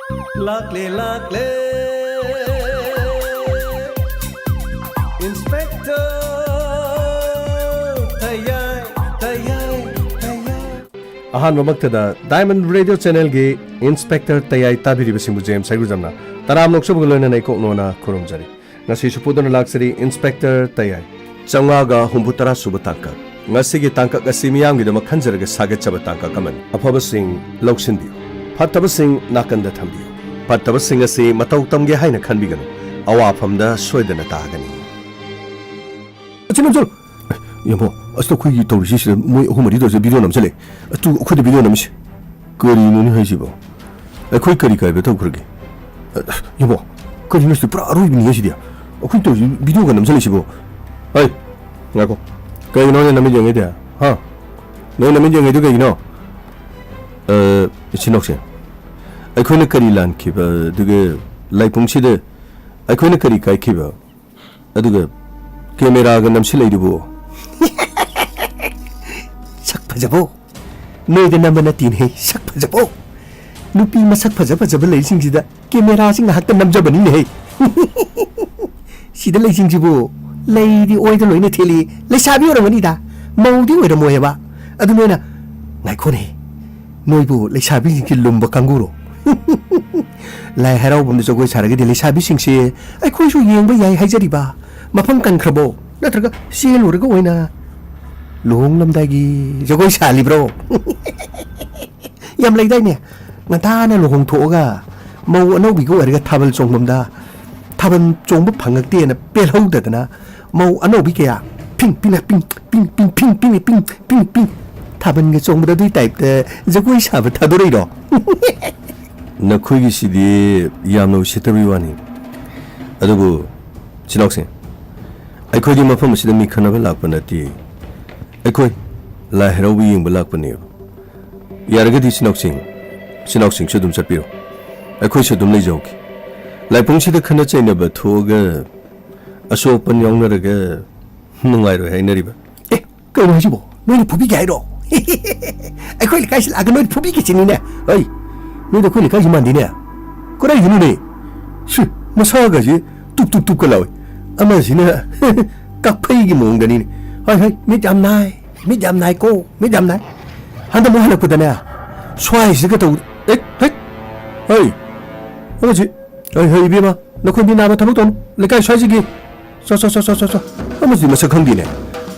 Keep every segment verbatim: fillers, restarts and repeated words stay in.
ꯂꯥꯛꯂꯦ, ꯂꯥꯛꯂꯦ, Inspector ꯇꯌꯥꯏ, ꯇꯌꯥꯏ, ꯇꯌꯥꯏ꯫ ꯑꯍꯥꯟꯕꯃꯛꯇꯗ Diamond Radio Channelꯒꯤ Inspector ꯇꯌꯥꯏ ꯇꯥꯕꯤꯔꯤꯕꯁꯤꯡꯕꯨ ꯖꯦꯝꯁ ꯍꯩꯒ꯭ꯔꯨꯖꯝꯅ ꯇꯔꯥꯝꯅ ꯑꯣꯛꯆꯕꯒ ꯂꯣꯏꯅꯅ ꯏꯀꯣꯛ ꯅꯣꯟꯅ ꯈꯨꯔꯨꯝꯖꯔꯤ꯫ ꯉꯁꯤꯁꯨ ꯄꯨꯗꯨꯅ ꯂꯥꯛꯆꯔꯤ Inspector ꯇꯌꯥꯏ꯫ ꯆꯥꯝꯃꯉꯥꯒ ꯍꯨꯝꯐꯨꯇꯔꯥ ꯁꯨꯕ ꯇꯥꯡꯀꯛ꯫ ꯉꯁꯤꯒꯤ ꯇꯥꯡꯀꯛ ꯑꯁꯤ ꯃꯤꯌꯥꯝꯒꯤꯗꯃꯛ ꯈꯟꯖꯔꯒ ꯁꯥꯒꯠꯆꯕ ꯇꯥꯡꯀꯛ ꯑꯃꯅꯤ꯫ ꯑꯐꯕꯁꯤꯡ ꯂꯧꯁꯤꯟꯕꯤꯌꯨ, ꯐꯠꯇꯕꯁꯤꯡ ꯅꯥꯀꯟꯗ ꯊꯝꯕꯤꯌꯨ꯫ ꯐꯠꯇꯕꯁꯤꯡ ꯑꯁꯤ ꯃꯇꯧ ꯇꯝꯒꯦ ꯍꯥꯏꯅ ꯈꯟꯕꯤꯒꯅꯨ, ꯑꯋꯥꯐꯝꯗ ꯁꯣꯏꯗꯅ ꯇꯥꯒꯅꯤ꯫ ꯑꯆꯤꯟ ꯑꯆꯣꯜ! ꯑꯦ, ꯏꯌꯥꯝꯕ, ꯑꯁ, ꯑꯩꯈꯣꯏꯒꯤ ꯇꯧꯔꯤꯁꯤ ꯁꯤꯗ ꯃꯣꯏ ꯑꯍꯨꯝ ꯃꯔꯤ ꯇꯧꯔꯤꯁꯦ ꯚꯤꯗꯤꯑꯣ ꯅꯝꯁꯤꯜꯂꯛꯑꯦ꯫ ꯑꯗꯨ ꯑꯩꯈꯣꯏꯗ ꯚꯤꯗꯤꯑꯣ ꯅꯝꯃꯤꯁꯦ ꯀꯔꯤꯅꯣꯅꯦ ꯍꯥꯏꯁꯤꯕꯣ? ꯑꯩꯈꯣꯏ ꯀꯔꯤ ꯀꯥꯏꯕ ꯇꯧꯈ꯭ꯔꯒꯦ? ꯑ, ꯏꯌꯥꯝꯕ, ꯀꯔꯤꯅꯣ ꯁꯤꯗꯤ? ꯄꯨꯔꯥ ꯑꯔꯣꯏꯕꯅꯤꯍꯦ ꯁꯤꯗꯤ꯫ ꯑꯩꯈꯣꯏ ꯇꯧꯔꯤꯁꯤ ꯚꯤꯗꯤꯑꯣꯒ ꯅꯝꯁꯤꯜꯂꯛꯏꯁꯤꯕꯣ? ꯍꯩ, ꯉꯥꯏꯈꯣ꯫ ꯀꯩꯒꯤꯅꯣ ꯅꯪ ꯅꯃꯤꯠ ꯌꯦꯡꯉꯤꯗꯤ? ꯍꯥ? ꯅꯪ ꯅꯃꯤꯠ ꯌꯦꯡꯉꯤꯗꯨ ꯀꯩꯒꯤꯅꯣ? ꯑ, ꯏꯆꯤꯟ ꯏꯅꯥꯎꯁꯦ, ꯑꯩꯈꯣꯏꯅ ꯀꯔꯤ ꯂꯥꯟꯈꯤꯕ? ꯑꯗꯨꯒ ꯂꯥꯏꯄꯨꯡꯁꯤꯗ ꯑꯩꯈꯣꯏꯅ ꯀꯔꯤ ꯀꯥꯏꯈꯤꯕ? ꯑꯗꯨꯒ ꯀꯦꯃꯦꯔꯥꯒ ꯅꯝꯁꯤꯜꯂꯛꯏꯗꯨꯕꯨ? ꯁꯛ ꯐꯖꯕꯣ? ꯅꯣꯏꯗ ꯅꯝꯕ ꯅꯠꯇꯦꯅꯦꯍꯦ, ꯁꯛ ꯐꯖꯕꯣ? ꯅꯨꯄꯤ ꯃꯁꯛ ꯐꯖ ꯐꯖꯕ ꯂꯩꯔꯤꯁꯤꯡꯁꯤꯗ ꯀꯦꯃꯦꯔꯥꯁꯤ ꯉꯥꯏꯍꯥꯛꯇ ꯅꯝꯖꯕꯅꯤꯅꯦꯍꯦ꯫ ꯁꯤꯗ ꯂꯩꯁꯤꯡꯁꯤꯕꯨ ꯂꯩꯗꯤ ꯑꯣꯏꯗ ꯂꯣꯏꯅ ꯊꯦꯠꯂꯤ, ꯂꯩꯁꯥꯕꯤ ꯑꯣꯏꯔꯝꯒꯅꯤꯗ, ꯃꯧꯗꯤ ꯑꯣꯏꯔꯝꯃꯣꯏ ꯍꯥꯏꯕ꯫ ꯑꯗꯨ ꯅꯣꯏꯅ, ꯉꯥꯏꯈꯣꯅꯦ, ꯅꯣꯏꯕꯨ ꯂꯩꯁꯥꯕꯤꯁꯤꯡꯁꯤ ꯂꯨꯝꯕ ꯀꯥꯡꯕꯨꯔꯣ? ꯂꯥꯏ ꯍꯔꯥꯎꯐꯝꯗ ꯖꯒꯣꯏ ꯁꯥꯔꯒꯗꯤ ꯂꯩꯁꯥꯕꯤꯁꯤꯡꯁꯦ ꯑꯩꯈꯣꯏꯁꯨ ꯌꯦꯡꯕ ꯌꯥꯏ ꯍꯥꯏꯖꯔꯤꯕ꯫ ꯃꯐꯝ ꯀꯟꯈ꯭ꯔꯕꯣ? ꯅꯠꯇ꯭ꯔꯒ ꯆꯦꯜꯂꯨꯔꯒ ꯑꯣꯏꯅ ꯂꯨꯍꯣꯡꯂꯝꯗꯥꯏꯒꯤ ꯖꯒꯣꯏ ꯁꯥꯜꯂꯤꯕ꯭ꯔꯣ? ꯌꯥꯝ ꯂꯩꯗꯥꯏꯅꯦ, ꯉꯟꯇꯥꯅ ꯂꯨꯍꯣꯡꯊꯣꯛꯑꯒ ꯃꯧ ꯑꯅꯧꯕꯤꯒ ꯑꯣꯏꯔꯒ ꯊꯥꯕꯜ ꯆꯣꯡꯐꯝꯗ ꯊꯥꯕꯜ ꯆꯣꯡꯕ ꯐꯪꯉꯛꯇꯦꯅ ꯄꯦꯜꯍꯧꯗꯗꯅ ꯃꯧ ꯑꯅꯧꯕꯤ ꯀꯌꯥ ꯐꯤꯡ ꯄꯤꯡ ꯄꯤꯡ ꯄꯤꯡ ꯄꯤꯡ ꯄꯤꯡ ꯄꯤꯡ ꯄꯤꯡ ꯄꯤꯡ ꯄꯤꯡ ꯊꯥꯕꯜꯒ ꯆꯣꯡꯕꯗ ꯑꯗꯨꯏ ꯇꯥꯏꯞꯇ ꯖꯒꯣꯏ ꯁꯥꯕ ꯊꯥꯗꯣꯔꯛꯏꯔꯣ? ꯅꯈꯣꯏꯒꯤꯁꯤꯗꯤ ꯌꯥꯝꯅ ꯎꯁꯤꯠꯇꯕꯒꯤ ꯋꯥꯅꯤ꯫ ꯑꯗꯨꯕꯨ ꯆꯤꯟꯅꯥꯎꯁꯦ, ꯑꯩꯈꯣꯏꯗꯤ ꯃꯐꯝ ꯑꯁꯤꯗ ꯃꯤ ꯈꯟꯅꯕ ꯂꯥꯛꯄ ꯅꯠꯇꯦ꯫ ꯑꯩꯈꯣꯏ ꯂꯥꯏ ꯍꯔꯥꯎꯕ ꯌꯦꯡꯕ ꯂꯥꯛꯄꯅꯦꯕ꯫ ꯌꯥꯔꯒꯗꯤ ꯆꯤꯟꯅꯥꯎꯁꯤꯡ, ꯆꯤꯟꯅꯥꯎꯁꯤꯡꯁꯨ ꯑꯗꯨꯝ ꯆꯠꯄꯤꯔꯣ꯫ ꯑꯩꯈꯣꯏꯁꯨ ꯑꯗꯨꯝ ꯂꯩꯖꯍꯧꯒꯦ꯫ ꯂꯥꯏꯄꯨꯡꯁꯤꯗ ꯈꯠꯅ ꯆꯩꯅꯕ ꯊꯣꯛꯑꯒ ꯑꯁꯣꯛ ꯑꯄꯟ ꯌꯥꯎꯅꯔꯒ ꯅꯨꯡꯉꯥꯏꯔꯣꯏ ꯍꯥꯏꯅꯔꯤꯕ꯫ ꯑꯦ, ꯀꯩꯅꯣ ꯍꯥꯏꯁꯤꯕꯣ? ꯅꯣꯏꯅ ꯐꯨꯕꯤꯒꯦ ꯍꯥꯏꯔꯣ? ꯑꯩꯈꯣꯏ ꯂꯩꯀꯥꯏꯁꯤ ꯂꯥꯛꯑꯒ ꯅꯣꯏꯅ ꯐꯨꯕꯤꯒꯦ ꯁꯤꯅꯤꯅꯦ? ꯍꯩ, ꯅꯣꯏꯗ ꯑꯩꯈꯣꯏ ꯂꯩꯀꯥꯏꯁꯤ ꯃꯥꯟꯗꯦꯅꯦ꯫ ꯀꯗꯥꯏꯗꯅꯣꯅꯦ? ꯁꯤ, ꯃꯁꯥꯒꯁꯦ ꯇꯨꯞ ꯇꯨꯞ ꯇꯨꯞꯀ ꯂꯥꯎꯏ꯫ ꯑꯃꯁꯤꯅ ꯀꯛꯐꯩꯒꯤ ꯃꯑꯣꯡꯗꯅꯤꯅꯦ꯫ ꯍꯣꯏ, ꯍꯣꯏ, ꯃꯤꯠ ꯌꯥꯝ ꯅꯥꯏ, ꯃꯤꯠ ꯌꯥꯝ ꯅꯥꯏꯀꯣ, ꯃꯤꯠ ꯌꯥꯝ ꯅꯥꯏ꯫ ꯍꯟꯗꯛ ꯑꯃꯨꯛ ꯍꯜꯂꯛꯄꯗꯅꯦ, ꯁ꯭ꯋꯥꯏꯁꯤꯒ ꯇꯧ-, ꯑꯦ, ꯍꯦꯛ, ꯍꯩ, ꯑꯃꯁꯤ, ꯍꯩ, ꯍꯩ, ꯏꯕꯦꯝꯃ, ꯅꯈꯣꯏ ꯃꯤ ꯅꯥꯕ ꯊꯕꯛ ꯇꯧꯅꯨ꯫ ꯂꯩꯀꯥꯏ ꯁ꯭ꯋꯥꯏꯁꯤꯒꯤ ꯆꯣ, ꯆꯣ, ꯆꯣ, ꯆꯣ, ꯆꯣ, ꯆꯣ꯫ ꯑꯃꯁꯤꯗꯤ ꯃꯁꯛ ꯈꯪꯗꯦꯅꯦ꯫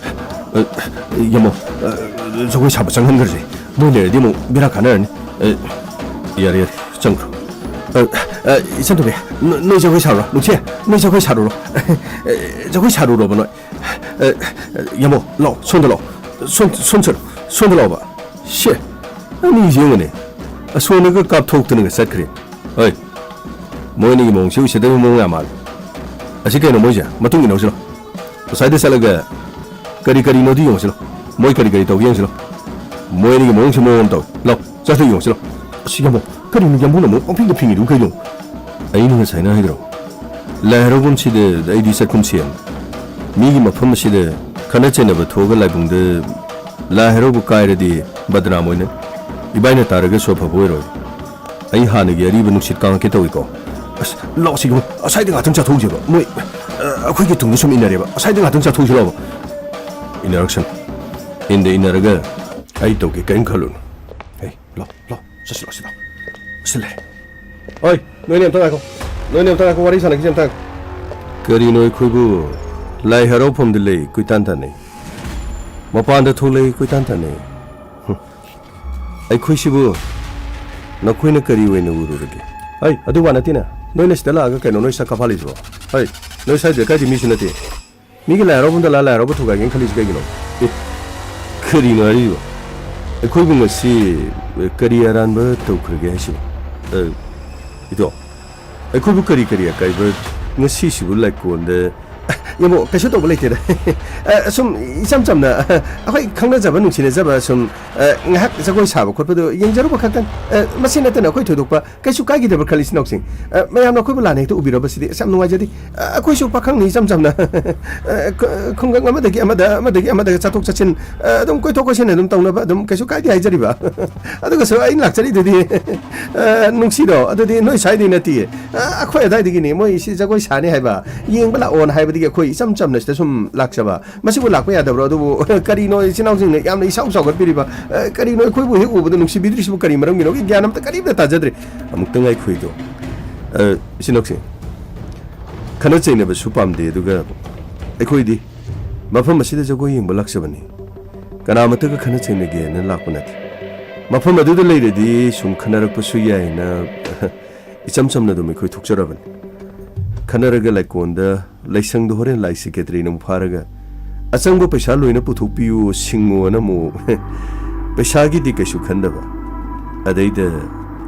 ꯑ, ꯌꯥꯝꯕꯧ, ꯑ, ꯖꯒꯣꯏ ꯁꯥꯕ ꯆꯪꯍꯟꯈ꯭ꯔꯁꯦ꯫ ꯃꯣꯏ ꯂꯩꯔꯗꯤ ꯑꯃꯨꯛ ꯕꯦꯔꯥ ꯀꯥꯟꯅꯔꯅꯤ꯫ ꯑ, ꯌꯥꯔꯦ, ꯌꯥꯔꯦ, ꯆꯪꯈ꯭ꯔꯣ꯫ ꯑ, ꯑ, ꯏꯆꯟ ꯇꯣꯝꯕꯤ, ꯅ-, ꯅꯣꯏ ꯖꯒꯣꯏ ꯁꯥꯔꯨꯔꯣ꯫ ꯅꯨꯡꯁꯤ, ꯅꯣꯏ ꯖꯒꯣꯏ ꯁꯥꯔꯨꯔꯣ꯫ ꯑ, ꯖꯒꯣꯏ ꯁꯥꯔꯨꯔꯣꯕ ꯅꯣꯏ꯫ ꯑ, ꯑ, ꯌꯥꯝꯕꯧ, ꯂꯥꯛꯑꯣ, ꯁꯣꯝꯗ ꯂꯥꯛꯑꯣ꯫ ꯁꯣꯝ-, ꯁꯣꯝ ꯆꯠꯂꯣ, ꯁꯣꯝꯗ ꯂꯥꯛꯑꯣꯕ꯫ ꯁꯦ, ꯑꯅꯤꯁꯦ ꯌꯦꯡꯉꯨꯅꯦ꯫ ꯑꯁꯣꯝꯗꯒ ꯀꯥꯞꯊꯣꯛꯇꯅꯒ ꯆꯠꯈ꯭ꯔꯦ꯫ ꯍꯣꯏ, ꯃꯣꯏ ꯑꯅꯤꯒꯤ ꯃꯑꯣꯡꯁꯦ ꯎꯁꯤꯠꯇꯕꯒꯤ ꯃꯑꯣꯡ ꯌꯥꯝ ꯃꯥꯜꯂꯦ꯫ ꯑꯁꯤ ꯀꯩꯅꯣ ꯃꯣꯏꯁꯦ? ꯃꯇꯨꯡ ꯏꯟꯅꯧꯁꯤ ꯂꯥꯎ꯫ ꯉꯁꯥꯏꯗ ꯆꯠꯂꯒ ꯀꯔꯤ ꯀꯔꯤꯅꯣꯗꯤ ꯌꯦꯡꯉꯨꯁꯤ ꯂꯥꯎ꯫ ꯃꯣꯏ ꯀꯔꯤ ꯀꯔꯤ ꯇꯧꯒꯦ ꯌꯦꯡꯉꯨꯁꯤ ꯂꯥꯎ꯫ ꯃꯣꯏ ꯑꯅꯤꯒꯤ ꯃꯑꯣꯡꯁꯦ ꯃꯑꯣꯡ ꯑꯃ ꯇꯧꯏ꯫ ꯂꯥꯎ, ꯆꯠꯂ ꯌꯦꯡꯉꯨꯁꯤ ꯂꯥꯎ꯫ ꯑꯁꯤ ꯌꯥꯝꯕꯧ, ꯀꯔꯤꯅꯣ ꯌꯥꯝꯕꯧꯅ ꯑꯃꯨꯛ ꯄꯪꯐꯤꯡꯗ ꯐꯤꯡꯉꯤꯗꯨꯕꯨ ꯀꯩꯅꯣ? ꯑꯩꯅ ꯉꯁꯥꯏꯅ ꯍꯥꯏꯗ꯭ꯔꯣ? ꯂꯥꯏ ꯍꯔꯥꯎꯐꯝꯁꯤꯗ ꯑꯩꯗꯤ ꯆꯠꯈꯨꯝ ꯁꯦꯝ꯫ ꯃꯤꯒꯤ ꯃꯐꯝ ꯑꯁꯤꯗ ꯈꯠꯅ ꯆꯩꯅꯕ ꯊꯣꯛꯑꯒ ꯂꯥꯏꯕꯨꯡꯗ ꯂꯥꯏ ꯍꯔꯥꯎꯕ ꯀꯥꯏꯔꯗꯤ ꯕꯗꯅꯥꯝ ꯑꯣꯏꯅ꯫ ꯏꯕꯥꯏꯅ ꯇꯥꯔꯒꯁꯨ ꯑꯐꯕ ꯑꯣꯏꯔꯣꯏ꯫ ꯑꯩ ꯍꯥꯟꯅꯒꯤ ꯑꯔꯤꯕ ꯅꯨꯡꯁꯤꯠ ꯀꯥꯡꯉꯛꯀꯦ ꯇꯧꯏꯀꯣ꯫ ꯑꯁ, ꯂꯥꯛꯑꯣ ꯁꯤꯒꯨꯝ-, ꯑꯁꯥꯏꯗ ꯉꯥꯛꯇꯪ ꯆꯥꯊꯣꯛꯎꯁꯦꯕ꯫ ꯃꯣꯏ, ꯑ, ꯑꯩꯈꯣꯏꯒꯤ ꯇꯨꯡꯗ ꯁꯨꯝ ꯏꯟꯅꯔꯦꯕ꯫ ꯑꯁꯥꯏꯗ ꯉꯥꯛꯇꯪ ꯆꯥꯊꯣꯛꯎꯁꯤ ꯂꯥꯛꯑꯣꯕ꯫ ꯏꯟꯅꯔꯛꯁꯅꯨ꯫ ꯏꯟꯗ ꯏꯟꯅꯔꯒ ꯑꯩ ꯇꯧꯒꯦ, ꯀꯔꯤꯝ ꯈꯜꯂꯨꯅꯨ꯫ ꯍꯦ, ꯂꯥꯛꯑꯣ, ꯂꯥꯛꯑꯣ, ꯆꯠꯁꯤ ꯂꯥꯛꯑꯣ, ꯁꯤ ꯂꯥꯛꯑꯣ꯫ ꯁꯤ ꯂꯩꯔꯦ꯫ ꯍꯣꯏ, ꯅꯣꯏꯅꯤ ꯑꯝꯇ ꯉꯥꯏꯈꯣ꯫ ꯅꯣꯏꯅꯤ ꯑꯝꯇ ꯉꯥꯏꯈꯣ, ꯋꯥꯔꯤ ꯁꯥꯟꯅꯈꯤꯁꯦ ꯑꯝꯇ ꯉꯥꯏꯈꯣ꯫ ꯀꯔꯤꯅꯣ ꯑꯩꯈꯣꯏꯕꯨ ꯂꯥꯏ ꯍꯔꯥꯎꯐꯝꯗ ꯂꯩ ꯀꯣꯏꯇꯥꯟ ꯇꯥꯟꯅꯩ? ꯃꯄꯥꯟꯗ ꯊꯣꯛꯂꯛꯏ ꯀꯣꯏꯇꯥꯟ ꯇꯥꯟꯅꯩ? ꯍꯨꯝ꯫ ꯑꯩꯈꯣꯏꯁꯤꯕꯨ ꯅꯈꯣꯏꯅ ꯀꯔꯤ ꯑꯣꯏꯅ ꯎꯔꯨꯔꯒꯦ? ꯍꯩ, ꯑꯗꯨ ꯋꯥ ꯅꯠꯇꯦꯅꯦ꯫ ꯅꯣꯏꯅ ꯁꯤꯗ ꯂꯥꯛꯑꯒ ꯀꯩꯅꯣ ꯅꯣꯏ ꯁꯛ ꯀꯥꯐꯥꯜꯂꯤꯁꯤꯕꯣ? ꯍꯩ, ꯅꯣꯏ ꯁ꯭ꯋꯥꯏꯗ ꯂꯩꯀꯥꯏꯗꯤ ꯃꯤꯁꯨ ꯅꯠꯇꯦ꯫ ꯃꯤꯒꯤ ꯂꯥꯏ ꯍꯔꯥꯎꯐꯝꯗ ꯂꯥꯛꯑ ꯂꯥꯏ ꯍꯔꯥꯎꯕ ꯊꯨꯒꯥꯏꯒꯦꯅ ꯈꯜꯂꯤꯁꯤ ꯀꯩꯒꯤꯅꯣ? ꯑꯦ, ꯀꯔꯤꯅꯣ ꯍꯥꯏꯔꯤꯕꯣ? ꯑꯩꯈꯣꯏꯕꯨ ꯉꯁꯤ, ꯑꯦ, ꯀꯔꯤ ꯑꯔꯥꯟꯕ ꯇꯧꯈ꯭ꯔꯒꯦ ꯍꯥꯏꯁꯤꯕꯣ? ꯑꯦ, ꯏꯗꯣ, ꯑꯩꯈꯣꯏꯕꯨ ꯀꯔꯤ ꯀꯔꯤ ꯑꯀꯥꯏꯕ ꯉꯁꯤꯁꯤꯕꯨ ꯂꯥꯏꯀꯣꯟꯗ ꯌꯦꯡꯉꯣ, ꯀꯩꯁꯨ ꯇꯧꯕ ꯂꯩꯇꯦꯗ꯫ ꯑ, ꯁꯨꯝ ꯏꯆꯝ ꯆꯝꯅ, ꯑꯩꯈꯣꯏ ꯈꯪꯅꯖꯕ, ꯅꯨꯡꯁꯤꯅꯖꯕ, ꯁꯨꯝ, ꯑ, ꯉꯥꯏꯍꯥꯛ ꯖꯒꯣꯏ ꯁꯥꯕ ꯈꯣꯠꯄꯗꯣ ꯌꯦꯡꯖꯔꯨꯕ ꯈꯛꯇꯪ꯫ ꯑ, ꯃꯁꯤ ꯅꯠꯇꯅ ꯑꯩꯈꯣꯏ ꯊꯣꯏꯗꯣꯛꯄ ꯀꯩꯁꯨ ꯀꯥꯏꯈꯤꯗꯕ ꯈꯜꯂꯤ, ꯏꯆꯤꯟ ꯏꯅꯥꯎꯁꯤꯡ꯫ ꯑ, ꯃꯌꯥꯝꯅ ꯑꯩꯈꯣꯏꯕꯨ ꯂꯥꯟꯅ ꯍꯦꯛꯇ ꯎꯕꯤꯔꯕꯁꯤꯗꯤ ꯑꯁ ꯌꯥꯝ ꯅꯨꯡꯉꯥꯏꯖꯗꯦ꯫ ꯑ, ꯑꯩꯈꯣꯏꯁꯨ ꯄꯥꯈꯪꯅꯤ, ꯏꯆꯝ ꯆꯝꯅ꯫ ꯑ, ꯈ-, ꯈꯨꯡꯒꯪ ꯑꯃꯗꯒꯤ ꯑꯃꯗ, ꯑꯃꯗꯒꯤ ꯑꯃꯗ ꯆꯠꯊꯣꯛ ꯆꯠꯁꯤꯟ, ꯑ, ꯑꯗꯨꯝ ꯀꯣꯏꯊꯣꯛ ꯀꯣꯏꯁꯤꯟ ꯑꯗꯨꯝ ꯇꯧꯅꯕ ꯑꯗꯨꯝ ꯀꯩꯁꯨ ꯀꯥꯏꯗꯦ ꯍꯥꯏꯖꯔꯤꯕ꯫ ꯑꯗꯨꯒꯁꯨ ꯑꯩꯅ ꯂꯥꯛꯆꯔꯤꯗꯨꯗꯤ, ꯑ, ꯅꯨꯡꯁꯤꯗꯣ, ꯑꯗꯨꯗꯤ ꯅꯣꯏ ꯁ꯭ꯋꯥꯏꯗꯩ ꯅꯠꯇꯤꯌꯦ꯫ ꯑ, ꯑꯩꯈꯣꯏ ꯑꯗꯥꯏꯗꯒꯤꯅꯤ, ꯃꯣꯏ ꯁꯤ ꯖꯒꯣꯏ ꯁꯥꯅꯤ ꯍꯥꯏꯕ, ꯌꯦꯡꯕ ꯂꯥꯛꯑꯣꯅ ꯍꯥꯏꯕꯗꯒꯤ ꯑꯩꯈꯣꯏ ꯏꯆꯝ ꯆꯝꯅ ꯁꯤꯗ ꯁꯨꯝ ꯂꯥꯛꯆꯕ꯫ ꯃꯁꯤꯕꯨ ꯂꯥꯛꯄ ꯌꯥꯗꯕ꯭ꯔꯣ? ꯑꯗꯨꯕꯨ ꯀꯔꯤꯅꯣ ꯏꯆꯤꯟ ꯏꯅꯥꯎꯁꯤꯡꯅ ꯌꯥꯝꯅ ꯏꯁꯥꯎ ꯁꯥꯎꯒꯠꯄꯤꯔꯤꯕ? ꯑ, ꯀꯔꯤꯅꯣ ꯑꯩꯈꯣꯏꯕꯨ ꯍꯦꯛ ꯎꯕꯗ ꯅꯨꯡꯁꯤꯕꯤꯗ꯭ꯔꯤꯁꯤꯕꯨ ꯀꯔꯤ ꯃꯔꯝꯒꯤꯅꯣ? ꯒ꯭ꯌꯥꯟ ꯑꯝꯇ ꯀꯔꯤꯝꯇ ꯇꯥꯖꯗ꯭ꯔꯦ꯫ ꯑꯃꯨꯛꯇꯪ ꯑꯩꯈꯣꯏꯗꯣ, ꯑ, ꯏꯆꯤꯟ ꯏꯅꯥꯎꯁꯤꯡ, ꯈꯠꯅ ꯆꯩꯅꯕꯁꯨ ꯄꯥꯝꯗꯦ, ꯑꯗꯨꯒ ꯑꯩꯈꯣꯏꯗꯤ ꯃꯐꯝ ꯑꯁꯤꯗ ꯖꯒꯣꯏ ꯌꯦꯡꯕ ꯂꯥꯛꯆꯕꯅꯤ꯫ ꯀꯅꯥꯃꯠꯇꯒ ꯈꯠꯅ ꯆꯩꯅꯒꯦꯅ ꯂꯥꯛꯄ ꯅꯠꯇꯦ꯫ ꯃꯐꯝ ꯑꯗꯨꯗ ꯂꯩꯔꯗꯤ ꯁꯨꯝ ꯈꯠꯅꯔꯛꯄꯁꯨ ꯌꯥꯏꯅ ꯏꯆꯝ ꯆꯝꯅ ꯑꯗꯨꯝ ꯑꯩꯈꯣꯏ ꯊꯣꯛꯆꯔꯕꯅꯤ꯫ ꯈꯠꯅꯔꯒ ꯂꯩꯀꯣꯟꯗ ꯂꯥꯏꯁꯪꯗ ꯍꯣꯔꯦꯟ ꯂꯥꯏ ꯁꯦꯀ꯭ꯔꯦꯇꯔꯤꯅ ꯑꯃꯨꯛ ꯐꯥꯔꯒ ꯑꯆꯪꯕ ꯄꯩꯁꯥ ꯂꯣꯏꯅ ꯄꯨꯊꯣꯛꯄꯤꯌꯨ, ꯁꯤꯡꯉꯣꯅ ꯑꯃꯨꯛ ꯄꯩꯁꯥꯒꯤꯗꯤ ꯀꯩꯁꯨ ꯈꯟꯗꯕ, ꯑꯗꯩꯗ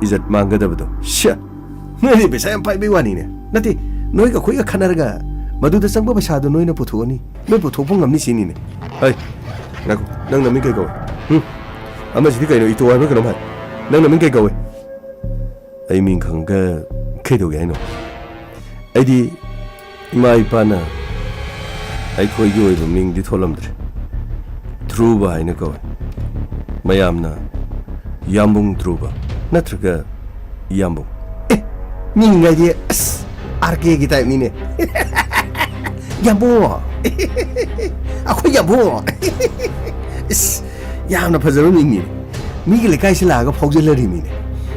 ꯏꯖꯠ ꯃꯥꯡꯒꯗꯕꯗꯣ꯫ ꯁ꯭ꯌꯥ! ꯅꯣꯏꯗꯤ ꯄꯩꯁꯥ ꯌꯥꯝ ꯄꯥꯏꯕꯩ ꯋꯥꯅꯤꯅꯦ꯫ ꯅꯠꯇꯦ, ꯅꯣꯏꯒ ꯑꯩꯈꯣꯏꯒ ꯈꯠꯅꯔꯒ ꯃꯗꯨꯗ ꯆꯪꯕ ꯄꯩꯁꯥꯗꯣ ꯅꯣꯏꯅ ꯄꯨꯊꯣꯛꯑꯅꯤ, ꯅꯣꯏ ꯄꯨꯊꯣꯛꯄ ꯉꯝꯅꯤ ꯁꯤꯅꯤꯅꯦ꯫ ꯍꯩ, ꯉꯥꯏꯈꯣ, ꯅꯪ ꯅꯃꯤꯡ ꯀꯩ ꯀꯧꯋꯦ? ꯍꯨꯝ? ꯑꯃꯁꯤꯗꯤ ꯀꯩꯅꯣ, ꯏꯇꯣ ꯍꯥꯏꯕ꯭ꯔꯥ ꯀꯩꯅꯣꯝ ꯍꯥꯏ꯫ ꯅꯪ ꯅꯃꯤꯡ ꯀꯩ ꯀꯧꯋꯦ? ꯑꯩ ꯃꯤꯡ ꯈꯪꯒ ꯀꯩꯗꯧꯒꯦ ꯍꯥꯏꯅꯣ? ꯑꯩꯗꯤ ꯏꯃꯥ ꯏꯄꯥꯅ ꯑꯩꯈꯣꯏꯒꯤ ꯑꯣꯏꯕ ꯃꯤꯡꯗꯤ ꯊꯣꯜꯂꯝꯗ꯭ꯔꯦ꯫ ꯙ꯭ꯔꯨꯕ ꯍꯥꯏꯅ ꯀꯧꯋꯦ꯫ ꯃꯌꯥꯝꯅ ꯌꯥꯝꯕꯨꯡ ꯙ꯭ꯔꯨꯕ ꯅꯠꯇ꯭ꯔꯒ ꯌꯥꯝꯕꯨꯡ꯫ ꯑꯦ, ꯃꯤꯡ ꯍꯥꯏꯗꯤ ꯑꯁ, ꯑꯥꯔ ꯀꯦꯒꯤ ꯇꯥꯏꯞꯅꯤꯅꯦ꯫ ꯌꯥꯝꯕꯨꯡ꯫ ꯑꯩꯈꯣꯏ ꯌꯥꯝꯕꯨꯡ꯫ ꯏꯁ, ꯌꯥꯝꯅ ꯐꯖꯕ ꯃꯤꯡꯅꯤꯅꯦ꯫ ꯃꯤꯒꯤ ꯂꯩꯀꯥꯏꯁꯤ ꯂꯥꯛꯑꯒ ꯐꯥꯎꯖꯜꯂꯔꯤꯃꯤꯅꯦ꯫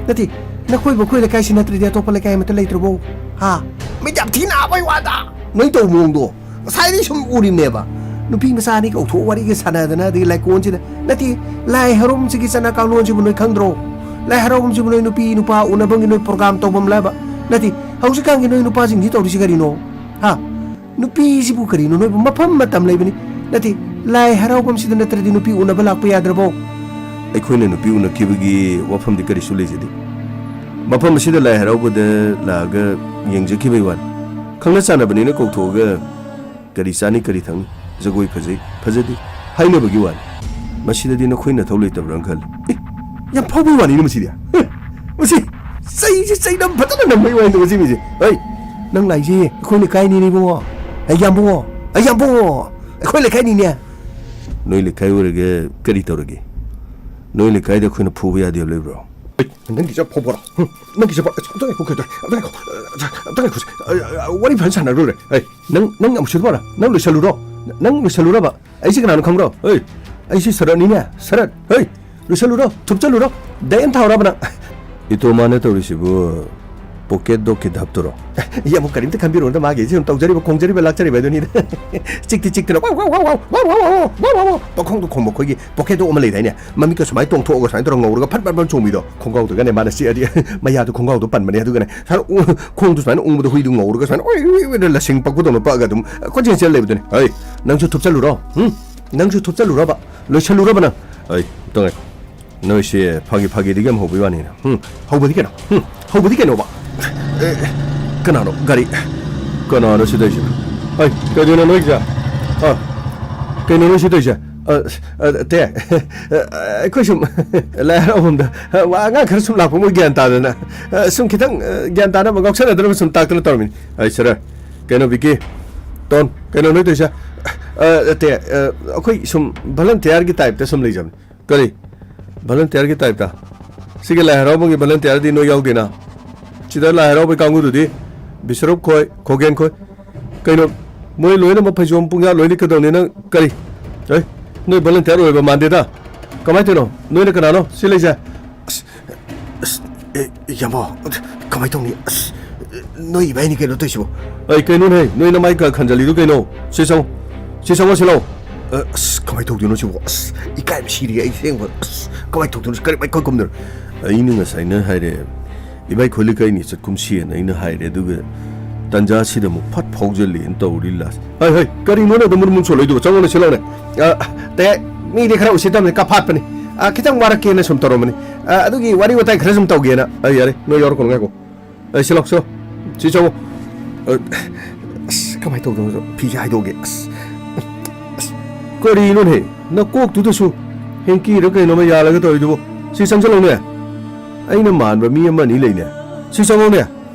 ꯅꯠꯇꯦ, ꯅꯈꯣꯏꯕꯨ ꯑꯩꯈꯣꯏ ꯂꯩꯀꯥꯏꯁꯤ ꯅꯠꯇ꯭ꯔꯗꯤ ꯑꯇꯣꯞꯄ ꯂꯩꯀꯥꯏ ꯑꯃꯠꯇ ꯂꯩꯇ꯭ꯔꯕꯣ? ꯍꯥ? ꯃꯤ ꯌꯥꯝ ꯊꯤꯅ ꯑꯕꯩ ꯋꯥꯗ ꯅꯣꯏ ꯇꯧ ꯃꯑꯣꯡꯗꯣ꯫ ꯉꯁꯥꯏꯗꯩ ꯁꯨꯝ ꯎꯔꯤꯕꯅꯦꯕ꯫ ꯅꯨꯄꯤ ꯃꯆꯥ ꯑꯅꯤ ꯀꯧꯊꯣꯛ ꯋꯥꯔꯤꯒ ꯁꯥꯟꯅꯗꯅ, ꯑꯗꯒꯤ ꯂꯥꯏꯀꯣꯟꯁꯤꯗ꯫ ꯅꯠꯇꯦ, ꯂꯥꯏ ꯍꯔꯥꯎꯐꯝꯁꯤꯒꯤ ꯆꯠꯅ ꯀꯥꯡꯂꯣꯟꯁꯤꯕꯨ ꯅꯣꯏ ꯈꯪꯗ꯭ꯔꯣ? ꯂꯥꯏ ꯍꯔꯥꯎꯐꯝꯁꯤꯕꯨ ꯅꯣꯏ ꯅꯨꯄꯤ ꯅꯨꯄꯥ ꯎꯅꯐꯝꯒꯤ ꯅꯣꯏ ꯄ꯭ꯔꯣꯒ꯭ꯔꯥꯝ ꯇꯧꯐꯝ ꯂꯩꯕ? ꯅꯠꯇꯦ, ꯍꯧꯖꯤꯛꯀꯥꯟꯒꯤ ꯅꯣꯏ ꯅꯨꯄꯥꯁꯤꯡꯁꯤ ꯇꯧꯔꯤꯁꯤ ꯀꯔꯤꯅꯣ? ꯍꯥ? ꯅꯨꯄꯤꯁꯤꯕꯨ ꯀꯔꯤꯅꯣ? ꯅꯣꯏꯕꯨ ꯃꯐꯝ ꯃꯇꯝ ꯂꯩꯕꯅꯤ꯫ ꯅꯠꯇꯦ, ꯂꯥꯏ ꯍꯔꯥꯎꯐꯝꯁꯤꯗ ꯅꯠꯇ꯭ꯔꯗꯤ ꯅꯨꯄꯤ ꯎꯅꯕ ꯂꯥꯛꯄ ꯌꯥꯗ꯭ꯔꯕꯣ? ꯑꯩꯈꯣꯏꯅ ꯅꯨꯄꯤ ꯎꯅꯈꯤꯕꯒꯤ ꯋꯥꯐꯝꯗꯤ ꯀꯔꯤꯁꯨ ꯂꯩꯖꯗꯦ꯫ ꯃꯐꯝ ꯑꯁꯤꯗ ꯂꯥꯏ ꯍꯔꯥꯎꯕꯗ ꯂꯥꯛꯑꯒ ꯌꯦꯡꯖꯈꯤꯕꯒꯤ ꯋꯥꯅꯤ꯫ ꯈꯪꯅ ꯆꯥꯟꯅꯕꯅꯤꯅ ꯀꯧꯊꯣꯛꯑꯒ ꯀꯔꯤ ꯆꯥꯅꯤ, ꯀꯔꯤ ꯊꯛꯅꯤ? ꯖꯒꯣꯏ ꯐꯖꯩ, ꯐꯖꯗꯦ ꯍꯥꯏꯅꯕꯒꯤ ꯋꯥꯅꯤ꯫ ꯃꯁꯤꯗꯗꯤ ꯅꯈꯣꯏ ꯅꯊꯧ ꯂꯩꯇꯕ꯭ꯔꯥꯅ ꯈꯜꯂꯤ꯫ ꯑꯦ, ꯌꯥꯝ ꯐꯥꯎꯕꯒꯤ ꯋꯥꯅꯤꯅꯦ ꯃꯁꯤꯗꯤ꯫ ꯍꯦ, ꯃꯁꯤ ꯆꯩꯁꯦ ꯆꯩꯅꯝ ꯐꯖꯅ ꯅꯝꯕꯩ ꯋꯥꯅꯤꯗ ꯃꯁꯤ ꯃꯤꯁꯦ꯫ ꯍꯩ, ꯅꯪ ꯂꯥꯛꯏꯁꯦ ꯑꯩꯈꯣꯏ ꯂꯩꯀꯥꯏꯅꯤꯅꯦ ꯏꯕꯨꯡꯉꯣ꯫ ꯑꯩ ꯌꯥꯝꯕꯨꯡꯉꯣ, ꯑꯩ ꯌꯥꯝꯕꯨꯡꯉꯣ, ꯑꯩꯈꯣꯏ ꯂꯩꯀꯥꯏꯅꯤꯅꯦ꯫ ꯅꯣꯏ ꯂꯩꯀꯥꯏ ꯑꯣꯏꯔꯒꯦ ꯀꯔꯤ ꯇꯧꯔꯒꯦ? ꯅꯣꯏ ꯂꯩꯀꯥꯏꯗ ꯑꯩꯈꯣꯏꯅ ꯐꯨꯕ ꯌꯥꯗꯦꯕ ꯂꯩꯕ꯭ꯔꯣ? ꯅꯪꯒꯤ ꯆꯞ ꯐꯥꯎꯕ꯭ꯔꯣ? ꯅꯪꯒꯤ ꯆꯞ ꯑꯝꯇ ꯉꯥꯏꯈꯣ, ꯑꯝꯇ ꯉꯥꯏꯈꯣ, ꯑꯝꯇ ꯉꯥꯏꯈꯣ, ꯑꯝꯇ ꯉꯥꯏꯈꯣ꯫ ꯋꯥꯔꯤ ꯐꯖꯅ ꯁꯥꯟꯅꯔꯨꯔꯦ꯫ ꯑꯩ, ꯅꯪ, ꯅꯪ ꯑꯃꯨꯛ ꯁꯤꯜꯂꯨꯔ? ꯅꯪ ꯂꯣꯏꯁꯜꯂꯨꯔꯣ? ꯅꯪ ꯂꯣꯏꯁꯜꯂꯨꯔꯕ? ꯑꯩꯁꯤ ꯀꯅꯥꯅꯣ ꯈꯪꯕ꯭ꯔꯣ? ꯍꯩ, ꯑꯩꯁꯤ ꯁꯔꯠꯅꯤꯅꯦ, ꯁꯔꯠ꯫ ꯍꯩ, ꯂꯣꯏꯁꯜꯂꯨꯔꯣ, ꯊꯨꯞꯆꯜꯂꯨꯔꯣ, ꯗꯥꯏꯟ ꯊꯥꯎꯔꯕ ꯅꯪ? ꯏꯇꯣꯃꯥꯅ ꯇꯧꯔꯤꯁꯤꯕꯨ ꯄꯣꯀꯦꯠ ꯗꯣꯛꯀꯤ ꯙꯞꯇꯨꯔꯣ? ꯏꯌꯥꯝꯕ, ꯀꯔꯤꯝꯇ ꯈꯟꯕꯤꯔꯨꯅꯨꯗ, ꯃꯥꯒꯤ ꯁꯨꯝ ꯇꯧꯖꯔꯤꯕ, ꯈꯣꯡꯖꯔꯤꯕ, ꯂꯥꯛꯆꯔꯤꯕ ꯑꯗꯨꯅꯤꯗ꯫ ꯆꯤꯛꯇꯤ ꯆꯤꯛꯇꯅ, ꯋꯥꯎ, ꯋꯥꯎ, ꯋꯥꯎ, ꯋꯥꯎ, ꯋꯥꯎ, ꯋꯥꯎ, ꯋꯥꯎ, ꯋꯥꯎ, ꯋꯥꯎ, ꯋꯥꯎ, ꯋꯥꯎ, ꯋꯥꯎ, ꯄꯪꯈꯣꯡꯗ ꯈꯣꯡꯕ ꯑꯩꯈꯣꯏꯒꯤ ꯄꯣꯀꯦꯠ ꯗꯣꯛ ꯑꯃ ꯂꯩꯗꯥꯏꯅꯦ? ꯃꯃꯤꯠꯀ ꯁꯨꯃꯥꯏꯅ ꯇꯣꯡꯊꯣꯛꯑꯒ ꯁꯨꯃꯥꯏꯅ ꯇꯧꯔꯒ ꯉꯧꯔꯒ ꯐꯟ ꯐꯟ ꯐꯟ ꯆꯣꯡꯕꯤꯗꯣ꯫ ꯈꯣꯡꯒ꯭ꯔꯥꯎꯗꯨꯒꯅꯦ ꯃꯥꯅ ꯆꯤꯛꯑꯗꯤ ꯃꯌꯥꯗꯨ ꯈꯣꯡꯒ꯭ꯔꯥꯎꯗꯣ ꯄꯟꯕꯅꯦ꯫ ꯑꯗꯨꯒꯅꯦ ꯁꯨꯃꯥꯏꯅ ꯎ-, ꯈꯣꯡꯗꯨ ꯁꯨꯃꯥꯏꯅ ꯎꯪꯕꯗ ꯍꯨꯏꯗꯨ ꯉꯧꯔꯒ ꯁꯨꯃꯥꯏꯅ ꯑꯣꯏ, ꯑꯣꯏ, ꯑꯣꯏꯅ ꯂꯁꯤꯡ ꯄꯛꯄꯗꯧꯅ ꯄꯛꯑꯒ ꯑꯗꯨꯝ ꯀꯣꯏꯆꯦꯟ ꯆꯦꯟ ꯂꯩꯕꯗꯨꯅꯦ꯫ ꯍꯩ, ꯅꯪꯁꯨ ꯊꯨꯞꯆꯜꯂꯨꯔꯣ? ꯍꯨꯝ? ꯅꯪꯁꯨ ꯊꯨꯞꯆꯜꯂꯨꯔꯕ? ꯂꯣꯏꯁꯜꯂꯨꯔꯕ ꯅꯪ? ꯑꯩ, ꯑꯝꯇ ꯉꯥꯏꯈꯣ꯫ ꯅꯣꯏꯁꯦ ꯐꯥꯒꯤ ꯐꯥꯒꯤꯗꯒꯤ ꯌꯥꯝ ꯍꯧꯕꯩ ꯋꯥꯅꯤꯅꯦ꯫ ꯍꯨꯝ, ꯍꯧꯕꯗꯤ ꯀꯩꯅꯣ? ꯍꯨꯝ, ꯍꯧꯕꯗꯤ ꯀꯩꯅꯣꯕ? ꯑꯦ, ꯀꯅꯥꯅꯣ? ꯒꯥꯔꯤ꯫ ꯀꯅꯥꯅꯣ ꯁꯤ ꯇꯧꯔꯤꯁꯦ? ꯍꯩ, ꯀꯩꯗꯧꯅꯣ ꯅꯣꯏꯒꯤꯁꯦ? ꯑ, ꯀꯩꯅꯣ ꯅꯣꯏ ꯁꯤ ꯇꯧꯔꯤꯁꯦ? ꯑ, ꯑ, ꯇꯦ, ꯑ, ꯑꯩꯈꯣꯏ ꯁꯨꯝ ꯂꯥꯏ ꯍꯔꯥꯎꯐꯝꯗ, ꯑ, ꯑꯉꯥꯡ ꯈꯔ ꯁꯨꯝ ꯂꯥꯛꯄ ꯃꯣꯏ ꯒ꯭ꯌꯥꯟ ꯇꯥꯗꯅ, ꯑ, ꯁꯨꯝ ꯈꯤꯇꯪ, ꯑ, ꯒ꯭ꯌꯥꯟ ꯇꯥꯅꯕ ꯉꯥꯎꯁꯟꯅꯗꯅꯕ ꯁꯨꯝ ꯇꯥꯛꯇꯅ ꯇꯧꯔꯝꯃꯤꯅꯤ꯫ ꯑꯩ ꯁꯔ, ꯀꯩꯅꯣ ꯕꯤꯀꯤ, ꯇꯣꯟ, ꯀꯩꯅꯣ ꯅꯣꯏ ꯇꯧꯔꯤꯁꯦ? ꯑ, ꯅꯠꯇꯦ, ꯑ, ꯑꯩꯈꯣꯏ ꯁꯨꯝ ꯚꯂꯟꯇꯤꯌꯥꯔꯒꯤ ꯇꯥꯏꯞꯇ ꯁꯨꯝ ꯂꯩꯖꯕꯅꯤ꯫ ꯀꯔꯤ? ꯚꯂꯟꯇꯤꯌꯥꯔꯒꯤ ꯇꯥꯏꯞꯇ? ꯁꯤꯒꯤ ꯂꯥꯏ ꯍꯔꯥꯎꯕꯒꯤ ꯚꯂꯟꯇꯤꯌꯥꯔꯗꯤ ꯅꯣꯏ ꯌꯥꯎꯗꯦꯅ? ꯁꯤꯗ ꯂꯥꯏ ꯍꯔꯥꯎꯕꯒꯤ ꯀꯥꯡꯕꯨꯗꯨꯗꯤ ꯕꯤꯁꯔꯨꯞ ꯈꯣꯏ, ꯈꯣꯒꯦꯟ ꯈꯣꯏ, ꯀꯩꯅꯣ, ꯃꯣꯏ ꯂꯣꯏꯅꯃꯛ ꯐꯩꯖꯣꯝ ꯄꯨꯡꯌꯥꯠ ꯂꯣꯏꯅ ꯀꯩꯗꯧꯅꯤ? ꯅꯪ ꯀꯔꯤ? ꯑꯦ, ꯅꯣꯏ ꯚꯂꯟꯇꯤꯌꯥꯔ ꯑꯣꯏꯕ ꯃꯥꯟꯗꯦꯗ꯫ ꯀꯃꯥꯏꯅ ꯇꯧꯔꯤꯅꯣ? ꯅꯣꯏꯅ ꯀꯅꯥꯅꯣ ꯁꯤ ꯂꯩꯁꯦ? ꯑꯁ, ꯑꯁ, ꯑꯦ, ꯏꯌꯥꯝꯕ, ꯀꯃꯥꯏꯅ ꯇꯧꯅꯤ? ꯑꯁ, ꯅꯣꯏ ꯏꯕꯥꯏꯅꯤ ꯀꯩꯅꯣ ꯇꯧꯏꯁꯤꯕꯣ? ꯑꯩ, ꯀꯩꯅꯣꯅꯦ? ꯅꯣꯏ ꯅꯃꯥꯏ ꯀ-, ꯈꯟꯖꯜꯂꯤꯗꯨ ꯀꯩꯅꯣ? ꯁꯤ ꯆꯪꯉꯣ꯫ ꯁꯤ ꯆꯪꯉꯣ, ꯁꯤ ꯂꯥꯎ꯫ ꯑ, ꯑꯁ, ꯀꯃꯥꯏꯅ ꯇꯧꯗꯣꯏꯅꯣ ꯁꯤꯕꯣ? ꯑꯁ, ꯏꯀꯥꯏꯕ ꯁꯤꯔꯦ ꯑꯩ ꯑꯁꯦꯡꯕ꯫ ꯑꯁ, ꯀꯃꯥꯏꯅ ꯇꯧꯗꯣꯏꯅꯣ? ꯀꯔꯤ ꯃꯥꯏ ꯀꯣꯏ ꯀꯨꯝꯗꯣꯏꯅꯣ? ꯑꯩꯅ ꯉꯁꯥꯏꯅ ꯍꯥꯏꯔꯦ, ꯏꯕꯥꯏ ꯈꯣꯂꯤꯀꯥꯏꯅꯤ ꯆꯠꯀꯨꯝꯁꯤꯅ ꯑꯩꯅ ꯍꯥꯏꯔꯦ, ꯑꯗꯨꯒ ꯇꯟꯖꯥꯁꯤꯗ ꯑꯃꯨꯛ ꯐꯠ ꯐꯥꯎꯖꯜꯂꯦꯅ ꯇꯧꯔꯤ ꯂꯥꯁ꯫ ꯍꯩ, ꯍꯩ, ꯀꯔꯤꯅꯣꯅꯦ ꯑꯗꯨꯝ ꯃꯨꯟ ꯃꯨꯟ ꯁꯣꯜꯂꯛꯏꯗꯨꯕꯣ? ꯆꯪꯉꯣꯅꯦ, ꯁꯤ ꯂꯥꯎꯅꯦ꯫ ꯑ, ꯇꯦ, ꯃꯤꯗꯤ ꯈꯔ ꯎꯁꯤꯠꯇꯕꯅꯤ, ꯀꯐꯥꯠꯄꯅꯤ꯫ ꯑ, ꯈꯤꯇꯪ ꯋꯥꯔꯛꯀꯦꯅ ꯁꯨꯝ ꯇꯧꯔꯝꯕꯅꯤ꯫ ꯑ, ꯑꯗꯨꯒꯤ ꯋꯥꯔꯤ ꯋꯥꯇꯥꯏ ꯈꯔ ꯁꯨꯝ ꯇꯧꯒꯦꯅ꯫ ꯑ, ꯌꯥꯔꯦ, ꯅꯣꯏ ꯌꯥꯎꯔꯛꯀꯅꯨ, ꯉꯥꯏꯈꯣ꯫ ꯑꯩ ꯁꯤ ꯂꯥꯎ, ꯁꯤ ꯂꯥꯎ꯫ ꯁꯤ ꯆꯪꯉꯣ꯫ ꯑ, ꯑꯁ, ꯀꯃꯥꯏꯅ ꯇꯧꯗꯣꯏꯅꯣ? ꯐꯤꯁꯦ ꯍꯥꯏꯗꯣꯛꯑꯒꯦ꯫ ꯑꯁ, ꯑꯁ, ꯀꯔꯤꯅꯣꯅꯦ? ꯅꯀꯣꯛꯇꯨꯗꯁꯨ ꯍꯦꯡꯀꯤꯔ ꯀꯩꯅꯣꯝꯃ ꯌꯥꯜꯂꯒ ꯇꯧꯔꯤꯗꯨꯕꯨ? ꯁꯤ ꯆꯪꯁꯤꯜꯂꯧꯅꯦ꯫ ꯑꯩꯅ ꯃꯥꯟꯕ ꯃꯤ ꯑꯃꯅꯤ ꯂꯩꯅꯦ꯫ ꯁꯤ ꯆꯪꯉꯧꯅꯦ꯫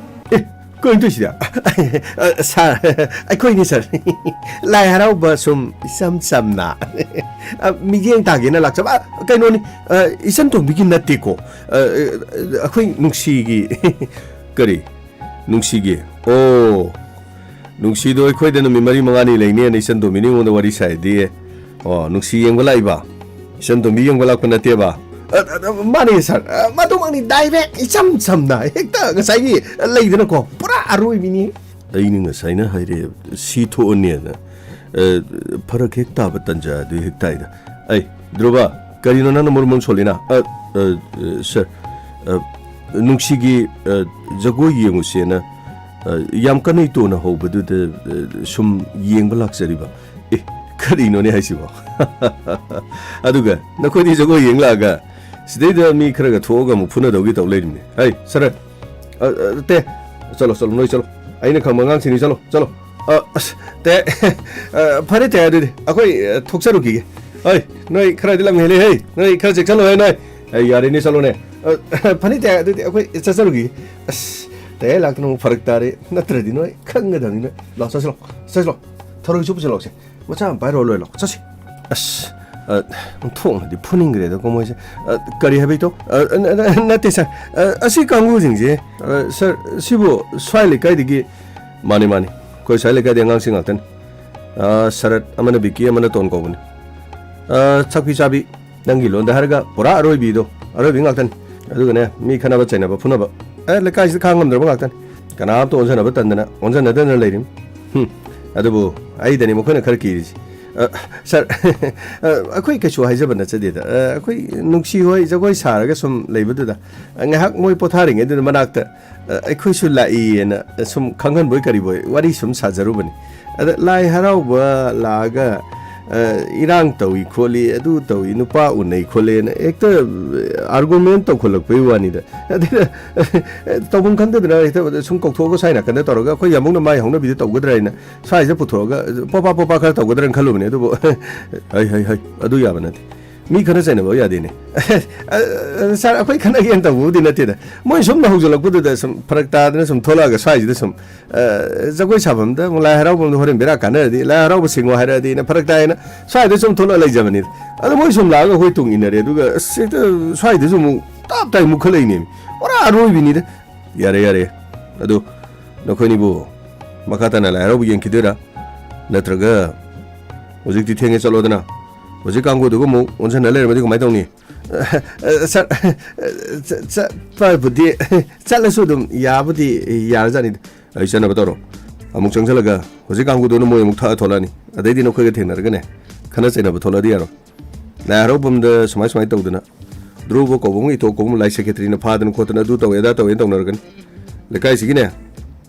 ꯑꯦ, ꯀꯩꯅꯣ ꯇꯧꯔꯤꯁꯤꯗꯤ? ꯑ, ꯁꯥꯔ, ꯑꯩꯈꯣꯏꯅꯤ ꯁꯥꯔ꯫ ꯂꯥꯏ ꯍꯔꯥꯎꯕ ꯁꯨꯝ ꯏꯆꯝ ꯆꯝꯅ꯫ ꯑ, ꯃꯤꯠꯌꯦꯡ ꯇꯥꯒꯦꯅ ꯂꯥꯛꯆꯕ꯫ ꯑ, ꯀꯩꯅꯣꯅꯤ, ꯑ, ꯏꯆꯟ ꯇꯣꯝꯕꯤꯒꯤ ꯅꯠꯇꯦꯀꯣ꯫ ꯑ, ꯑ, ꯑꯩꯈꯣꯏ ꯅꯨꯡꯁꯤꯒꯤ꯫ ꯀꯔꯤ? ꯅꯨꯡꯁꯤꯒꯤ? ꯑꯣ, ꯅꯨꯡꯁꯤꯗꯣ ꯑꯩꯈꯣꯏꯗ ꯅꯨꯃꯤꯠ ꯃꯔꯤ ꯃꯉꯥꯅꯤ ꯂꯩꯅꯦꯅ ꯏꯆꯟ ꯇꯣꯝꯕꯤꯅ ꯑꯩꯉꯣꯟꯗ ꯋꯥꯔꯤ ꯁꯥꯏꯗꯤ꯫ ꯑꯣ, ꯅꯨꯡꯁꯤ ꯌꯦꯡꯕ ꯂꯥꯛꯏꯕ? ꯏꯆꯟ ꯇꯣꯝꯕꯤ ꯌꯦꯡꯕ ꯂꯥꯛꯄ ꯅꯠꯇꯦꯕ? ꯑ, ꯑ, ꯑ, ꯃꯥꯅꯦ ꯁꯥꯔ꯫ ꯑ, ꯃꯗꯨꯃꯛꯅꯤ, ꯗꯥꯏꯔꯦꯛ ꯏꯆꯝ ꯆꯝꯅ ꯍꯦꯛꯇ ꯉꯁꯥꯏꯒꯤ ꯂꯩꯗꯅꯀꯣ, ꯄꯨꯔꯥ ꯑꯔꯣꯏꯕꯤꯅꯤ꯫ ꯑꯩꯅ ꯉꯁꯥꯏꯅ ꯍꯥꯏꯔꯦ, ꯁꯤ ꯊꯣꯛꯑꯅꯦꯅ꯫ ꯑ, ꯐꯔꯛ ꯍꯦꯛ ꯇꯥꯕ ꯇꯟꯖꯥ ꯑꯗꯨ ꯍꯦꯛ ꯇꯥꯏꯗ꯫ ꯑꯩ, ꯙ꯭ꯔꯨꯕ, ꯀꯔꯤꯅꯣ ꯅꯪꯅ ꯃꯔꯨ ꯃꯔꯨ ꯁꯣꯜꯂꯤꯅ? ꯑ, ꯑ, ꯑ, ꯁꯥꯔ, ꯑ, ꯅꯨꯡꯁꯤꯒꯤ, ꯑ, ꯖꯒꯣꯏ ꯌꯦꯡꯉꯨꯁꯦꯅ, ꯑ, ꯌꯥꯝ ꯀꯟꯅ ꯏꯇꯣꯟꯅ ꯍꯧꯕꯗꯨꯗ, ꯑ, ꯁꯨꯝ ꯌꯦꯡꯕ ꯂꯥꯛꯆꯔꯤꯕ꯫ ꯑꯦ, ꯀꯔꯤꯅꯣꯅꯦ ꯍꯥꯏꯁꯤꯕꯣ? ꯑꯗꯨꯒ ꯅꯈꯣꯏꯗꯤ ꯖꯒꯣꯏ ꯌꯦꯡ ꯂꯥꯛꯑꯒ ꯁꯤꯗꯩꯗ ꯃꯤ ꯈꯔꯒ ꯊꯣꯛꯑꯒ ꯑꯃꯨꯛ ꯐꯨꯅꯗꯧꯒꯤ ꯇꯧ ꯂꯩꯔꯤꯅꯦ꯫ ꯍꯩ, ꯁꯥꯔ, ꯑ, ꯑ, ꯇꯦ, ꯆꯠꯂꯣ, ꯆꯠꯂꯣ, ꯅꯣꯏ ꯆꯠꯂꯣ꯫ ꯑꯩꯅ ꯈꯪꯕ ꯑꯉꯥꯡꯁꯤꯡꯅꯤ, ꯆꯠꯂꯣ, ꯆꯠꯂꯣ꯫ ꯑ, ꯑꯁ, ꯇꯦ, ꯑ, ꯐꯔꯦ, ꯇꯦ, ꯑꯗꯨꯗꯤ ꯑꯩꯈꯣꯏ, ꯑ, ꯊꯣꯛꯆꯔꯨꯈꯤꯒꯦ꯫ ꯍꯣꯏ, ꯅꯣꯏ ꯈꯔꯗꯤ ꯂꯝ ꯍꯦꯜꯂꯦ, ꯍꯩ, ꯅꯣꯏ ꯈꯔ ꯆꯦꯛꯁꯜꯂꯣ, ꯍꯩ, ꯅꯣꯏ꯫ ꯑꯩ ꯌꯥꯔꯦꯅꯦ, ꯆꯠꯂꯣꯅꯦ꯫ ꯑ, ꯐꯅꯤ, ꯇꯦ, ꯑꯗꯨꯗꯤ ꯑꯩꯈꯣꯏ ꯆꯠꯆꯔꯨꯈꯤꯒꯦ꯫ ꯑꯁ, ꯇꯦ, ꯂꯥꯛꯇꯅ ꯑꯃꯨꯛ ꯐꯔꯛ ꯇꯥꯔꯦ, ꯅꯠꯇ꯭ꯔꯗꯤ ꯅꯣꯏ ꯈꯪꯒꯗꯕꯅꯤ, ꯅꯣꯏ꯫ ꯂꯥꯛꯑꯣ, ꯆꯠꯁꯤꯜꯂꯣ, ꯆꯠꯁꯤꯜꯂꯣ꯫ ꯊꯔꯣꯏꯁꯨ ꯄꯨꯁꯤꯜꯂꯛꯑꯣꯁꯦ꯫ ꯃꯆꯥ ꯑꯃ ꯄꯥꯏꯔꯛꯑꯣ, ꯂꯣꯏ ꯂꯥꯛꯑꯣ, ꯆꯠꯁꯤ꯫ ꯑꯁ, ꯑ, ꯑꯣꯟꯊꯣꯛꯅꯗꯤ ꯐꯨꯅꯤꯡꯈ꯭ꯔꯦꯗꯀꯣ ꯃꯣꯏꯁꯦ꯫ ꯑ, ꯀꯔꯤ ꯍꯥꯏꯕ ꯏꯇꯥꯎ? ꯑ, ꯅ-, ꯅ-, ꯅꯠꯇꯦ ꯁꯥꯔ꯫ ꯑ, ꯑꯁꯤ ꯀꯥꯡꯕꯨꯁꯤꯡꯁꯦ, ꯑ, ꯁꯥꯔ, ꯁꯤꯕꯨ ꯁ꯭ꯋꯥꯏ ꯂꯩꯀꯥꯏꯗꯒꯤ? ꯃꯥꯅꯤ, ꯃꯥꯅꯤ, ꯑꯩꯈꯣꯏ ꯁ꯭ꯋꯥꯏ ꯂꯩꯀꯥꯏꯗꯒꯤ ꯑꯉꯥꯡꯁꯤꯡ ꯉꯥꯛꯇꯅꯤ꯫ ꯑ, ꯁꯔꯠ, ꯑꯃꯅ ꯕꯤꯀꯤ, ꯑꯃꯅ ꯇꯣꯟ ꯀꯧꯕꯅꯤ꯫ ꯑ, ꯊꯛꯄꯤ ꯆꯥꯕꯤ, ꯅꯪꯒꯤ ꯂꯣꯟꯗ ꯍꯥꯏꯔꯒ ꯄꯨꯔꯥ ꯑꯔꯣꯏꯕꯤꯗꯣ, ꯑꯔꯣꯏꯕꯤ ꯉꯥꯛꯇꯅꯤ꯫ ꯑꯗꯨꯒꯅꯦ, ꯃꯤ ꯈꯠꯅꯕ ꯆꯩꯅꯕ ꯐꯨꯅꯕ, ꯑꯦ, ꯂꯩꯀꯥꯏꯁꯤꯗ ꯈꯥꯡ ꯉꯝꯗ꯭ꯔꯕ ꯉꯥꯛꯇꯅꯤ꯫ ꯀꯅꯥꯝꯇ ꯑꯣꯟꯖꯅꯕ ꯇꯟꯗꯅ ꯑꯣꯟꯖꯅꯗꯅ ꯂꯩꯔꯤꯝ꯫ ꯍꯨꯝ, ꯑꯗꯨꯕꯨ ꯑꯩꯗꯅꯤ ꯃꯈꯣꯏꯅ ꯈꯔ ꯀꯤꯔꯤꯁꯤ꯫ ꯑ, ꯁꯥꯔ, ꯑ, ꯑꯩꯈꯣꯏ ꯀꯩꯁꯨ ꯍꯥꯏꯖꯕ ꯅꯠꯆꯗꯦꯗ꯫ ꯑ, ꯑꯩꯈꯣꯏ ꯅꯨꯡꯁꯤ ꯍꯣꯏ ꯖꯒꯣꯏ ꯁꯥꯔꯒ ꯁꯨꯝ ꯂꯩꯕꯗꯨꯗ, ꯑ, ꯉꯥꯏꯍꯥꯛ ꯃꯣꯏ ꯄꯣꯊꯥꯔꯤꯉꯩꯗꯨꯗ ꯃꯅꯥꯛꯇ, ꯑ, ꯑꯩꯈꯣꯏꯁꯨ ꯂꯥꯛꯏꯌꯦꯅ ꯁꯨꯝ ꯈꯪꯍꯟꯕꯣꯏ ꯀꯔꯤꯕꯣꯏ ꯋꯥꯔꯤ ꯁꯨꯝ ꯁꯥꯖꯔꯨꯕꯅꯤ꯫ ꯑꯗ ꯂꯥꯏ ꯍꯔꯥꯎꯕ ꯂꯥꯛꯑꯒ, ꯑ, ꯏꯔꯥꯡ ꯇꯧꯏ ꯈꯣꯠꯂꯤ, ꯑꯗꯨ ꯇꯧꯏ, ꯅꯨꯄꯥ ꯎꯅꯩ ꯈꯣꯠꯂꯦꯅ ꯍꯦꯛꯇ ꯑꯥꯔꯒꯨꯃꯦꯟ ꯇꯧꯈꯠꯂꯛꯄꯩ ꯋꯥꯅꯤꯗ꯫ ꯑꯗꯨꯅ ꯇꯧꯐꯝ ꯈꯪꯗꯗꯅ ꯍꯦꯛꯇ ꯁꯨꯝ ꯀꯧꯊꯣꯛꯑꯒ ꯁ꯭ꯋꯥꯏ ꯅꯥꯀꯟꯗ ꯇꯧꯔꯒ ꯑꯩꯈꯣꯏ ꯌꯥꯝꯕꯨꯡꯅ ꯃꯥꯏ ꯍꯧꯅꯕꯤꯗ ꯇꯧꯒꯗ꯭ꯔꯥ ꯍꯥꯏꯅ ꯁ꯭ꯋꯥꯏꯁꯤꯗ ꯄꯨꯊꯣꯛꯑꯒ ꯄꯣꯄꯥ ꯄꯣꯄꯥ ꯈꯔ ꯇꯧꯒꯗ꯭ꯔꯅ ꯈꯜꯂꯨꯕꯅꯦ꯫ ꯑꯗꯨꯕꯨ ꯍꯩ ꯍꯩ ꯍꯩ, ꯑꯗꯨ ꯌꯥꯕ ꯅꯠꯇꯦ꯫ ꯃꯤ ꯈꯠꯅ ꯆꯩꯅꯕ ꯌꯥꯗꯦꯅꯦ꯫ ꯑ, ꯑ, ꯁꯥꯔ, ꯑꯩꯈꯣꯏ ꯈꯠꯅꯒꯦꯅ ꯇꯧꯕꯕꯨꯗꯤ ꯅꯠꯇꯦꯗ꯫ ꯃꯣꯏ ꯁꯨꯝ ꯍꯧꯖꯤꯜꯂꯛꯄꯗꯨꯗ ꯁꯨꯝ ꯐꯔꯛ ꯇꯥꯗꯅ ꯁꯨꯝ ꯊꯣꯛꯂꯛꯑꯒ ꯁ꯭ꯋꯥꯏꯁꯤꯗ ꯁꯨꯝ, ꯑ, ꯖꯒꯣꯏ ꯁꯥꯐꯝꯗ ꯑꯃꯨꯛ ꯂꯥꯏ ꯍꯔꯥꯎꯐꯝꯗ ꯍꯣꯔꯦꯟ ꯕꯦꯔꯥ ꯀꯥꯟꯅꯔꯗꯤ, ꯂꯥꯏ ꯍꯔꯥꯎꯕ ꯁꯤꯡꯉꯣ ꯍꯥꯏꯔꯛꯑꯗꯤꯅ ꯐꯔꯛ ꯇꯥꯏꯅ ꯁ꯭ꯋꯥꯏꯗ ꯁꯨꯝ ꯊꯣꯛꯂꯛꯑ ꯂꯩꯖꯕꯅꯤꯗ꯫ ꯑꯗꯣ ꯃꯣꯏ ꯁꯨꯝ ꯂꯥꯛꯑꯒ ꯑꯩꯈꯣꯏ ꯇꯨꯡ ꯏꯟꯅꯔꯦ, ꯑꯗꯨꯒ ꯑꯁ ꯍꯦꯛꯇ ꯁ꯭ꯋꯥꯏꯗꯁꯨ ꯑꯃꯨꯛ ꯇꯞ ꯇꯥꯏ ꯃꯨꯛꯈꯠꯂꯛꯏꯅꯦꯃꯤ꯫ ꯄꯨꯔꯥ ꯑꯔꯣꯏꯕꯤꯅꯤꯗ꯫ ꯌꯥꯔꯦ, ꯌꯥꯔꯦ꯫ ꯑꯗꯨ ꯅꯈꯣꯏꯅꯤꯕꯨ ꯃꯈꯥ ꯇꯥꯅ ꯂꯥꯏ ꯍꯔꯥꯎꯕ ꯌꯦꯡꯈꯤꯗꯣꯏꯔꯥ? ꯅꯠꯇ꯭ꯔꯒ ꯍꯧꯖꯤꯛꯇꯤ ꯊꯦꯡꯉꯦ, ꯆꯠꯂꯣꯗꯅ꯫ ꯍꯧꯖꯤꯛ ꯀꯥꯡꯕꯨꯗꯨꯒ ꯑꯃꯨꯛ ꯑꯣꯟꯁꯤꯟꯅ ꯂꯩꯔꯝꯃꯗꯤ ꯀꯃꯥꯏꯅ ꯇꯧꯅꯤ? ꯑ, ꯑ, ꯁꯥꯔ, ꯑ, ꯆ-, ꯆꯠꯄꯕꯨꯗꯤ, ꯆꯠꯂꯁꯨ ꯑꯗꯨꯝ ꯌꯥꯕꯨꯗꯤ ꯌꯥꯔꯖꯥꯠꯅꯤꯗ꯫ ꯑꯩ ꯆꯠꯅꯕ ꯇꯧꯔꯣ꯫ ꯑꯃꯨꯛ ꯆꯪꯁꯤꯜꯂꯒ ꯍꯧꯖꯤꯛ ꯀꯥꯡꯕꯨꯗꯨꯅ ꯃꯣꯏ ꯑꯃꯨꯛ ꯊꯛꯑ ꯊꯣꯛꯂꯛꯑꯅꯤ꯫ ꯑꯗꯩꯗꯤ ꯅꯈꯣꯏꯒ ꯊꯦꯡꯅꯔꯒꯅꯦ, ꯈꯠꯅ ꯆꯩꯅꯕ ꯊꯣꯛꯂꯛꯑꯗꯤ ꯌꯥꯔꯣꯏ꯫ ꯂꯥꯏ ꯍꯔꯥꯎꯐꯝꯗ ꯁꯨꯃꯥꯏ ꯁꯨꯃꯥꯏ ꯇꯧꯗꯅ, ꯙ꯭ꯔꯨꯕ ꯀꯧꯕ ꯑꯃ, ꯏꯇꯣꯛ ꯀꯧꯕ ꯑꯃ, ꯂꯥꯏ ꯁꯦꯀ꯭ꯔꯦꯇꯔꯤꯅ ꯐꯥꯗꯅ ꯈꯣꯠꯇꯅ ꯑꯗꯨ ꯇꯧꯋꯦ ꯑꯗꯥ ꯇꯧꯋꯦꯅ ꯇꯧꯅꯔꯛꯀꯅꯤ꯫ ꯂꯩꯀꯥꯏꯁꯤꯒꯤꯅꯦ,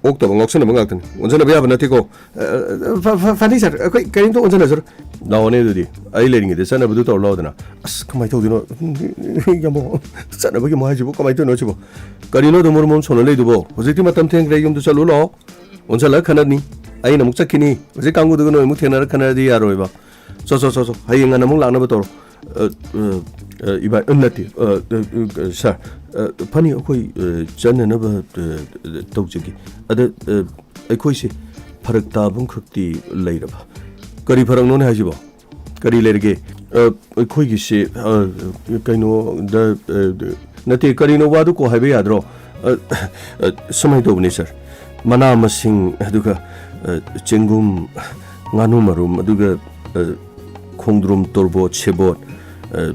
ꯑꯣꯛꯇꯕ ꯉꯥꯎꯁꯟꯅꯕ ꯉꯥꯛꯇꯅꯤ꯫ ꯑꯣꯟꯁꯤꯟꯅꯕ ꯌꯥꯕ ꯅꯠꯇꯦꯀꯣ꯫ ꯑ, ꯑ, ꯐ-, ꯐ-, ꯐꯅꯤ ꯁꯥꯔ, ꯑꯩꯈꯣꯏ ꯀꯔꯤꯝꯇ ꯑꯣꯟꯁꯤꯟꯅꯁꯔꯣꯏ꯫ ꯂꯥꯛꯑꯣꯅꯦ ꯑꯗꯨꯗꯤ, ꯑꯩ ꯂꯩꯔꯤꯉꯩꯗ ꯆꯠꯅꯕꯗꯨ ꯇꯧꯔ ꯂꯥꯛꯑꯣꯗꯅ꯫ ꯑꯁ, ꯀꯃꯥꯏꯅ ꯇꯧꯗꯣꯏꯅꯣ? ꯆꯠꯅꯕꯒꯤ ꯑꯃꯨꯛ ꯍꯥꯏꯁꯤꯕꯨ ꯀꯃꯥꯏꯅ ꯇꯧꯔꯤꯅꯣ ꯁꯤꯕꯨ? ꯀꯔꯤꯅꯣ ꯑꯗꯨꯝ ꯃꯔꯨꯝ ꯃꯔꯨꯝ ꯁꯣꯟꯅ ꯂꯩꯗꯨꯕꯣ? ꯍꯧꯖꯤꯛꯇꯤ ꯃꯇꯝ ꯊꯦꯡꯈ꯭ꯔꯦ, ꯌꯨꯝꯗ ꯆꯠꯂꯨ ꯂꯥꯛꯑꯣ꯫ ꯑꯣꯟꯁꯤꯜꯂꯒ ꯈꯠꯅꯅꯤ꯫ ꯑꯩꯅ ꯑꯃꯨꯛ ꯆꯠꯈꯤꯅꯤ꯫ ꯍꯧꯖꯤꯛ ꯀꯥꯡꯕꯨꯗꯨꯒ ꯅꯣꯏ ꯑꯃꯨꯛ ꯊꯦꯡꯅꯔ ꯈꯠꯅꯔꯗꯤ ꯌꯥꯔꯣꯏꯕ꯫ ꯆꯣ, ꯆꯣ, ꯆꯣ, ꯆꯣ꯫ ꯍꯌꯦꯡ ꯉꯟꯅ ꯑꯃꯨꯛ ꯂꯥꯛꯅꯕ ꯇꯧꯔꯣ꯫ ꯑ, ꯑ, ꯑ, ꯏꯕꯥ-, ꯑ, ꯅꯠꯇꯦ꯫ ꯑ, ꯑ, ꯑ, ꯁꯥꯔ, ꯑ, ꯐꯅꯤ, ꯑꯩꯈꯣꯏ, ꯑ, ꯆꯠꯅꯅꯕ, ꯑ, ꯇꯧꯖꯒꯦ꯫ ꯑꯗ, ꯑ, ꯑꯩꯈꯣꯏꯁꯦ ꯐꯔꯛ ꯇꯥꯕ ꯑꯃꯈꯛꯇꯤ ꯂꯩꯔꯕ꯫ ꯀꯔꯤ ꯐꯔꯛꯅꯣꯅꯦ ꯍꯥꯏꯁꯤꯕꯣ? ꯀꯔꯤ ꯂꯩꯔꯒꯦ? ꯑ, ꯑꯩꯈꯣꯏꯒꯤꯁꯦ, ꯑ, ꯀꯩꯅꯣꯗ, ꯑ, ꯅꯠꯇꯦ, ꯀꯔꯤꯅꯣ ꯋꯥꯗꯨ ꯀꯣ ꯍꯥꯏꯕ ꯌꯥꯗ꯭ꯔꯣ? ꯑ, ꯑ, ꯁꯨꯃꯥꯏꯅ ꯇꯧꯕꯅꯤ, ꯁꯥꯔ꯫ ꯃꯅꯥ ꯃꯁꯤꯡ, ꯑꯗꯨꯒ, ꯑ, ꯆꯦꯡꯒꯨꯝ, ꯉꯥꯅꯨ ꯃꯔꯨꯝ, ꯑꯗꯨꯒ, ꯑ, ꯈꯣꯡꯗ꯭ꯔꯨꯝ, ꯇꯣꯔꯕꯣꯠ, ꯁꯦꯕꯣꯠ, ꯑ,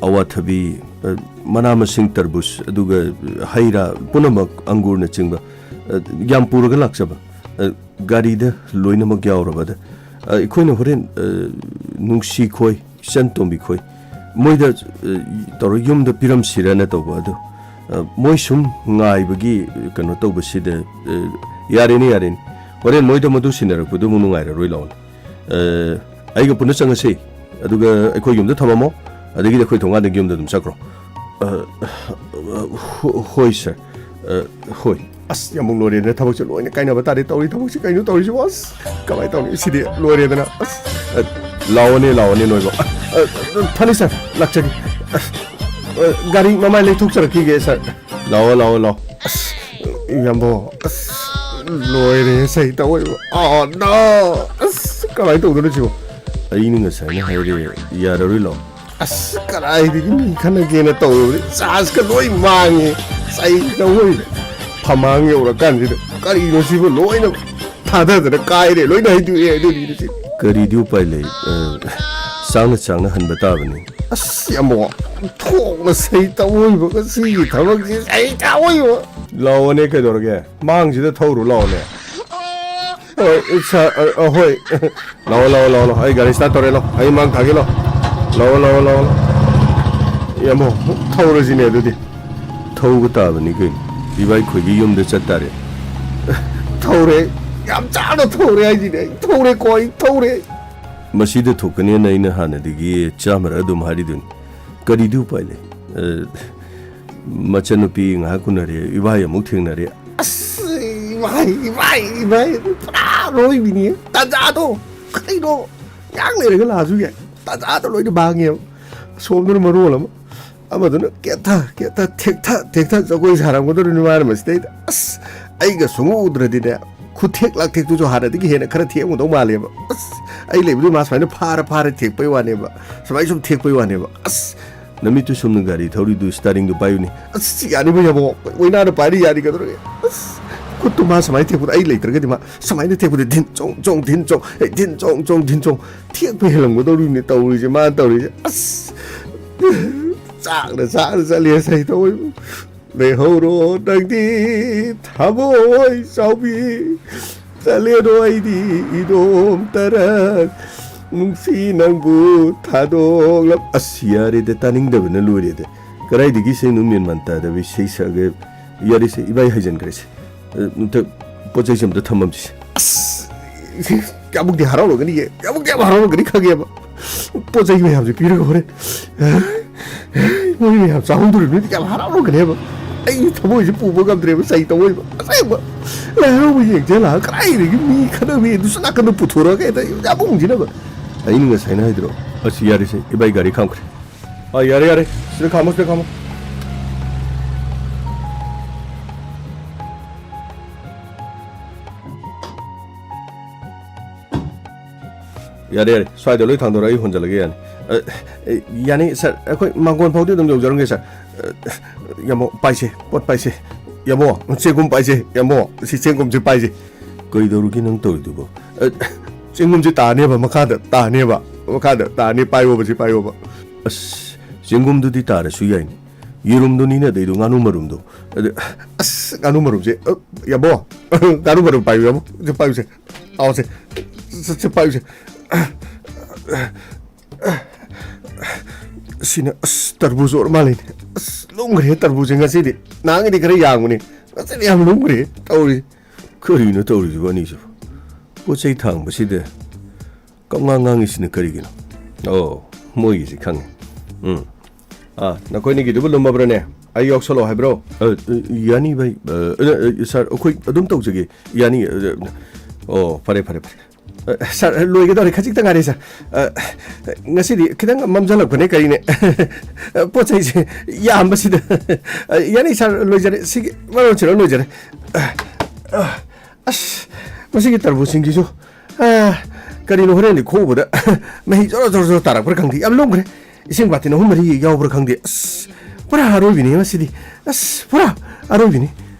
ꯑꯋꯥꯊꯕꯤ, ꯑ, ꯃꯅꯥ ꯃꯁꯤꯡ, ꯇꯔꯕꯨꯖ, ꯑꯗꯨꯒ ꯍꯩ ꯔꯥ ꯄꯨꯝꯅꯃꯛ, ꯑꯪꯒꯨꯔꯅꯆꯤꯡꯕ, ꯑ, ꯌꯥꯝ ꯄꯨꯔꯒ ꯂꯥꯛꯆꯕ꯫ ꯑ, ꯒꯥꯔꯤꯗ ꯂꯣꯏꯅꯃꯛ ꯌꯥꯎꯔꯕ꯫ ꯑꯗ, ꯑ, ꯑꯩꯈꯣꯏꯅ ꯍꯣꯔꯦꯟ, ꯑ, ꯅꯨꯡꯁꯤ ꯈꯣꯏ, ꯏꯆꯟ ꯇꯣꯝꯕꯤ ꯈꯣꯏ, ꯃꯣꯏꯗ, ꯑ, ꯇꯧꯔ ꯌꯨꯝꯗ ꯄꯤꯔꯝꯁꯤꯔꯅ ꯇꯧꯕ꯫ ꯑꯗꯣ, ꯑ, ꯃꯣꯏ ꯁꯨꯝ ꯉꯥꯏꯕꯒꯤ, ꯑ, ꯀꯩꯅꯣ ꯇꯧꯕꯁꯤꯗ, ꯑ, ꯌꯥꯔꯦꯅꯦ, ꯌꯥꯔꯦꯅꯦ꯫ ꯍꯣꯔꯦꯟ ꯃꯣꯏꯗ ꯃꯗꯨ ꯁꯤꯟꯅꯔꯛꯄꯗꯨ ꯑꯃꯨꯛ ꯅꯨꯡꯉꯥꯏꯔꯔꯣꯏ, ꯂꯥꯛꯑꯣꯅꯦ꯫ ꯑ, ꯑꯩꯒ ꯄꯨꯟꯅ ꯆꯪꯉꯁꯤ, ꯑꯗꯨꯒ ꯑꯩꯈꯣꯏ ꯌꯨꯝꯗ ꯊꯝꯃꯝꯃꯣ, ꯑꯗꯒꯤꯗꯤ ꯑꯩꯈꯣꯏ ꯊꯣꯡꯒꯥꯟꯗꯒꯤ ꯌꯨꯝꯗ ꯑꯗꯨꯝ ꯆꯠꯈ꯭ꯔꯣ꯫ ꯑ, ꯍꯣ-, ꯍꯣꯏ, ꯁꯥꯔ꯫ ꯑ, ꯍꯣꯏ꯫ ꯑꯁ, ꯌꯥꯝꯕꯨꯡ, ꯂꯣꯏꯔꯦꯗꯅ, ꯊꯕꯛꯁꯦ ꯂꯣꯏꯅ ꯀꯥꯏꯅꯕ ꯇꯥꯔꯦ꯫ ꯇꯧꯔꯤ ꯊꯕꯛꯁꯦ ꯀꯩꯅꯣ ꯇꯧꯔꯤꯁꯤꯕꯣ? ꯑꯁ, ꯀꯃꯥꯏꯅ ꯇꯧꯅꯤ? ꯁꯤꯗꯤ ꯂꯣꯏꯔꯦꯗꯅ꯫ ꯑꯁ, ꯑ, ꯂꯥꯛꯑꯣꯅꯦ, ꯂꯥꯛꯑꯣꯅꯦ, ꯅꯣꯏꯕꯣ꯫ ꯑ, ꯑ, ꯐꯅꯤ, ꯁꯥꯔ, ꯂꯥꯛꯆꯒꯦ꯫ ꯑꯁ, ꯑ, ꯒꯥꯔꯤ ꯃꯃꯥꯏ ꯂꯩꯊꯣꯛꯆꯔꯛꯈꯤꯒꯦ, ꯁꯥꯔ꯫ ꯂꯥꯛꯑꯣ, ꯂꯥꯛꯑꯣ, ꯂꯥꯛꯑꯣ꯫ ꯑꯁ, ꯏꯌꯥꯝꯕꯣ, ꯑꯁ, ꯂꯣꯏꯔꯦ, ꯁꯩ ꯇꯧꯋꯦꯕ꯫ ꯑꯣ, no! ꯑꯁ, ꯀꯃꯥꯏꯅ ꯇꯧꯗꯣꯏꯅꯣ ꯁꯤꯕꯣ? ꯑꯩꯅ ꯉꯁꯥꯏꯅ ꯍꯥꯏꯔꯦ, ꯌꯥꯔꯔꯣꯏ, ꯂꯥꯛꯑꯣ꯫ ꯑꯁ, ꯀꯗꯥꯏꯗꯒꯤ ꯃꯤ ꯈꯠꯅꯒꯦꯅ ꯇꯧꯔꯨꯕꯗꯤ ꯆꯥꯟꯁꯀ ꯂꯣꯏ ꯃꯥꯡꯉꯦ꯫ ꯆꯩ ꯇꯧꯋꯦ꯫ ꯐꯃꯥꯡ ꯌꯧꯔꯀꯥꯟꯁꯤꯗ ꯀꯔꯤꯅꯣ ꯁꯤꯕꯨ? ꯂꯣꯏꯅ ꯊꯥꯗꯗꯅ ꯀꯥꯏꯔꯦ, ꯂꯣꯏꯅ ꯍꯩꯗꯣꯛꯑꯦ ꯑꯗꯨꯒꯤꯗꯤ꯫ ꯀꯔꯤꯗꯤ ꯎꯄꯥꯏ ꯂꯩ? ꯑ, ꯆꯥꯡꯅ ꯆꯥꯡꯅ ꯍꯟꯕ ꯇꯥꯕꯅꯤ꯫ ꯑꯁ, ꯌꯥꯝ ꯊꯣꯛꯅ ꯁꯩ ꯇꯧꯑꯣꯏꯕ ꯉꯁꯤꯒꯤ ꯊꯕꯛꯁꯤ, ꯁꯩ ꯇꯧꯑꯣꯏꯕ꯫ ꯂꯥꯛꯑꯣꯅꯦ, ꯀꯩꯗꯧꯔꯒꯦ? ꯃꯥꯡꯁꯤꯗ ꯊꯧꯔꯨ ꯂꯥꯛꯑꯣꯅꯦ꯫ ꯍꯣꯏ, ꯁꯥꯔ, ꯑ, ꯑ, ꯍꯣꯏ꯫ ꯂꯥꯛꯑꯣ, ꯂꯥꯛꯑꯣ, ꯂꯥꯛꯑꯣ, ꯂꯥꯛꯑꯣ꯫ ꯑꯩ ꯒꯥꯔꯤ ꯁ꯭ꯇꯥꯔꯠ ꯇꯧꯔꯦ, ꯂꯥꯛꯑꯣ꯫ ꯑꯩ ꯃꯥꯡ ꯊꯥꯒꯦ, ꯂꯥꯛꯑꯣ꯫ ꯂꯥꯛꯑꯣ, ꯂꯥꯛꯑꯣ, ꯂꯥꯛꯑꯣ, ꯂꯥꯛꯑꯣ꯫ ꯏꯌꯥꯝꯕ, ꯊꯧꯔꯁꯤꯅꯦ ꯑꯗꯨꯗꯤ꯫ ꯊꯧꯕ ꯇꯥꯕꯅꯤ ꯀꯩꯅꯣ꯫ ꯏꯕꯥꯏ ꯈꯣꯏꯒꯤ ꯌꯨꯝꯗ ꯆꯠ ꯇꯥꯔꯦ꯫ ꯊꯧꯔꯦ꯫ ꯌꯥꯝ ꯆꯥꯅ ꯊꯧꯔꯦ ꯍꯥꯏꯁꯤꯅꯦ꯫ ꯑꯩ ꯊꯧꯔꯦꯀꯣ, ꯑꯩ ꯊꯧꯔꯦ꯫ ꯃꯁꯤꯗ ꯊꯣꯛꯀꯅꯦꯅ ꯑꯩꯅ ꯍꯥꯟꯅꯗꯒꯤ ꯆꯥꯝꯃꯔꯛ ꯑꯗꯨꯝ ꯍꯥꯏꯔꯤꯗꯨꯅꯤ꯫ ꯀꯔꯤꯗꯤ ꯎꯄꯥꯏ ꯂꯩ? ꯑ, ꯃꯆꯟꯅꯨꯄꯤ ꯉꯥꯏꯍꯥꯛ ꯎꯅꯔꯦ, ꯏꯕꯥꯏ ꯑꯃꯨꯛ ꯊꯦꯡꯅꯔꯦ꯫ ꯑꯁ, ꯏꯕꯥꯏ, ꯏꯕꯥꯏ, ꯏꯕꯥꯏ, ꯄꯨꯔꯥ ꯑꯔꯣꯏꯕꯤꯅꯤ꯫ ꯇꯥꯟꯖꯥꯗꯣ ꯀꯩꯅꯣ ꯉꯥꯏꯍꯥꯛ ꯂꯩꯔꯒ ꯂꯥꯛꯑꯁꯨ ꯌꯥꯏ꯫ ꯇꯥꯟꯖꯥꯗꯣ ꯂꯣꯏꯅ ꯃꯥꯡꯉꯦꯕ꯫ ꯑꯁꯣꯝꯗꯅ ꯃꯔꯣꯜ ꯑꯃ, ꯑꯃꯗꯨꯅ ꯀꯦꯊ, ꯀꯦꯊ, ꯊꯦꯛꯊ, ꯊꯦꯛꯊ ꯖꯒꯣꯏ ꯁꯥꯔꯝꯒꯗꯧꯔꯤꯅꯤ ꯃꯥꯅ ꯃꯁꯤꯗꯩꯗ꯫ ꯑꯁ, ꯑꯩꯒ ꯁꯨꯡꯎ ꯎꯗ꯭ꯔꯗꯤꯅꯦ, ꯈꯨꯊꯦꯛ ꯂꯥꯛꯊꯦꯛꯇꯨꯁꯨ ꯍꯥꯟꯅꯗꯒꯤ ꯍꯦꯟꯅ ꯈꯔ ꯊꯦꯛꯑꯝꯒꯗꯧ ꯃꯥꯜꯂꯦꯕ꯫ ꯑꯁ, ꯑꯩ ꯂꯩꯕꯗꯨ ꯃꯥ ꯁꯨꯃꯥꯏꯅ ꯐꯥꯔ ꯐꯥꯔ ꯊꯦꯛꯄꯩ ꯋꯥꯅꯦꯕ, ꯁꯨꯃꯥꯏꯅ ꯁꯨꯝ ꯊꯦꯛꯄꯩ ꯋꯥꯅꯦꯕ꯫ ꯑꯁ, ꯅꯃꯤꯠꯇꯨ ꯁꯨꯝꯅ ꯒꯥꯔꯤ ꯊꯧꯔꯤꯗꯨ ꯁ꯭ꯇꯥꯔꯤꯡꯗꯨ ꯄꯥꯏꯌꯨꯅꯦ꯫ ꯑꯁ, ꯌꯥꯅꯤꯕ ꯌꯥꯕꯣ, ꯑꯣꯏꯅꯥꯅ ꯄꯥꯏꯔꯤ ꯌꯥꯅꯤ ꯀꯩꯗꯧꯔꯒꯦ? ꯑꯁ, ꯈꯨꯠꯇꯨ ꯃꯥ ꯁꯨꯃꯥꯏꯅ ꯊꯦꯛꯄꯗ ꯑꯩ ꯂꯩꯇ꯭ꯔꯒꯗꯤ ꯃꯥ ꯁꯨꯃꯥꯏꯅ ꯊꯦꯛꯄꯗ ꯙꯤꯟ ꯆꯣꯡ ꯆꯣꯡ ꯙꯤꯟ ꯆꯣꯡ, ꯑꯦ, ꯙꯤꯟ ꯆꯣꯡ ꯆꯣꯡ ꯙꯤꯟ ꯆꯣꯡ ꯊꯦꯛꯄ ꯍꯦꯜꯂꯝꯒꯗꯧꯔꯤꯕꯅꯤ ꯇꯧꯔꯤꯁꯦ, ꯃꯥꯅ ꯇꯧꯔꯤꯁꯦ꯫ ꯑꯁ, ꯆꯥꯛꯅ ꯆꯥꯛꯅ ꯆꯠꯂꯤ ꯉꯁꯥꯏ ꯇꯧꯋꯦ꯫ ꯂꯩꯍꯧꯔꯣ ꯅꯪꯗꯤ ꯊꯃꯣꯏ ꯆꯥꯎꯕꯤ, ꯆꯠꯂꯦꯗꯣ ꯑꯩꯗꯤ ꯏꯗꯣꯝ ꯇꯔꯛ, ꯅꯨꯡꯁꯤ ꯅꯪꯕꯨ ꯊꯥꯗꯣꯛꯂꯝ-, ꯑꯁ, ꯌꯥꯔꯦꯗ, ꯇꯥꯅꯤꯡꯗꯕꯅ ꯂꯣꯏꯔꯦꯗ꯫ ꯀꯗꯥꯏꯗꯒꯤ ꯏꯁꯩꯅꯣ ꯃꯦꯟ ꯃꯥꯟ ꯇꯥꯗꯕ ꯏꯁꯩ ꯁꯛꯑꯒ, ꯌꯥꯔꯦꯁꯦ, ꯏꯕꯥꯏ ꯍꯩꯖꯟꯈ꯭ꯔꯦꯁꯦ꯫ ꯑ, ꯑꯝꯇ ꯄꯣꯠ ꯆꯩꯁꯦ ꯑꯝꯇ ꯊꯝꯃꯝꯁꯤꯁꯦ꯫ ꯑꯁ, ꯀꯌꯥꯃꯨꯛꯇꯤ ꯍꯔꯥꯎꯔꯒꯅꯤꯒꯦ, ꯀꯌꯥꯃꯨꯛꯇꯤ ꯌꯥꯝ ꯍꯔꯥꯎꯔꯒꯅꯤ ꯈꯪꯉꯦꯕ꯫ ꯄꯣꯠ ꯆꯩ ꯃꯌꯥꯝꯁꯦ ꯄꯤꯔꯒ ꯍꯣꯔꯦꯟ ꯃꯣꯏ ꯃꯌꯥꯝ ꯆꯥꯍꯧꯗꯣꯔꯤꯕꯅꯤꯗꯤ ꯀꯌꯥꯝ ꯍꯔꯥꯎꯔꯒꯅꯦꯕ꯫ ꯑꯩ ꯊꯃꯣꯏꯁꯦ ꯄꯨꯕ ꯉꯝꯗ꯭ꯔꯦꯕ, ꯆꯩ ꯇꯧꯕ ꯑꯁꯦꯡꯕ꯫ ꯂꯥꯏ ꯍꯔꯥꯎꯕ ꯌꯦꯡꯁꯦ ꯂꯥꯛꯑꯒ ꯀꯗꯥꯏꯗꯒꯤ ꯃꯤ ꯈꯠꯅꯕꯤ ꯑꯗꯨꯁꯨ ꯅꯥꯀꯟꯗ ꯄꯨꯊꯣꯔꯛꯑꯒ ꯍꯦꯛꯇ ꯌꯥꯝ ꯎꯝꯁꯤꯅꯕ꯫ ꯑꯩꯅ ꯉꯁꯥꯏꯅ ꯍꯥꯏꯗ꯭ꯔꯣ? ꯑꯁ, ꯌꯥꯔꯦꯁꯦ, ꯏꯕꯥꯏ ꯒꯥꯔꯤ ꯈꯥꯝꯈ꯭ꯔꯦ꯫ ꯑꯥ, ꯌꯥꯔꯦ, ꯌꯥꯔꯦ, ꯁꯤꯗ ꯈꯥꯝꯃꯣ, ꯁꯤꯗ ꯈꯥꯝꯃꯣ꯫ ꯌꯥꯔꯦ, ꯌꯥꯔꯦ, ꯁ꯭ꯋꯥꯏꯗ ꯂꯣꯏ ꯊꯥꯡꯗꯣꯔꯛꯑꯣ, ꯑꯩ ꯍꯣꯟꯖꯜꯂꯒꯦ, ꯌꯥꯅꯤ꯫ ꯑ, ꯑꯦ, ꯌꯥꯅꯤ ꯁꯥꯔ, ꯑꯩꯈꯣꯏ ꯃꯥꯡꯒꯣꯟ ꯐꯥꯎꯗꯤ ꯑꯗꯨꯝ ꯌꯧꯖꯔꯝꯒꯦ ꯁꯥꯔ꯫ ꯑ, ꯌꯥꯝꯕꯣ, ꯄꯥꯏꯁꯦ, ꯄꯣꯠ ꯄꯥꯏꯁꯦ꯫ ꯌꯥꯝꯕꯣ, ꯆꯦꯡꯒꯨꯝ ꯄꯥꯏꯁꯦ, ꯌꯥꯝꯕꯣ, ꯁꯤ ꯆꯦꯡꯒꯨꯝꯁꯦ ꯄꯥꯏꯁꯦ꯫ ꯀꯩꯗꯧꯔꯒꯦ ꯅꯪ ꯇꯧꯔꯤꯗꯨꯕꯣ? ꯑ, ꯆꯦꯡꯒꯨꯝꯁꯦ ꯇꯥꯅꯦꯕ, ꯃꯈꯥꯗ ꯇꯥꯅꯦꯕ, ꯃꯈꯥꯗ ꯇꯥꯅꯤ, ꯄꯥꯏꯌꯣꯕ, ꯁꯤ ꯄꯥꯏꯌꯣꯕ꯫ ꯑꯁ, ꯆꯦꯡꯒꯨꯝꯗꯨꯗꯤ ꯇꯥꯔꯁꯨ ꯌꯥꯏꯅꯦ꯫ ꯌꯦꯔꯨꯝꯗꯨꯅꯤꯅꯦ ꯑꯗꯩꯗꯣ, ꯉꯥꯅꯨ ꯃꯔꯨꯝꯗꯣ꯫ ꯑꯗ, ꯑꯁ, ꯉꯥꯅꯨ ꯃꯔꯨꯝꯁꯦ, ꯑ, ꯌꯥꯝꯕꯣ, ꯉꯥꯅꯨ ꯃꯔꯨꯝ ꯄꯥꯏꯌꯨ, ꯌꯥꯝꯕꯣ, ꯁꯤ ꯄꯥꯏꯌꯨꯁꯦ꯫ ꯑꯥꯎꯁꯦ꯫ ꯁꯦ, ꯁꯦ, ꯄꯥꯏꯌꯨꯁꯦ꯫ ꯁꯤꯅ, ꯑꯁ, ꯇꯔꯕꯨꯖ ꯑꯣꯏꯔ ꯃꯥꯜꯂꯦꯅꯦ꯫ ꯑꯁ, ꯂꯨꯝꯈ꯭ꯔꯦ ꯇꯔꯕꯨꯖꯁꯦ ꯉꯁꯤꯗꯤ꯫ ꯅꯍꯥꯟꯒꯩꯗꯤ ꯈꯔ ꯌꯥꯡꯕꯅꯦ꯫ ꯉꯁꯤꯗꯤ ꯌꯥꯝ ꯂꯨꯝꯈ꯭ꯔꯦ ꯇꯧꯔꯤꯁꯦ꯫ ꯀꯔꯤꯅꯣ ꯇꯧꯔꯤꯁꯤꯕꯣ ꯑꯅꯤꯁꯤꯕꯣ? ꯄꯣꯠ ꯆꯩ ꯊꯥꯡꯕꯁꯤꯗ ꯀꯞꯉꯥꯡ ꯉꯥꯡꯉꯤꯁꯤꯅ ꯀꯔꯤꯒꯤꯅꯣ? ꯑꯣ, ꯃꯣꯏꯒꯤꯁꯤ ꯈꯪꯉꯦ꯫ ꯎꯝ꯫ ꯑꯥ, ꯅꯈꯣꯏꯅꯤꯒꯤꯗꯨꯕꯨ ꯂꯨꯝꯃꯕ꯭ꯔꯅꯦ? ꯑꯩ ꯌꯥꯎꯁꯜꯂꯣ ꯍꯥꯏꯕ꯭ꯔꯣ? ꯑ, ꯑ, ꯌꯥꯅꯤ, ꯚꯥꯏ꯫ ꯑ, ꯑ, ꯑ, ꯁꯥꯔ, ꯑꯩꯈꯣꯏ ꯑꯗꯨꯝ ꯇꯧꯖꯒꯦ꯫ ꯌꯥꯅꯤ, ꯑ, ꯑ, ꯑꯣ, ꯐꯔꯦ, ꯐꯔꯦ, ꯐꯔꯦ꯫ ꯑ, ꯁꯥꯔ, ꯂꯣꯏꯒꯗꯧꯔꯦ, ꯈꯖꯤꯛꯇ ꯉꯥꯏꯔꯦ, ꯁꯥꯔ꯫ ꯑ, ꯉꯁꯤꯗꯤ ꯈꯤꯇꯪ ꯃꯝꯖꯜꯂꯛꯄꯅꯦ, ꯀꯔꯤꯅꯦ? ꯄꯣꯠ ꯆꯩꯁꯦ ꯌꯥꯝꯕꯁꯤꯗ꯫ ꯑ, ꯌꯥꯅꯤ, ꯁꯥꯔ, ꯂꯣꯏꯖꯔꯦ꯫ ꯁꯤꯒꯤ ꯃꯔꯣꯟꯁꯤꯅ ꯂꯣꯏꯖꯔꯦ꯫ ꯑ, ꯑ, ꯑꯁ, ꯃꯁꯤꯒꯤ ꯇꯔꯕꯨꯖꯁꯤꯡꯁꯤꯁꯨ, ꯑ, ꯀꯔꯤꯅꯣ, ꯍꯣꯔꯦꯟꯗꯤ ꯈꯣꯛꯎꯕꯗ ꯃꯍꯤ ꯖꯣꯔꯣ ꯖꯣꯔꯣ ꯖꯣꯔꯣ ꯇꯥꯔꯛꯄ꯭ꯔꯥ ꯈꯪꯗꯦ, ꯌꯥꯝ ꯂꯨꯝꯈ꯭ꯔꯦ꯫ ꯏꯁꯤꯡ ꯕꯥꯇꯤꯟ ꯑꯍꯨꯝ ꯃꯔꯤ ꯌꯥꯎꯕ꯭ꯔꯥ ꯈꯪꯗꯦ꯫ ꯑꯁ, ꯄꯨꯔꯥ ꯑꯔꯣꯏꯕꯤꯅꯤ ꯃꯁꯤꯗꯤ꯫ ꯑꯁ, ꯄꯨꯔꯥ ꯑꯔꯣꯏꯕꯤꯅꯤ꯫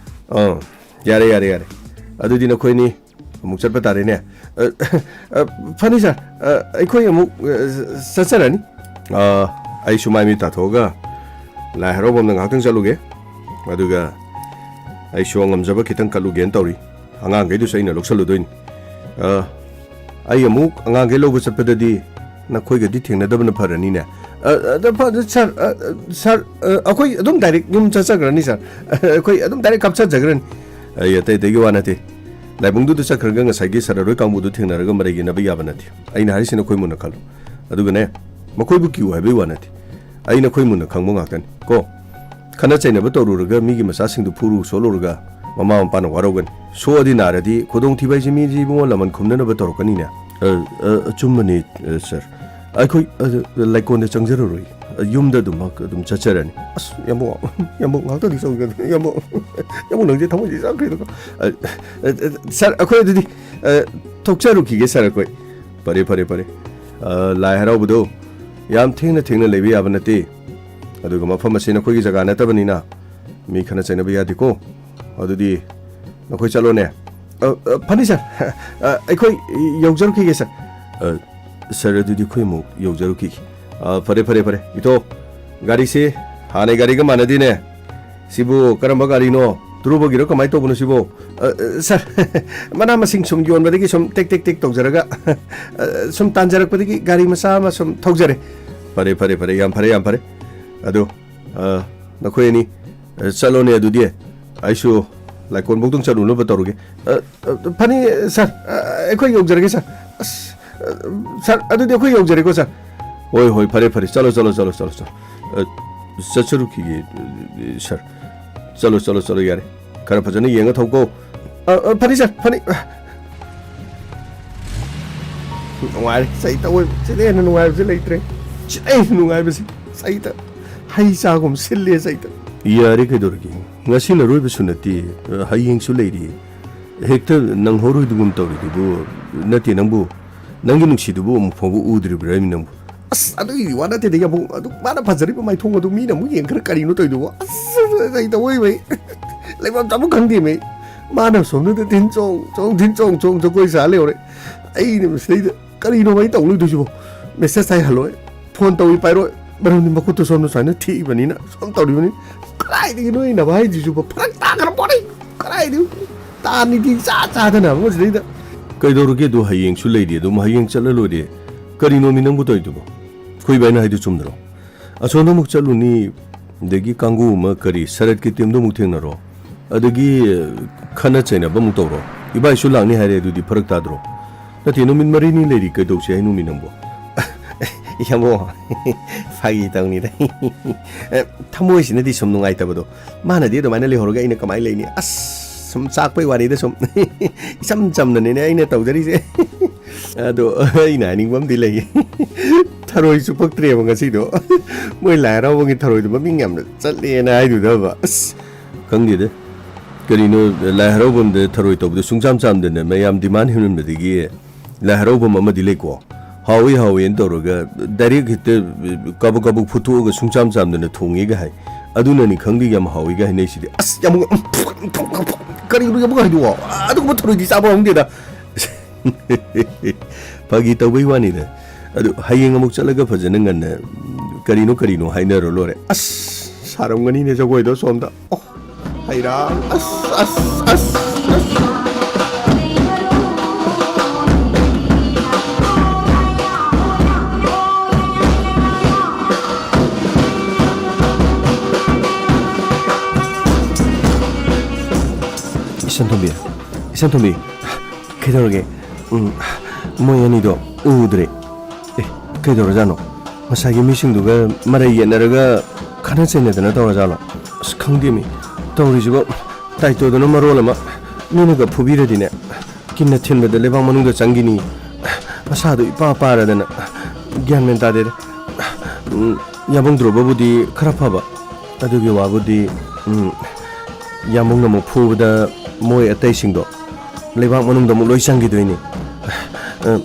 ꯑꯥ, ꯌꯥꯔꯦ, ꯌꯥꯔꯦ, ꯌꯥꯔꯦ꯫ ꯑꯗꯨꯗꯤ ꯅꯈꯣꯏꯅꯤ ꯑꯃꯨꯛ ꯆꯠꯄ ꯇꯥꯔꯦꯅꯦ꯫ ꯑ, ꯑ, ꯐꯅꯤ ꯁꯥꯔ, ꯑ, ꯑꯩꯈꯣꯏ ꯑꯃꯨꯛ, ꯑ, ꯆꯠꯆꯔꯅꯤ꯫ ꯑ, ꯑꯩꯁꯨ ꯃꯥꯏ ꯃꯤꯠ ꯇꯥꯊꯣꯛꯑꯒ ꯂꯥꯏ ꯍꯔꯥꯎꯐꯝꯗ ꯉꯥꯏꯍꯥꯛꯇꯪ ꯆꯠꯂꯨꯒꯦ꯫ ꯑꯗꯨꯒ ꯑꯩꯁꯨ ꯉꯝꯖꯕ ꯈꯤꯇꯪ ꯀꯠꯂꯨꯒꯦꯅ ꯇꯧꯔꯤ꯫ ꯑꯉꯥꯡꯈꯩꯗꯨꯁꯨ ꯑꯩꯅ ꯂꯧꯁꯜꯂꯨꯗꯣꯏꯅꯤ꯫ ꯑ, ꯑꯩ ꯑꯃꯨꯛ ꯑꯉꯥꯡꯈꯩ ꯂꯧꯕ ꯆꯠꯄꯗꯗꯤ ꯅꯈꯣꯏꯒꯗꯤ ꯊꯦꯡꯅꯗꯕꯅ ꯐꯔꯅꯤꯅꯦ꯫ ꯑ, ꯑ, ꯐ-, ꯁꯥꯔ, ꯑ, ꯑ, ꯁꯥꯔ, ꯑ, ꯑꯩꯈꯣꯏ ꯑꯗꯨꯝ ꯗꯥꯏꯔꯦꯛ ꯌꯨꯝ ꯆꯠꯆꯈ꯭ꯔꯅꯤ, ꯁꯥꯔ꯫ ꯑꯩꯈꯣꯏ ꯑꯗꯨꯝ ꯗꯥꯏꯔꯦꯛ ꯀꯥꯞꯆꯖꯈ꯭ꯔꯅꯤ꯫ ꯑꯩ ꯑꯇꯩ ꯑꯇꯩꯒꯤ ꯋꯥ ꯅꯠꯇꯦ꯫ ꯂꯥꯏꯕꯨꯡꯗꯨꯗ ꯆꯠꯈ꯭ꯔꯒ ꯉꯁꯥꯏꯒꯤ ꯁꯥꯔ ꯑꯔꯣꯏ ꯀꯥꯡꯕꯨꯗꯨ ꯊꯦꯡꯅꯔꯒ ꯃꯔꯩ ꯌꯦꯠꯅꯕ ꯌꯥꯕ ꯅꯠꯇꯦ꯫ ꯑꯩꯅ ꯍꯥꯏꯔꯤꯁꯤ ꯅꯈꯣꯏ ꯃꯨꯟꯅ ꯈꯜꯂꯨ꯫ ꯑꯗꯨꯒꯅꯦ, ꯃꯈꯣꯏꯕꯨ ꯀꯤꯌꯨ ꯍꯥꯏꯕꯒꯤ ꯋꯥ ꯅꯠꯇꯦ꯫ ꯑꯩ ꯅꯈꯣꯏ ꯃꯨꯟꯅ ꯈꯪꯕ ꯉꯥꯛꯇꯅꯤ ꯀꯣ꯫ ꯈꯠꯅ ꯆꯩꯅꯕ ꯇꯧꯔꯨꯔꯒ ꯃꯤꯒꯤ ꯃꯆꯥꯁꯤꯡꯗꯨ ꯐꯨꯔꯨ ꯁꯣꯠꯂꯨꯔꯒ ꯃꯃꯥ ꯃꯄꯥꯅ ꯋꯥꯔꯧꯒꯅꯤ꯫ ꯁꯣꯛꯑꯗꯤ ꯅꯥꯔꯗꯤ ꯈꯨꯗꯣꯡꯊꯤꯕ ꯍꯥꯏꯁꯦ ꯃꯤꯁꯦ ꯏꯕꯨꯡꯉꯣ ꯂꯃꯟ ꯈꯨꯝꯅꯅꯕ ꯇꯧꯔꯛꯀꯅꯤꯅꯦ꯫ ꯑ, ꯑ, ꯑꯆꯨꯝꯕꯅꯤ, ꯑ, ꯁꯥꯔ꯫ ꯑꯩꯈꯣꯏ, ꯑ, ꯂꯩꯀꯣꯟꯗ ꯆꯪꯖꯔꯔꯣꯏ꯫ ꯑ, ꯌꯨꯝꯗ ꯑꯗꯨꯃꯛ ꯑꯗꯨꯝ ꯆꯠꯆꯔꯅꯤ꯫ ꯑꯁ, ꯌꯥꯝꯕꯨꯡ, ꯌꯥꯝꯕꯨꯡ, ꯉꯥꯏꯍꯥꯛꯇꯪꯗꯤ ꯆꯪꯒꯦ꯫ ꯌꯥꯝꯕꯨꯡ, ꯌꯥꯝꯕꯨꯡ, ꯅꯪꯁꯦ ꯊꯃꯣꯏꯁꯦ ꯆꯥꯛꯈ꯭ꯔꯦꯗꯀꯣ꯫ ꯑ, ꯑ, ꯑ, ꯁꯥꯔ, ꯑꯩꯈꯣꯏ ꯑꯗꯨꯗꯤ, ꯑ, ꯊꯣꯛꯆꯔꯨꯈꯤꯒꯦ, ꯁꯥꯔ, ꯑꯩꯈꯣꯏ꯫ ꯐꯔꯦ, ꯐꯔꯦ, ꯐꯔꯦ꯫ ꯑ, ꯂꯥꯏ ꯍꯔꯥꯎꯕꯗꯣ ꯌꯥꯝ ꯊꯦꯡꯅ, ꯊꯦꯡꯅ ꯂꯩꯕ ꯌꯥꯕ ꯅꯠꯇꯦ꯫ ꯑꯗꯨꯒ ꯃꯐꯝ ꯑꯁꯤ ꯅꯈꯣꯏꯒꯤ ꯖꯒꯥ ꯅꯠꯇꯕꯅꯤꯅ ꯃꯤ ꯈꯠꯅ ꯆꯩꯅꯕ ꯌꯥꯗꯦꯀꯣ꯫ ꯑꯗꯨꯗꯤ ꯅꯈꯣꯏ ꯆꯠꯂꯣꯅꯦ꯫ ꯑ, ꯑ, ꯐꯅꯤ, ꯁꯥꯔ꯫ ꯑ, ꯑꯩꯈꯣꯏ ꯌꯧꯖꯔꯨꯈꯤꯒꯦ, ꯁꯥꯔ꯫ ꯑ, ꯁꯥꯔ, ꯑꯗꯨꯗꯤ ꯑꯩꯈꯣꯏ ꯑꯃꯨꯛ ꯌꯧꯖꯔꯨꯈꯤꯒꯦ꯫ ꯑ, ꯐꯔꯦ, ꯐꯔꯦ, ꯐꯔꯦ꯫ ꯏꯇꯣ, ꯒꯥꯔꯤꯁꯤ ꯍꯥꯟꯅꯩ ꯒꯥꯔꯤꯒ ꯃꯥꯟꯅꯗꯦꯅꯦ꯫ ꯁꯤꯕꯨ ꯀꯔꯝꯕ ꯒꯥꯔꯤꯅꯣ? ꯇꯨꯔꯨꯕꯒꯤꯔꯣ? ꯀꯃꯥꯏꯅ ꯇꯧꯕꯅꯣ ꯁꯤꯕꯨ? ꯑ, ꯑ, ꯁꯥꯔ, ꯃꯅꯥ ꯃꯁꯤꯡ ꯁꯨꯝ ꯌꯣꯟꯕꯗꯒꯤ ꯁꯨꯝ ꯇꯦꯛ, ꯇꯦꯛ, ꯇꯦꯛ ꯇꯧꯖꯔꯒ, ꯑ, ꯁꯨꯝ ꯇꯥꯟꯖꯔꯛꯄꯗꯒꯤ ꯒꯥꯔꯤ ꯃꯆꯥ ꯑꯃ ꯁꯨꯝ ꯊꯧꯖꯔꯦ꯫ ꯐꯔꯦ, ꯐꯔꯦ, ꯐꯔꯦ꯫ ꯌꯥꯝ ꯐꯔꯦ, ꯌꯥꯝ ꯐꯔꯦ꯫ ꯑꯗꯨ, ꯑ, ꯅꯈꯣꯏ ꯑꯅꯤ, ꯑ, ꯆꯠꯂꯣꯅꯦ ꯑꯗꯨꯗꯤ꯫ ꯑꯩꯁꯨ ꯂꯥꯏꯀꯣꯟꯐꯧꯗꯪ ꯆꯠꯂꯨꯅꯕ ꯇꯧꯔꯒꯦ꯫ ꯑ, ꯑ, ꯐꯅꯤ, ꯁꯥꯔ꯫ ꯑ, ꯑꯩꯈꯣꯏ ꯌꯧꯖꯔꯒꯦ, ꯁꯥꯔ꯫ ꯑꯁ, ꯑ, ꯁꯥꯔ, ꯑꯗꯨꯗꯤ ꯑꯩꯈꯣꯏ ꯌꯧꯖꯔꯦꯀꯣ, ꯁꯥꯔ꯫ ꯍꯣꯏ, ꯍꯣꯏ, ꯐꯔꯦ, ꯐꯔꯦ꯫ ꯆꯠꯂꯣ, ꯆꯠꯂꯣ, ꯆꯠꯂꯣ, ꯆꯠꯂꯣ, ꯆꯠꯂꯣ꯫ ꯑ, ꯆꯠꯆꯔꯨꯈꯤꯒꯦ, ꯑ, ꯁꯥꯔ꯫ ꯆꯠꯂꯣ, ꯆꯠꯂꯣ, ꯆꯠꯂꯣ, ꯌꯥꯔꯦ꯫ ꯈꯔ ꯐꯖꯅ ꯌꯦꯡꯉ ꯊꯧꯀꯣ꯫ ꯑ, ꯑ, ꯐꯅꯤ, ꯁꯥꯔ, ꯐꯅꯤ꯫ ꯅꯨꯡꯉꯥꯏꯔꯦ, ꯆꯩꯇ ꯑꯣꯏꯕ꯫ ꯁꯤꯗꯩ ꯍꯦꯟꯅ ꯅꯨꯡꯉꯥꯏꯕꯁꯦ ꯂꯩꯇ꯭ꯔꯦ꯫ ꯁꯤꯗꯩ ꯍꯦꯟꯅ ꯅꯨꯡꯉꯥꯏꯕꯁꯦ꯫ ꯆꯩꯇ ꯍꯩ ꯆꯥꯒꯨꯝ ꯁꯤꯜꯂꯦ, ꯆꯩꯇ꯫ ꯌꯥꯔꯦ, ꯀꯩꯗꯧꯔꯒꯦ? ꯉꯁꯤꯅ ꯑꯔꯣꯏꯕꯁꯨ ꯅꯠꯇꯦ, ꯍꯌꯦꯡꯁꯨ ꯂꯩꯔꯤ꯫ ꯍꯦꯛꯇ ꯅꯪꯍꯧꯔꯣꯏꯗꯒꯨꯝ ꯇꯧꯔꯤꯗꯨꯕꯨ꯫ ꯅꯠꯇꯦ, ꯅꯪꯕꯨ, ꯅꯪꯒꯤ ꯅꯨꯡꯁꯤꯗꯨꯕꯨ ꯑꯃꯨꯛ ꯐꯥꯎꯕ ꯎꯗ꯭ꯔꯤꯕ꯭ꯔꯥ ꯍꯥꯏꯃꯤ ꯅꯪꯕꯨ? ꯑꯁ, ꯑꯗꯨꯒꯤ ꯋꯥ ꯅꯠꯇꯦꯗ, ꯌꯥꯝꯕꯨꯡ꯫ ꯑꯗꯨ ꯃꯥꯅ ꯐꯖꯔꯤꯕ ꯃꯥꯏꯊꯣꯡ ꯑꯗꯨ ꯃꯤꯅ ꯑꯃꯨꯛ ꯌꯦꯡꯈ꯭ꯔ ꯀꯔꯤꯅꯣ ꯇꯧꯔꯤꯗꯨꯕꯣ? ꯑꯁ, ꯑꯩ ꯇꯧꯑꯣꯏꯕꯩ꯫ ꯂꯩꯐꯝ ꯆꯥꯐꯝ ꯈꯪꯗꯦꯃꯤ꯫ ꯃꯥꯅ ꯁꯣꯝꯗꯗ ꯇꯤꯟ ꯆꯣꯡ ꯆꯣꯡ, ꯇꯤꯟ ꯆꯣꯡ ꯆꯣꯡ ꯖꯒꯣꯏ ꯁꯥ ꯂꯩꯍꯧꯔꯦ꯫ ꯑꯩꯅ ꯃꯁꯤꯗꯩꯗ ꯀꯔꯤꯅꯣ ꯑꯩ ꯇꯧ ꯂꯩꯗꯣꯏꯁꯤꯕꯣ? ꯃꯦꯁꯦꯖ ꯊꯥꯏ ꯍꯜꯂꯣꯏ, ꯐꯣꯟ ꯇꯧꯏ ꯄꯥꯏꯔꯣꯏ, ꯃꯔꯝꯗꯤ ꯃꯈꯨꯠꯇꯨ ꯁꯣꯝꯗ ꯁꯨꯃꯥꯏꯅ ꯊꯦꯛꯏꯕꯅꯤꯅ, ꯁꯨꯝ ꯇꯧꯔꯤꯕꯅꯤ꯫ ꯀꯗꯥꯏꯗꯒꯤꯅꯣ ꯑꯩꯅ ꯍꯥꯏꯗꯣꯏꯁꯤꯕꯣ? ꯐꯔꯛ ꯇꯥꯈ꯭ꯔ ꯄꯣꯠꯅꯤ꯫ ꯀꯗꯥꯏꯗꯒꯤ ꯇꯥꯅꯤꯗꯤ ꯏꯆꯥ ꯆꯥꯗꯅ ꯃꯁꯤꯗꯩꯗ꯫ ꯀꯩꯗꯧꯔꯒꯦ? ꯑꯗꯨ ꯍꯌꯦꯡꯁꯨ ꯂꯩꯔꯤ, ꯑꯗꯨꯝ ꯍꯌꯦꯡ ꯆꯠꯂ ꯂꯣꯏꯔꯦ꯫ ꯀꯔꯤꯅꯣꯃꯤ ꯅꯪꯕꯨ ꯇꯧꯔꯤꯗꯨꯕꯣ? ꯑꯩꯈꯣꯏ ꯏꯕꯥꯏꯅ ꯍꯥꯏꯗꯨ ꯆꯨꯝꯗ꯭ꯔꯣ? ꯑꯁꯣꯝꯗ ꯑꯃꯨꯛ ꯆꯠꯂꯨꯅꯤ, ꯑꯗꯒꯤ ꯀꯥꯡꯒꯨ ꯑꯃ ꯀꯔꯤ ꯁꯔꯠꯀꯤ ꯇꯤꯝꯗꯣ ꯑꯃꯨꯛ ꯊꯦꯡꯅꯔꯣ, ꯑꯗꯒꯤ, ꯑ, ꯈꯠꯅ ꯆꯩꯅꯕ ꯑꯃꯨꯛ ꯇꯧꯔꯣ꯫ ꯏꯕꯥꯏꯁꯨ ꯂꯥꯛꯅꯤ ꯍꯥꯏꯔꯦ, ꯑꯗꯨꯗꯤ ꯐꯔꯛ ꯇꯥꯗ꯭ꯔꯣ? ꯅꯠꯇꯦ, ꯅꯨꯃꯤꯠ ꯃꯔꯤꯅꯤ ꯂꯩꯔꯤ, ꯀꯩꯗꯧꯁꯦ ꯍꯥꯏꯅꯣꯃꯤ ꯅꯪꯕꯣ? ꯏꯌꯥꯝꯕꯣ, ꯐꯥꯒꯤ ꯇꯧꯅꯤꯗ꯫ ꯑꯦ, ꯊꯃꯣꯏꯁꯤꯅꯗꯤ ꯁꯨꯝ ꯅꯨꯡꯉꯥꯏꯇꯕꯗꯣ꯫ ꯃꯥꯅꯗꯤ ꯑꯗꯨꯃꯥꯏꯅ ꯂꯩꯍꯧꯔꯒ ꯑꯩꯅ ꯀꯃꯥꯏꯅ ꯂꯩꯅꯤ? ꯑꯁ, ꯁꯨꯝ ꯆꯥꯛꯄꯩ ꯋꯥꯅꯤꯗ ꯁꯨꯝ꯫ ꯏꯆꯝ ꯆꯝꯅꯅꯤꯅꯦ ꯑꯩꯅ ꯇꯧꯖꯔꯤꯁꯦ꯫ ꯑꯗꯣ ꯑꯩꯅ ꯍꯥꯏꯅꯤꯡꯕ ꯑꯃꯗꯤ ꯂꯩꯌꯦ꯫ ꯊꯔꯣꯏ ꯆꯨꯞꯄꯛꯇ꯭ꯔꯦꯕ ꯉꯁꯤꯗꯣ꯫ ꯃꯣꯏ ꯂꯥꯏ ꯍꯔꯥꯎꯕꯒꯤ ꯊꯔꯣꯏꯗꯣ ꯃꯃꯤꯡ ꯌꯥꯝꯅ ꯆꯠꯂꯦꯅ ꯍꯥꯏꯗꯨꯗꯕ꯫ ꯑꯁ, ꯈꯪꯗꯦꯗ꯫ ꯀꯔꯤꯅꯣ, ꯂꯥꯏ ꯍꯔꯥꯎꯐꯝꯗ ꯊꯔꯣꯏ ꯇꯧꯕꯗꯣ ꯁꯨꯡꯆꯥꯝ ꯆꯥꯝꯗꯅ ꯃꯌꯥꯝ demand ꯍꯦꯟꯃꯟꯕꯗꯒꯤ ꯂꯥꯏ ꯍꯔꯥꯎꯐꯝ ꯑꯃꯗꯤ ꯂꯩꯀꯣ꯫ ꯍꯥꯎꯏ ꯍꯥꯎꯏꯅ ꯇꯧꯔꯒ direct ꯍꯦꯛꯇ ꯀꯕꯛ ꯀꯕꯛ ꯐꯨꯠꯇꯣꯛꯑꯒ ꯁꯨꯡꯆꯥꯝ ꯆꯥꯝꯗꯅ ꯊꯣꯡꯉꯦꯒ ꯍꯥꯏ꯫ ꯑꯗꯨꯅꯅꯤ ꯈꯪꯗꯦ ꯌꯥꯝ ꯍꯥꯎꯏꯒ ꯍꯥꯏꯅꯩꯁꯤꯗꯤ꯫ ꯑꯁ, ꯌꯥꯝ, ꯀꯔꯤꯅꯣ ꯌꯥꯝ ꯍꯥꯏꯗꯨꯕꯣ? ꯑꯗꯨꯒꯨꯝꯕ ꯊꯔꯣꯏꯗꯤ ꯆꯥꯕ ꯐꯪꯗꯦꯗ꯫ ꯐꯥꯒꯤ ꯇꯧꯕꯩ ꯋꯥꯅꯤꯗ꯫ ꯑꯗꯨ ꯍꯌꯦꯡ ꯑꯃꯨꯛ ꯆꯠꯂꯒ ꯐꯖꯅ ꯉꯟꯅ ꯀꯔꯤꯅꯣ ꯀꯔꯤꯅꯣ ꯍꯥꯏꯅꯔ ꯂꯣꯏꯔꯦ꯫ ꯑꯁ, ꯁꯥꯔꯝꯒꯅꯤꯅꯦ ꯖꯒꯣꯏꯗꯣ ꯁꯣꯝꯗ꯫ ꯑꯣ, ꯍꯩꯔꯥ꯫ ꯑꯁ, ꯑꯁ, ꯑꯁ, ꯑꯁ꯫ ꯏꯆꯟ ꯇꯣꯝꯕꯤ, ꯏꯆꯟ ꯇꯣꯝꯕꯤ, ꯀꯩꯗꯧꯔꯒꯦ? ꯎꯝ, ꯃꯣꯏ ꯑꯅꯤꯗꯣ ꯎꯗ꯭ꯔꯦ꯫ ꯑꯦ, ꯀꯩꯗꯧꯔꯖꯥꯠꯅꯣ? ꯉꯁꯥꯏꯒꯤ ꯃꯤꯁꯤꯡꯗꯨꯒ ꯃꯔꯩ ꯌꯦꯠꯅꯔꯒ ꯈꯠꯅ ꯆꯩꯅꯗꯅ ꯇꯧꯔꯖꯥꯠꯂꯣ? ꯑꯁ, ꯈꯪꯗꯦꯃꯤ, ꯇꯧꯔꯤꯁꯤꯕꯣ꯫ ꯇꯥꯏꯇꯣꯗꯨꯅ ꯃꯔꯣꯜ ꯑꯃ, ꯃꯤꯅꯒ ꯐꯨꯕꯤꯔꯗꯤꯅꯦ, ꯀꯤꯟꯅ ꯊꯤꯟꯕꯗ ꯂꯩꯕꯥꯛ ꯃꯅꯨꯡꯗ ꯆꯪꯈꯤꯅꯤ꯫ ꯃꯁꯥꯗꯣ ꯏꯄꯥ ꯄꯥꯔꯗꯅ꯫ ꯒ꯭ꯌꯥꯟ ꯃꯦꯟ ꯇꯥꯗꯦꯗ꯫ ꯎꯝ, ꯌꯥꯝꯕꯨꯡ ꯗ꯭ꯔꯣꯕꯕꯨꯗꯤ ꯈꯔ ꯐꯕ꯫ ꯑꯗꯨꯒꯤ ꯋꯥꯕꯨꯗꯤ, ꯎꯝ, ꯌꯥꯝꯕꯨꯡꯅ ꯑꯃꯨꯛ ꯐꯨꯕꯗ ꯃꯣꯏ ꯑꯇꯩꯁꯤꯡꯗꯣ ꯂꯩꯕꯥꯛ ꯃꯅꯨꯡꯗ ꯑꯃꯨꯛ ꯂꯣꯏ ꯆꯪꯈꯤꯗꯣꯏꯅꯤ꯫ ꯑ,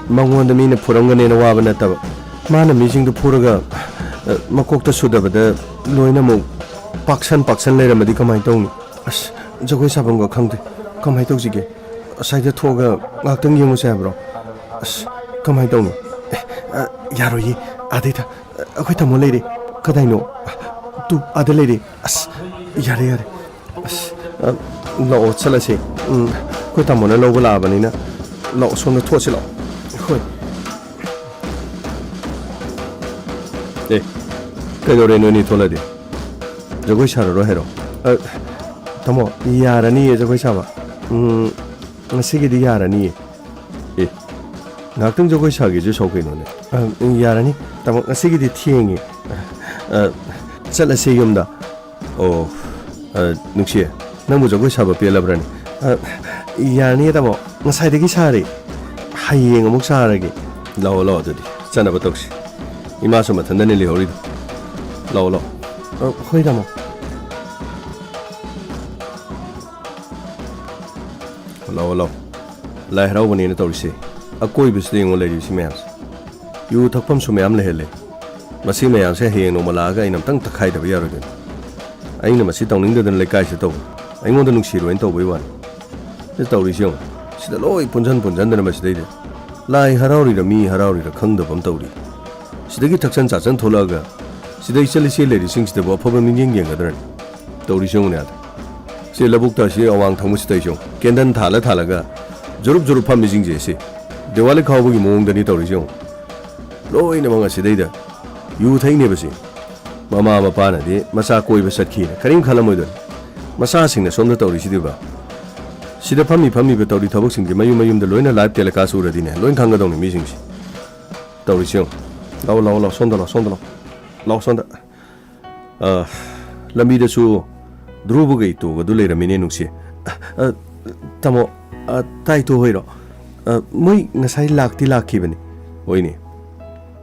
ꯃꯉꯣꯟꯗ ꯃꯤꯅ ꯐꯨꯔꯝꯒꯅꯦꯅ ꯋꯥꯕ ꯅꯠꯇꯕ, ꯃꯥꯅ ꯃꯤꯁꯤꯡꯗꯨ ꯐꯨꯔꯒ, ꯑ, ꯃꯀꯣꯛꯇ ꯁꯨꯗꯕꯗ ꯂꯣꯏꯅ ꯑꯃꯨꯛ ꯄꯥꯛꯁꯟ ꯄꯥꯛꯁꯟ ꯂꯩꯔꯝꯃꯗꯤ ꯀꯃꯥꯏꯅ ꯇꯧꯅꯤ? ꯑꯁ, ꯖꯒꯣꯏ ꯁꯥꯐꯝꯒ ꯈꯪꯗꯦ꯫ ꯀꯃꯥꯏꯅ ꯇꯧꯁꯤꯒꯦ? ꯑꯁ꯭ꯋꯥꯏꯗ ꯊꯣꯛꯑꯒ ꯉꯥꯏꯍꯥꯛꯇꯪ ꯌꯦꯡꯉꯨꯁꯦ ꯍꯥꯏꯕ꯭ꯔꯣ? ꯑꯁ, ꯀꯃꯥꯏꯅ ꯇꯧꯅꯤ? ꯑꯦ, ꯑ, ꯌꯥꯔꯣꯏꯌꯦ꯫ ꯑꯥꯗꯩꯗ, ꯑ, ꯑꯩꯈꯣꯏ ꯇꯥꯃꯣ ꯂꯩꯔꯦ꯫ ꯀꯗꯥꯏꯅꯣ? ꯇꯨ, ꯑꯥꯗ ꯂꯩꯔꯦ꯫ ꯑꯁ, ꯌꯥꯔꯦ, ꯌꯥꯔꯦ꯫ ꯑꯁ, ꯑ, ꯂꯥꯛꯑꯣ, ꯆꯠꯂꯁꯦ꯫ ꯎꯝ, ꯑꯩꯈꯣꯏ ꯇꯥꯃꯣꯅ ꯂꯧꯕ ꯂꯥꯛꯑꯕꯅꯤꯅ꯫ ꯂꯥꯛꯑꯣ, ꯁꯣꯝꯗ ꯊꯣꯛꯑꯁꯤ ꯂꯥꯛꯑꯣ꯫ ꯍꯣꯏ꯫ ꯑꯦ, ꯀꯩꯗꯧꯔꯦ ꯅꯣꯏꯅꯤ ꯊꯣꯛꯂꯗꯤ? ꯖꯒꯣꯏ ꯁꯥꯔꯔꯣꯏ ꯍꯥꯏꯔꯣ? ꯑ, ꯇꯥꯃꯣ, ꯌꯥꯔꯅꯤꯌꯦ ꯖꯒꯣꯏ ꯁꯥꯕ꯫ ꯎꯝ, ꯉꯁꯤꯒꯤꯗꯤ ꯌꯥꯔꯅꯤꯌꯦ꯫ ꯑꯦ, ꯉꯥꯏꯍꯥꯛꯇꯪ ꯖꯒꯣꯏ ꯁꯥꯒꯦꯁꯨ ꯁꯥꯎ ꯀꯩꯅꯣꯅꯦ꯫ ꯑ, ꯌꯥꯔꯅꯤ꯫ ꯇꯥꯃꯣ, ꯉꯁꯤꯒꯤꯗꯤ ꯊꯦꯡꯉꯦ꯫ ꯑ, ꯆꯠꯂꯁꯦ ꯌꯨꯝꯗ꯫ ꯑꯣ, ꯑ, ꯅꯨꯡꯁꯤ, ꯅꯪꯕꯨ ꯖꯒꯣꯏ ꯁꯥꯕ ꯄꯦꯜꯂꯕ꯭ꯔꯅꯦ? ꯑ, ꯌꯥꯔꯅꯤꯌꯦ, ꯇꯥꯃꯣ꯫ ꯉꯁꯥꯏꯗꯒꯤ ꯁꯥꯔꯦ꯫ ꯍꯌꯦꯡ ꯑꯃꯨꯛ ꯁꯥꯔꯒꯦ꯫ ꯂꯥꯛꯑꯣ, ꯂꯥꯛꯑꯣ, ꯑꯗꯨꯗꯤ ꯆꯠꯅꯕ ꯇꯧꯁꯤ꯫ ꯏꯃꯥꯁꯨ ꯃꯊꯟꯗꯅꯦ ꯂꯩꯍꯧꯔꯤꯗꯣ꯫ ꯂꯥꯛꯑꯣ, ꯂꯥꯛꯑꯣ꯫ ꯑ, ꯍꯣꯏ, ꯇꯥꯃꯣ꯫ ꯂꯥꯛꯑꯣ, ꯂꯥꯛꯑꯣ꯫ ꯂꯥꯏ ꯍꯔꯥꯎꯕꯅꯦꯅ ꯇꯧꯔꯤꯁꯦ꯫ ꯑꯀꯣꯏꯕꯁꯤꯗ ꯌꯦꯡꯉꯣ ꯂꯩꯔꯤꯕꯁꯤ ꯃꯌꯥꯝꯁꯦ꯫ ꯌꯨ ꯊꯛꯐꯝꯁꯨ ꯃꯌꯥꯝ ꯂꯩꯍꯜꯂꯦ꯫ ꯃꯁꯤ ꯃꯌꯥꯝꯁꯦ ꯍꯌꯦꯡ ꯅꯣꯡꯃ ꯂꯥꯛꯑꯒ ꯑꯩꯅ ꯑꯝꯇꯪ ꯇꯛꯈꯥꯏꯗꯕ ꯌꯥꯔꯣꯏꯗꯣꯏꯅꯤ꯫ ꯑꯩꯅ ꯃꯁꯤ ꯇꯧꯅꯤꯡꯗꯗꯅ ꯂꯩꯀꯥꯏꯁꯤꯗ ꯇꯧꯕꯅꯤ꯫ ꯑꯩꯉꯣꯟꯗ ꯅꯨꯡꯁꯤꯔꯣꯏꯅ ꯇꯧꯕꯩ ꯋꯥꯅꯤ꯫ ꯁꯤ ꯇꯧꯔꯤꯁꯤ ꯌꯦꯡꯉꯣ꯫ ꯁꯤꯗ ꯂꯣꯏ ꯄꯨꯟꯁꯟ ꯄꯨꯟꯁꯟꯗꯅ ꯃꯁꯤꯗꯩꯗ꯫ ꯂꯥꯏ ꯍꯔꯥꯎꯔꯤꯔ ꯃꯤ ꯍꯔꯥꯎꯔꯤꯔ ꯈꯪꯗꯕ ꯑꯃ ꯇꯧꯔꯤ꯫ ꯁꯤꯗꯒꯤ ꯊꯛꯆꯟ ꯆꯥꯆꯟ ꯊꯣꯛꯂꯛꯑꯒ ꯁꯤꯗ ꯏꯆꯜ ꯏꯆꯦ ꯂꯩꯔꯤꯁꯤꯡꯁꯤꯗꯕꯨ ꯑꯐꯕ ꯃꯤꯠꯌꯦꯡ ꯌꯦꯡꯒꯗ꯭ꯔꯅꯤ? ꯇꯧꯔꯤꯁꯤ ꯌꯦꯡꯉꯨꯅꯦ ꯑꯥꯗ꯫ ꯁꯤ ꯂꯧꯕꯨꯛꯇ ꯁꯤ ꯑꯋꯥꯡ ꯊꯪꯕꯁꯤꯗ ꯑꯩꯁꯨ ꯀꯦꯟꯗꯜ ꯊꯥꯜꯂ ꯊꯥꯜꯂꯒ ꯖꯨꯔꯨꯞ ꯖꯨꯔꯨꯞ ꯐꯝꯃꯤꯁꯤꯡꯁꯦ ꯁꯤ ꯗꯤꯋꯥꯂꯤ ꯈꯥꯎꯕꯒꯤ ꯃꯑꯣꯡꯗꯅꯤ ꯇꯧꯔꯤꯁꯤ ꯌꯦꯡꯉꯨ꯫ ꯂꯣꯏꯅꯃꯛ ꯑꯁꯤꯗꯩꯗ ꯌꯨ ꯊꯛꯏꯅꯦꯕ ꯁꯤ꯫ ꯃꯃꯥ ꯃꯄꯥꯅꯗꯤ ꯃꯆꯥ ꯀꯣꯏꯕ ꯆꯠꯈꯤꯅ ꯀꯔꯤꯝ ꯈꯜꯂꯝꯃꯣꯏꯗꯣꯏꯅꯤ꯫ ꯃꯆꯥꯁꯤꯡꯅ ꯁꯣꯝꯗ ꯇꯧꯔꯤꯁꯤꯗꯤꯕ꯫ ꯁꯤꯗ ꯐꯝꯃꯤ ꯐꯝꯃꯤꯕ ꯇꯧꯔꯤ ꯊꯕꯛꯁꯤꯡꯁꯦ ꯃꯌꯨꯝ ꯃꯌꯨꯝꯗ ꯂꯣꯏꯅ live telecast ꯎꯔꯗꯤꯅꯦ ꯂꯣꯏ ꯈꯪꯒꯗꯧꯅꯤ ꯃꯤꯁꯤꯡꯁꯦ꯫ ꯇꯧꯔꯤꯁꯤ ꯌꯦꯡꯉꯨ꯫ ꯂꯥꯛꯑꯣ, ꯂꯥꯛꯑꯣ, ꯂꯥꯛꯑꯣ, ꯁꯣꯝꯗ ꯂꯥꯛꯑꯣ, ꯁꯣꯝꯗ ꯂꯥꯛꯑꯣ꯫ ꯂꯥꯛꯑꯣ, ꯁꯣꯝꯗ꯫ ꯑ, ꯂꯝꯕꯤꯗꯁꯨ ꯙ꯭ꯔꯨꯕꯒ ꯏꯇꯣꯒꯗꯨ ꯂꯩꯔꯝꯃꯤꯅꯦ, ꯅꯨꯡꯁꯤ꯫ ꯑ, ꯇꯥꯃꯣ, ꯑ, ꯇꯥꯏꯇꯣ ꯍꯣꯏꯔꯣ? ꯑ, ꯃꯣꯏ ꯉꯁꯥꯏ ꯂꯥꯛꯇꯤ ꯂꯥꯛꯈꯤꯕꯅꯤ꯫ ꯍꯣꯏꯅꯦ꯫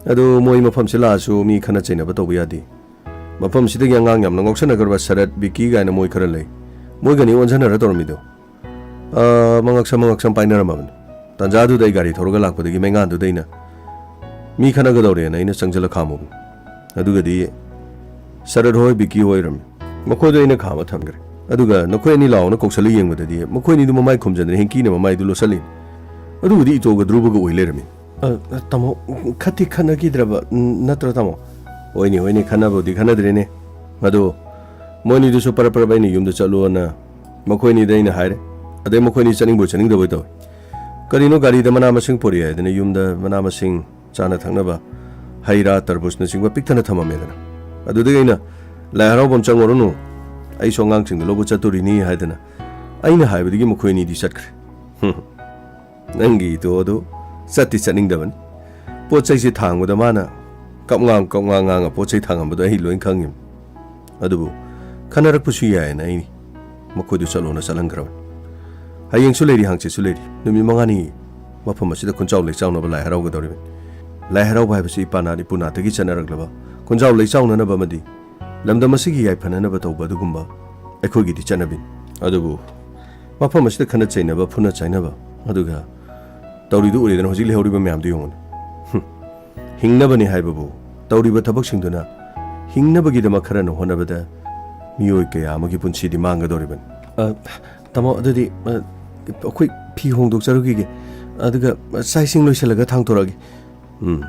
ꯑꯗꯣ ꯃꯣꯏ ꯃꯐꯝꯁꯤ ꯂꯥꯛꯑꯁꯨ ꯃꯤ ꯈꯠꯅ ꯆꯩꯅꯕ ꯇꯧꯕ ꯌꯥꯗꯦ꯫ ꯃꯐꯝꯁꯤꯗꯒꯤ ꯑꯉꯥꯡ ꯌꯥꯝꯅ ꯉꯥꯎꯁꯟꯅꯈ꯭ꯔꯕ ꯁꯔꯠ, ꯕꯤꯀꯤ ꯀꯥꯏꯅ ꯃꯣꯏ ꯈꯔ ꯂꯩ꯫ ꯃꯣꯏꯒꯅꯤ ꯑꯣꯟꯁꯟꯅꯔ ꯇꯧꯔꯝꯃꯤꯗꯣ꯫ ꯑ, ꯃꯉꯛꯁꯝ ꯃꯉꯛꯁꯝ ꯄꯥꯏꯅꯔꯝꯃꯕꯅꯤ꯫ ꯇꯥꯟꯖꯥꯗꯨꯗ ꯑꯩ ꯒꯥꯔꯤ ꯊꯧꯔꯒ ꯂꯥꯛꯄꯗꯒꯤ ꯃꯩꯉꯥꯟꯗꯨꯗ ꯑꯩꯅ ꯃꯤ ꯈꯠꯅꯒꯗꯧꯔꯦꯅ ꯑꯩꯅ ꯆꯪꯁꯤꯜꯂ ꯈꯥꯝꯃꯨꯕꯅꯤ꯫ ꯑꯗꯨꯒꯗꯤ ꯁꯔꯠ ꯍꯣꯏ, ꯕꯤꯀꯤ ꯍꯣꯏ ꯑꯣꯏꯔꯝꯃꯤ꯫ ꯃꯈꯣꯏꯗꯣ ꯑꯩꯅ ꯈꯥꯝꯃ ꯊꯝꯈ꯭ꯔꯦ꯫ ꯑꯗꯨꯒ ꯅꯈꯣꯏ ꯑꯅꯤ ꯂꯥꯛꯑꯣꯅ ꯀꯧꯁꯜꯂ ꯌꯦꯡꯕꯗꯗꯤ ꯃꯈꯣꯏ ꯑꯅꯤꯗꯨ ꯃꯃꯥꯏ ꯈꯨꯝꯖꯟꯗꯅ ꯍꯦꯡꯀꯤꯅ ꯃꯃꯥꯏꯗꯨ ꯂꯣꯠꯁꯜꯂꯤ꯫ ꯑꯗꯨꯕꯨꯗꯤ ꯏꯇꯣꯒ ꯙ꯭ꯔꯨꯕꯒ ꯑꯣꯏ ꯂꯩꯔꯝꯃꯤ꯫ ꯑ, ꯑ, ꯇꯥꯃꯣ, ꯈꯠꯇꯤ ꯈꯠꯅꯈꯤꯗ꯭ꯔꯕ ꯅꯠꯇ꯭ꯔꯣ, ꯇꯥꯃꯣ? ꯍꯣꯏꯅꯦ, ꯍꯣꯏꯅꯦ, ꯈꯠꯅꯕꯕꯨꯗꯤ ꯈꯠꯅꯗ꯭ꯔꯦꯅꯦ꯫ ꯑꯗꯨ ꯃꯣꯏꯅꯤꯗꯨꯁꯨ ꯄꯔꯞ ꯄꯔꯞ ꯑꯩꯅ ꯌꯨꯝꯗ ꯆꯠꯂꯣꯅ ꯃꯈꯣꯏꯅꯤꯗ ꯑꯩꯅ ꯍꯥꯏꯔꯦ꯫ ꯑꯗꯩ ꯃꯈꯣꯏꯅꯤ ꯆꯠꯅꯤꯡꯕꯣꯏ ꯆꯠꯅꯤꯡꯗꯕꯣꯏ ꯇꯧꯏ꯫ ꯀꯔꯤꯅꯣ ꯒꯥꯔꯤꯗ ꯃꯅꯥ ꯃꯁꯤꯡ ꯄꯨꯔꯛꯑꯦ ꯍꯥꯏꯗꯅ ꯌꯨꯝꯗ ꯃꯅꯥ ꯃꯁꯤꯡ ꯆꯥꯅ ꯊꯛꯅꯕ ꯍꯩ ꯔꯥ, ꯇꯔꯕꯨꯖꯅꯆꯤꯡꯕ ꯄꯤꯛ ꯊꯟꯅ ꯊꯝꯃꯝꯃꯦꯗꯅ꯫ ꯑꯗꯨꯗꯒꯤ ꯑꯩꯅ, "ꯂꯥꯏ ꯍꯔꯥꯎꯕꯝ ꯆꯪꯉꯨꯔꯅꯨ, ꯑꯩꯁꯨ ꯑꯉꯥꯡꯁꯤꯡꯗꯨ ꯂꯧꯕ ꯆꯠꯇꯣꯔꯤꯅꯤ" ꯍꯥꯏꯗꯅ ꯑꯩꯅ ꯍꯥꯏꯕꯗꯒꯤ ꯃꯈꯣꯏ ꯑꯅꯤꯗꯤ ꯆꯠꯈ꯭ꯔꯦ꯫ ꯅꯪꯒꯤ ꯏꯇꯣ ꯑꯗꯨ ꯆꯠꯇꯤ ꯆꯠꯅꯤꯡꯗꯕꯅꯤ꯫ ꯄꯣꯠ ꯆꯩꯁꯤ ꯊꯥꯡꯕꯗ ꯃꯥꯅ ꯀꯞꯉꯥꯡ ꯀꯞꯉꯥꯡ ꯉꯥꯡꯉ ꯄꯣꯠ ꯆꯩ ꯊꯥꯡꯉꯝꯕꯗꯣ ꯑꯩ ꯂꯣꯏ ꯈꯪꯉꯤꯕꯅꯤ꯫ ꯑꯗꯨꯕꯨ ꯈꯟꯅꯔꯛꯄꯁꯨ ꯌꯥꯏꯌꯦꯅ ꯑꯩ ꯃꯈꯣꯏꯗꯨ ꯆꯠꯂꯣꯅ ꯆꯠꯍꯟꯈ꯭ꯔꯕꯅꯤ꯫ ꯍꯌꯦꯡꯁꯨ ꯂꯩꯔꯤ, ꯍꯪꯆꯤꯠꯁꯨ ꯂꯩꯔꯤ, ꯅꯨꯃꯤꯠ ꯃꯉꯥꯅꯤ ꯃꯐꯝ ꯑꯁꯤꯗ ꯈꯨꯟꯖꯥꯎ ꯂꯩꯆꯥꯎꯅꯕ ꯂꯥꯏ ꯍꯔꯥꯎꯒꯗꯧꯔꯤꯕꯅꯤ꯫ ꯂꯥꯏ ꯍꯔꯥꯎꯕ ꯍꯥꯏꯕꯁꯤ ꯏꯄꯥꯅꯥꯠ ꯏꯄꯨꯅꯥꯠꯇꯒꯤ ꯆꯠꯅꯔꯛꯂꯕ ꯈꯨꯟꯖꯥꯎ ꯂꯩꯆꯥꯎꯅꯅꯕ ꯑꯃꯗꯤ ꯂꯝꯗꯝ ꯑꯁꯤꯒꯤ ꯌꯥꯏꯐꯅꯅꯕ ꯇꯧꯕ ꯑꯗꯨꯒꯨꯝꯕ ꯑꯩꯈꯣꯏꯒꯤꯗꯤ ꯆꯠꯅꯕꯤꯅꯤ꯫ ꯑꯗꯨꯕꯨ ꯃꯐꯝ ꯑꯁꯤꯗ ꯈꯠꯅ ꯆꯩꯅꯕ, ꯐꯨꯅ ꯆꯩꯅꯕ, ꯑꯗꯨꯒ ꯇꯧꯔꯤꯗꯨ ꯎꯔꯦꯗꯅ, ꯍꯧꯖꯤꯛ ꯂꯩꯍꯧꯔꯤꯕ ꯃꯌꯥꯝꯗꯨ ꯌꯦꯡꯉꯨꯅꯦ꯫ ꯍꯨꯝ꯫ ꯍꯤꯡꯅꯕꯅꯤ ꯍꯥꯏꯕꯕꯨ ꯇꯧꯔꯤꯕ ꯊꯕꯛꯁꯤꯡꯗꯨꯅ ꯍꯤꯡꯅꯕꯒꯤꯗꯃꯛ ꯈꯔꯅ ꯍꯣꯠꯅꯕꯗ ꯃꯤꯑꯣꯏ ꯀꯌꯥ ꯑꯃꯒꯤ ꯄꯨꯟꯁꯤꯗꯤ ꯃꯥꯡꯒꯗꯧꯔꯤꯕꯅꯤ꯫ ꯑ, ꯇꯥꯃꯣ, ꯑꯗꯨꯗꯤ, ꯑ, ꯑꯩꯈꯣꯏ ꯐꯤ ꯍꯣꯡꯗꯣꯛꯆꯔꯨꯈꯤꯒꯦ꯫ ꯑꯗꯨꯒ, ꯑ, ꯆꯥꯛ ꯏꯁꯤꯡ ꯂꯣꯏꯁꯤꯜꯂꯒ ꯊꯥꯡꯊꯣꯔꯛꯑꯒꯦ꯫ ꯎꯝ,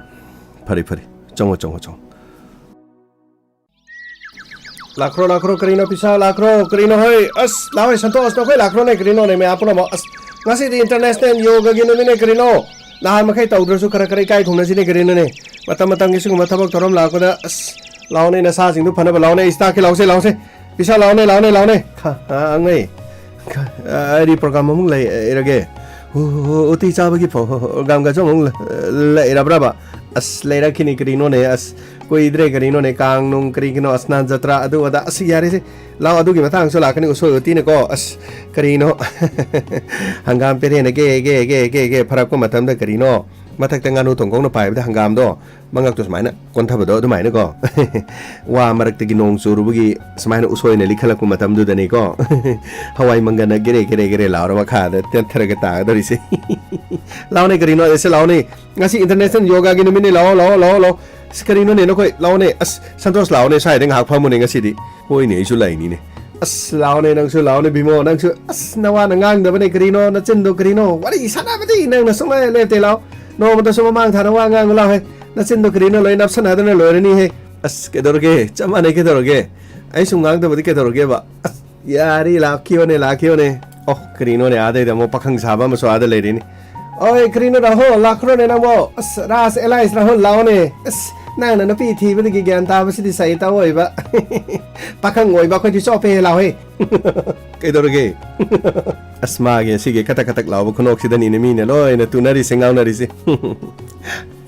ꯐꯔꯦ, ꯐꯔꯦ꯫ ꯆꯪꯉꯣ, ꯆꯪꯉꯣ, ꯆꯪꯉꯣ꯫ ꯂꯥꯛꯈ꯭ꯔꯣ, ꯂꯥꯛꯈ꯭ꯔꯣ, ꯀꯔꯤꯅꯣ ꯄꯤꯁꯥ? ꯂꯥꯛꯈ꯭ꯔꯣ, ꯀꯔꯤꯅꯣ ꯍꯣꯏ? ꯑꯁ, ꯂꯥꯛꯑꯣꯏ, ꯁꯟꯇꯣꯁ, ꯅꯈꯣꯏ ꯂꯥꯛꯈ꯭ꯔꯣꯅꯦ, ꯀꯔꯤꯅꯣꯅꯦ, ꯃꯌꯥꯝ ꯄꯨꯝꯅꯃꯛ? ꯑꯁ, ꯉꯁꯤꯗꯤ ꯏꯟꯇꯔꯅꯦꯁꯅꯦꯜ ꯌꯣꯒꯒꯤ ꯅꯨꯃꯤꯠꯅꯦ, ꯀꯔꯤꯅꯣ? ꯅꯍꯥꯟ ꯃꯈꯩ ꯇꯧꯗ꯭ꯔꯁꯨ ꯈꯔ ꯈꯔ ꯏꯀꯥꯏ ꯈꯨꯝꯅꯁꯤꯅꯦ, ꯀꯔꯤꯅꯣꯅꯦ? ꯃꯇꯝ ꯃꯇꯝꯒꯤ ꯁꯤꯒꯨꯝꯕ ꯊꯕꯛ ꯊꯧꯔꯝ ꯂꯥꯛꯄꯗ, ꯑꯁ, ꯂꯥꯛꯑꯣꯅꯦ, ꯅꯁꯥꯁꯤꯡꯗꯨ ꯐꯅꯕ ꯂꯥꯛꯑꯣꯅꯦ, ꯑꯩ ꯇꯥꯛꯀꯦ, ꯂꯥꯛꯑꯣꯁꯦ, ꯂꯥꯛꯑꯣꯁꯦ꯫ ꯄꯤꯁꯥ ꯂꯥꯛꯑꯣꯅꯦ, ꯂꯥꯛꯑꯣꯅꯦ, ꯂꯥꯛꯑꯣꯅꯦ꯫ ꯈ-, ꯑ, ꯑꯉꯩ꯫ ꯈ-, ꯑ, ꯑꯩꯗꯤ ꯄ꯭ꯔꯣꯒ꯭ꯔꯥꯝ ꯑꯃꯨꯛ ꯂꯩꯔꯒꯦ꯫ ꯎ-, ꯎ-, ꯎꯇꯤ ꯆꯥꯕꯒꯤ ꯄ꯭ꯔꯣꯒ꯭ꯔꯥꯝꯒꯁꯨ ꯑꯃꯨꯛ ꯂ-, ꯂꯩꯔꯕ꯭ꯔꯕ? ꯑꯁ, ꯂꯩꯔꯛꯈꯤꯅꯤ ꯀꯔꯤꯅꯣꯅꯦ? ꯑꯁ, ꯀꯨꯏꯗ꯭ꯔꯦ ꯀꯔꯤꯅꯣꯅꯦ? ꯀꯥꯡ ꯅꯨꯡ ꯀꯔꯤꯒꯤꯅꯣ? ꯑꯁ, ꯅꯥꯟ ꯖꯇ꯭ꯔꯥ ꯑꯗꯨ ꯑꯗꯥ꯫ ꯑꯁ, ꯌꯥꯔꯦꯁꯦ꯫ ꯂꯥꯛꯑꯣ, ꯑꯗꯨꯒꯤ ꯃꯇꯥꯡꯁꯨ ꯂꯥꯛꯀꯅꯤ꯫ ꯎꯁꯣꯏ ꯎꯇꯤꯅꯀꯣ꯫ ꯑꯁ, ꯀꯔꯤꯅꯣ? ꯍꯪꯒꯥꯝ ꯄꯦꯔꯦꯅ ꯒꯦ, ꯒꯦ, ꯒꯦ, ꯒꯦ, ꯒꯦ ꯐꯔꯛꯄ ꯃꯇꯝꯗ ꯀꯔꯤꯅꯣ? ꯃꯊꯛꯇ ꯉꯥꯅꯨ ꯊꯣꯡꯒꯧꯅ ꯄꯥꯏꯕꯗ ꯍꯪꯒꯥꯝꯗꯣ ꯃꯉꯛꯇꯣ ꯁꯨꯃꯥꯏꯅ ꯀꯣꯟꯊꯕꯗꯣ ꯑꯗꯨꯃꯥꯏꯅꯀꯣ꯫ ꯋꯥ ꯃꯔꯛꯇꯒꯤ ꯅꯣꯡ ꯆꯨꯔꯨꯕꯒꯤ ꯁꯨꯃꯥꯏꯅ ꯎꯁꯣꯏꯅ ꯂꯤꯈꯠꯂꯛꯄ ꯃꯇꯝꯗꯨꯗꯅꯤꯀꯣ꯫ ꯍꯋꯥꯏ ꯃꯪꯒꯟꯅ ꯒꯦꯔꯦ ꯒꯦꯔꯦ ꯒꯦꯔꯦ ꯂꯥꯎꯔ ꯃꯈꯥꯗ ꯇꯦꯟꯊꯔꯒ ꯇꯥꯒꯗꯧꯔꯤꯁꯦ꯫ ꯂꯥꯎꯅꯦ ꯀꯔꯤꯅꯣ, ꯑꯩꯁꯦ ꯂꯥꯎꯅꯦ꯫ ꯉꯁꯤ ꯏꯟꯇꯔꯅꯦꯁꯅꯦꯜ ꯌꯣꯒꯥꯒꯤ ꯅꯨꯃꯤꯠꯅꯤ, ꯂꯥꯛꯑꯣ, ꯂꯥꯛꯑꯣ, ꯂꯥꯛꯑꯣ, ꯂꯥꯛꯑꯣ꯫ ꯑꯁ, ꯀꯔꯤꯅꯣꯅꯦ ꯅꯈꯣꯏ? ꯂꯥꯛꯑꯣꯅꯦ꯫ ꯑꯁ, ꯁꯟꯇꯣꯁ, ꯂꯥꯛꯑꯣꯅꯦ, ꯁ꯭ꯋꯥꯏꯗ ꯉꯥꯏꯍꯥꯛ ꯐꯝꯃꯨꯅꯦ ꯉꯁꯤꯗꯤ꯫ ꯍꯣꯏꯅꯦ, ꯑꯩꯁꯨ ꯂꯥꯛꯏꯅꯤꯅꯦ꯫ ꯑꯁ, ꯂꯥꯛꯑꯣꯅꯦ, ꯅꯪꯁꯨ ꯂꯥꯛꯑꯣꯅꯦ ꯚꯤꯃꯣ, ꯅꯪꯁꯨ꯫ ꯑꯁ, ꯅꯋꯥꯅ ꯉꯥꯡꯗꯕꯅꯦ ꯀꯔꯤꯅꯣ, ꯅꯆꯤꯟꯗꯣ ꯀꯔꯤꯅꯣ? ꯋꯥꯔꯤ ꯁꯥꯟꯅꯕꯗꯤ ꯅꯪꯅ ꯁꯨꯡꯂꯦꯞ ꯂꯦꯞꯇꯦ, ꯂꯥꯛꯑꯣ꯫ ꯅꯣꯡꯃꯇꯁꯨ ꯃꯃꯥꯡ ꯊꯥꯅ ꯋꯥ ꯉꯥꯡꯉꯨ ꯂꯥꯎ ꯍꯦ꯫ ꯅꯆꯤꯟꯗꯣ ꯀꯔꯤꯅꯣ ꯂꯣꯏ ꯅꯞꯁꯟꯅꯗꯅ ꯂꯣꯏꯔꯅꯤ ꯍꯦ꯫ ꯑꯁ, ꯀꯩꯗꯧꯔꯒꯦ? ꯆꯞ ꯃꯥꯟꯅꯩ, ꯀꯩꯗꯧꯔꯒꯦ? ꯑꯩ ꯁꯨꯝ ꯉꯥꯡꯗꯕꯗꯤ ꯀꯩꯗꯧꯔꯒꯦꯕ? ꯑꯁ, ꯌꯥꯔꯦ, ꯂꯥꯛꯈꯤꯕꯅꯦ, ꯂꯥꯛꯈꯤꯕꯅꯦ꯫ ꯑꯣ, ꯀꯔꯤꯅꯣꯅꯦ, ꯑꯥꯗꯩꯗ ꯑꯃꯨꯛ ꯄꯥꯈꯪ ꯁꯥꯕ ꯑꯃꯁꯨ ꯑꯥꯗ ꯂꯩꯔꯤꯅꯤ꯫ ꯑꯣꯏ, ꯀꯔꯤꯅꯣ ꯔꯥꯍꯨꯜ, ꯂꯥꯛꯈ꯭ꯔꯣꯅꯦ ꯅꯪꯕꯣ? ꯑꯁ, ꯔꯥꯁ ꯑꯦꯂꯥꯏꯁ ꯔꯥꯍꯨꯜ, ꯂꯥꯛꯑꯣꯅꯦ꯫ ꯑꯁ, ꯅꯪꯅ ꯅꯨꯄꯤ ꯊꯤꯕꯗꯒꯤ ꯒ꯭ꯌꯥꯟ ꯇꯥꯕꯁꯤꯗꯤ ꯁꯩꯇ ꯑꯣꯏꯕ꯫ ꯄꯥꯈꯪ ꯑꯣꯏꯕ ꯑꯩꯈꯣꯏꯗꯤ ꯆꯣꯞꯄꯦ ꯂꯥꯎꯍꯦ꯫ ꯀꯩꯗꯧꯔꯒꯦ? ꯑꯁ, ꯃꯥꯒꯤ ꯑꯁꯤꯒꯤ ꯀꯇꯛ ꯀꯇꯛ ꯂꯥꯎꯕ ꯈꯨꯅꯣꯛꯁꯤꯗꯅꯤꯅꯦ ꯃꯤꯅ ꯂꯣꯏꯅ ꯇꯨꯅꯔꯤꯁꯦ, ꯉꯥꯎꯅꯔꯤꯁꯦ꯫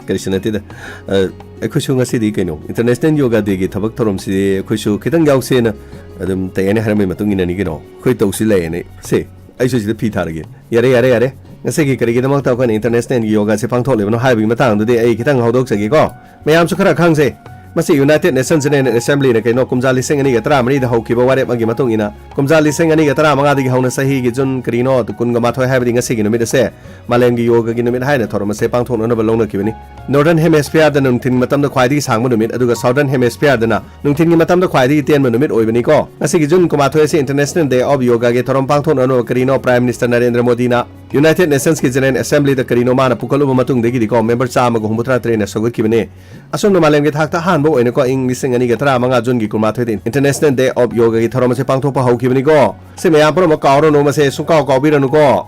ꯀꯔꯤꯁꯨ ꯅꯠꯇꯦꯗ꯫ ꯑ, ꯑꯩꯈꯣꯏꯁꯨ ꯉꯁꯤꯗꯤ ꯀꯩꯅꯣ, International Yoga Day ꯒꯤ ꯊꯕꯛ ꯊꯧꯔꯝꯁꯤ ꯑꯩꯈꯣꯏꯁꯨ ꯈꯤꯇꯪ ꯌꯥꯎꯁꯦꯅ ꯑꯗꯨꯝ ꯇꯌꯥꯅꯤ ꯍꯥꯏꯔꯝꯕꯒꯤ ꯃꯇꯨꯡ ꯏꯟꯅꯅꯤ ꯀꯩꯅꯣ꯫ ꯑꯩꯈꯣꯏ ꯇꯧꯁꯤ ꯂꯩꯌꯦꯅꯦ꯫ ꯁꯦ, ꯑꯩꯁꯨ ꯁꯤꯗ ꯐꯤ ꯊꯥꯔꯒꯦ꯫ ꯌꯥꯔꯦ, ꯌꯥꯔꯦ, ꯌꯥꯔꯦ꯫ ꯉꯁꯤꯒꯤ ꯀꯔꯤꯒꯤꯗꯃꯛꯇ ꯑꯩꯈꯣꯏꯅ International ꯒꯤ ꯌꯣꯒꯥꯁꯦ ꯄꯥꯡꯊꯣꯛꯂꯤꯕꯅꯣ ꯍꯥꯏꯕꯒꯤ ꯃꯇꯥꯡꯗꯨꯗꯤ ꯑꯩ ꯈꯤꯇꯪ ꯍꯧꯗꯣꯛꯆꯒꯦꯀꯣ꯫ ꯃꯌꯥꯝꯁꯨ ꯈꯔ ꯈꯪꯁꯦ꯫ ꯃꯁꯤ United Nations General Assembly ꯅ ꯀꯩꯅꯣ, ꯀꯨꯝꯖꯥ ꯂꯤꯁꯤꯡ ꯑꯅꯤꯒ ꯇꯔꯥꯃꯔꯤꯗ ꯍꯧꯈꯤꯕ ꯋꯥꯔꯦꯞ ꯑꯃꯒꯤ ꯃꯇꯨꯡ ꯏꯟꯅ, ꯀꯨꯝꯖꯥ ꯂꯤꯁꯤꯡ ꯑꯅꯤꯒ ꯇꯔꯥꯃꯉꯥꯗꯒꯤ ꯍꯧꯅ ꯆꯍꯤꯒꯤ ꯖꯨꯟ ꯀꯔꯤꯅꯣ, ꯀꯨꯟꯒ ꯃꯥꯊꯣꯏ ꯍꯥꯏꯕꯗꯤ ꯉꯁꯤꯒꯤ ꯅꯨꯃꯤꯠ ꯑꯁꯦ ꯃꯥꯂꯦꯝꯒꯤ ꯌꯣꯒꯒꯤ ꯅꯨꯃꯤꯠ ꯍꯥꯏꯅ ꯊꯧꯔꯝ ꯑꯁꯦ ꯄꯥꯡꯊꯣꯛꯅꯅꯕ ꯂꯧꯅꯈꯤꯕꯅꯤ꯫ Northern Hemisphere ꯗ ꯅꯨꯡꯊꯤꯜ ꯃꯇꯝꯗ ꯈ꯭ꯋꯥꯏꯗꯒꯤ ꯁꯥꯡꯕ ꯅꯨꯃꯤꯠ, ꯑꯗꯨꯒ Southern Hemisphere ꯗꯅ ꯅꯨꯡꯊꯤꯜꯒꯤ ꯃꯇꯝꯗ ꯈ꯭ꯋꯥꯏꯗꯒꯤ ꯇꯦꯟꯕ ꯅꯨꯃꯤꯠ ꯑꯣꯏꯕꯅꯤꯀꯣ꯫ ꯉꯁꯤꯒꯤ ꯖꯨꯟ ꯀꯨꯟꯃꯥꯊꯣꯏ ꯑꯁꯤ International Day of Yoga ꯒꯤ ꯊꯧꯔꯝ ꯄꯥꯡꯊꯣꯛꯅꯅꯕ ꯀꯔꯤꯅꯣ Prime Minister ꯅꯔꯦꯟꯗ꯭ꯔ ꯃꯣꯗꯤꯅ United Nations ꯀꯤ General Assembly ꯗ ꯀꯔꯤꯅꯣ ꯃꯥꯅ ꯄꯨꯈꯠꯂꯨꯕ ꯃꯇꯨꯡꯗꯒꯤꯗꯤꯀꯣ member ꯆꯥꯝꯃꯒ ꯍꯨꯝꯐꯨꯇꯔꯥ ꯇꯔꯦꯠꯅ ꯁꯧꯒꯠꯈꯤꯕꯅꯦ꯫ ꯑꯁꯨꯝꯅ ꯃꯥꯂꯦꯝꯒꯤ ꯊꯥꯛꯇ ꯑꯍꯥꯟꯕ ꯑꯣꯏꯅꯀꯣ ꯏꯪ ꯂꯤꯁꯤꯡ ꯑꯅꯤꯒ ꯇꯔꯥꯃꯉꯥ ꯖꯨꯟꯒꯤ ꯀꯨꯟꯃꯥꯊꯣꯏꯗ International Day of Yoga ꯒꯤ ꯊꯧꯔꯝ ꯑꯁꯤ ꯄꯥꯡꯊꯣꯛꯄ ꯍꯧꯈꯤꯕꯅꯤꯀꯣ꯫ ꯁꯤ ꯃꯌꯥꯝ ꯄꯨꯝꯅꯃꯛ ꯀꯥꯎꯔꯅꯨ, ꯃꯁꯦ ꯁꯨꯡꯀꯥꯎ ꯀꯥꯎꯕꯤꯔꯅꯨꯀꯣ꯫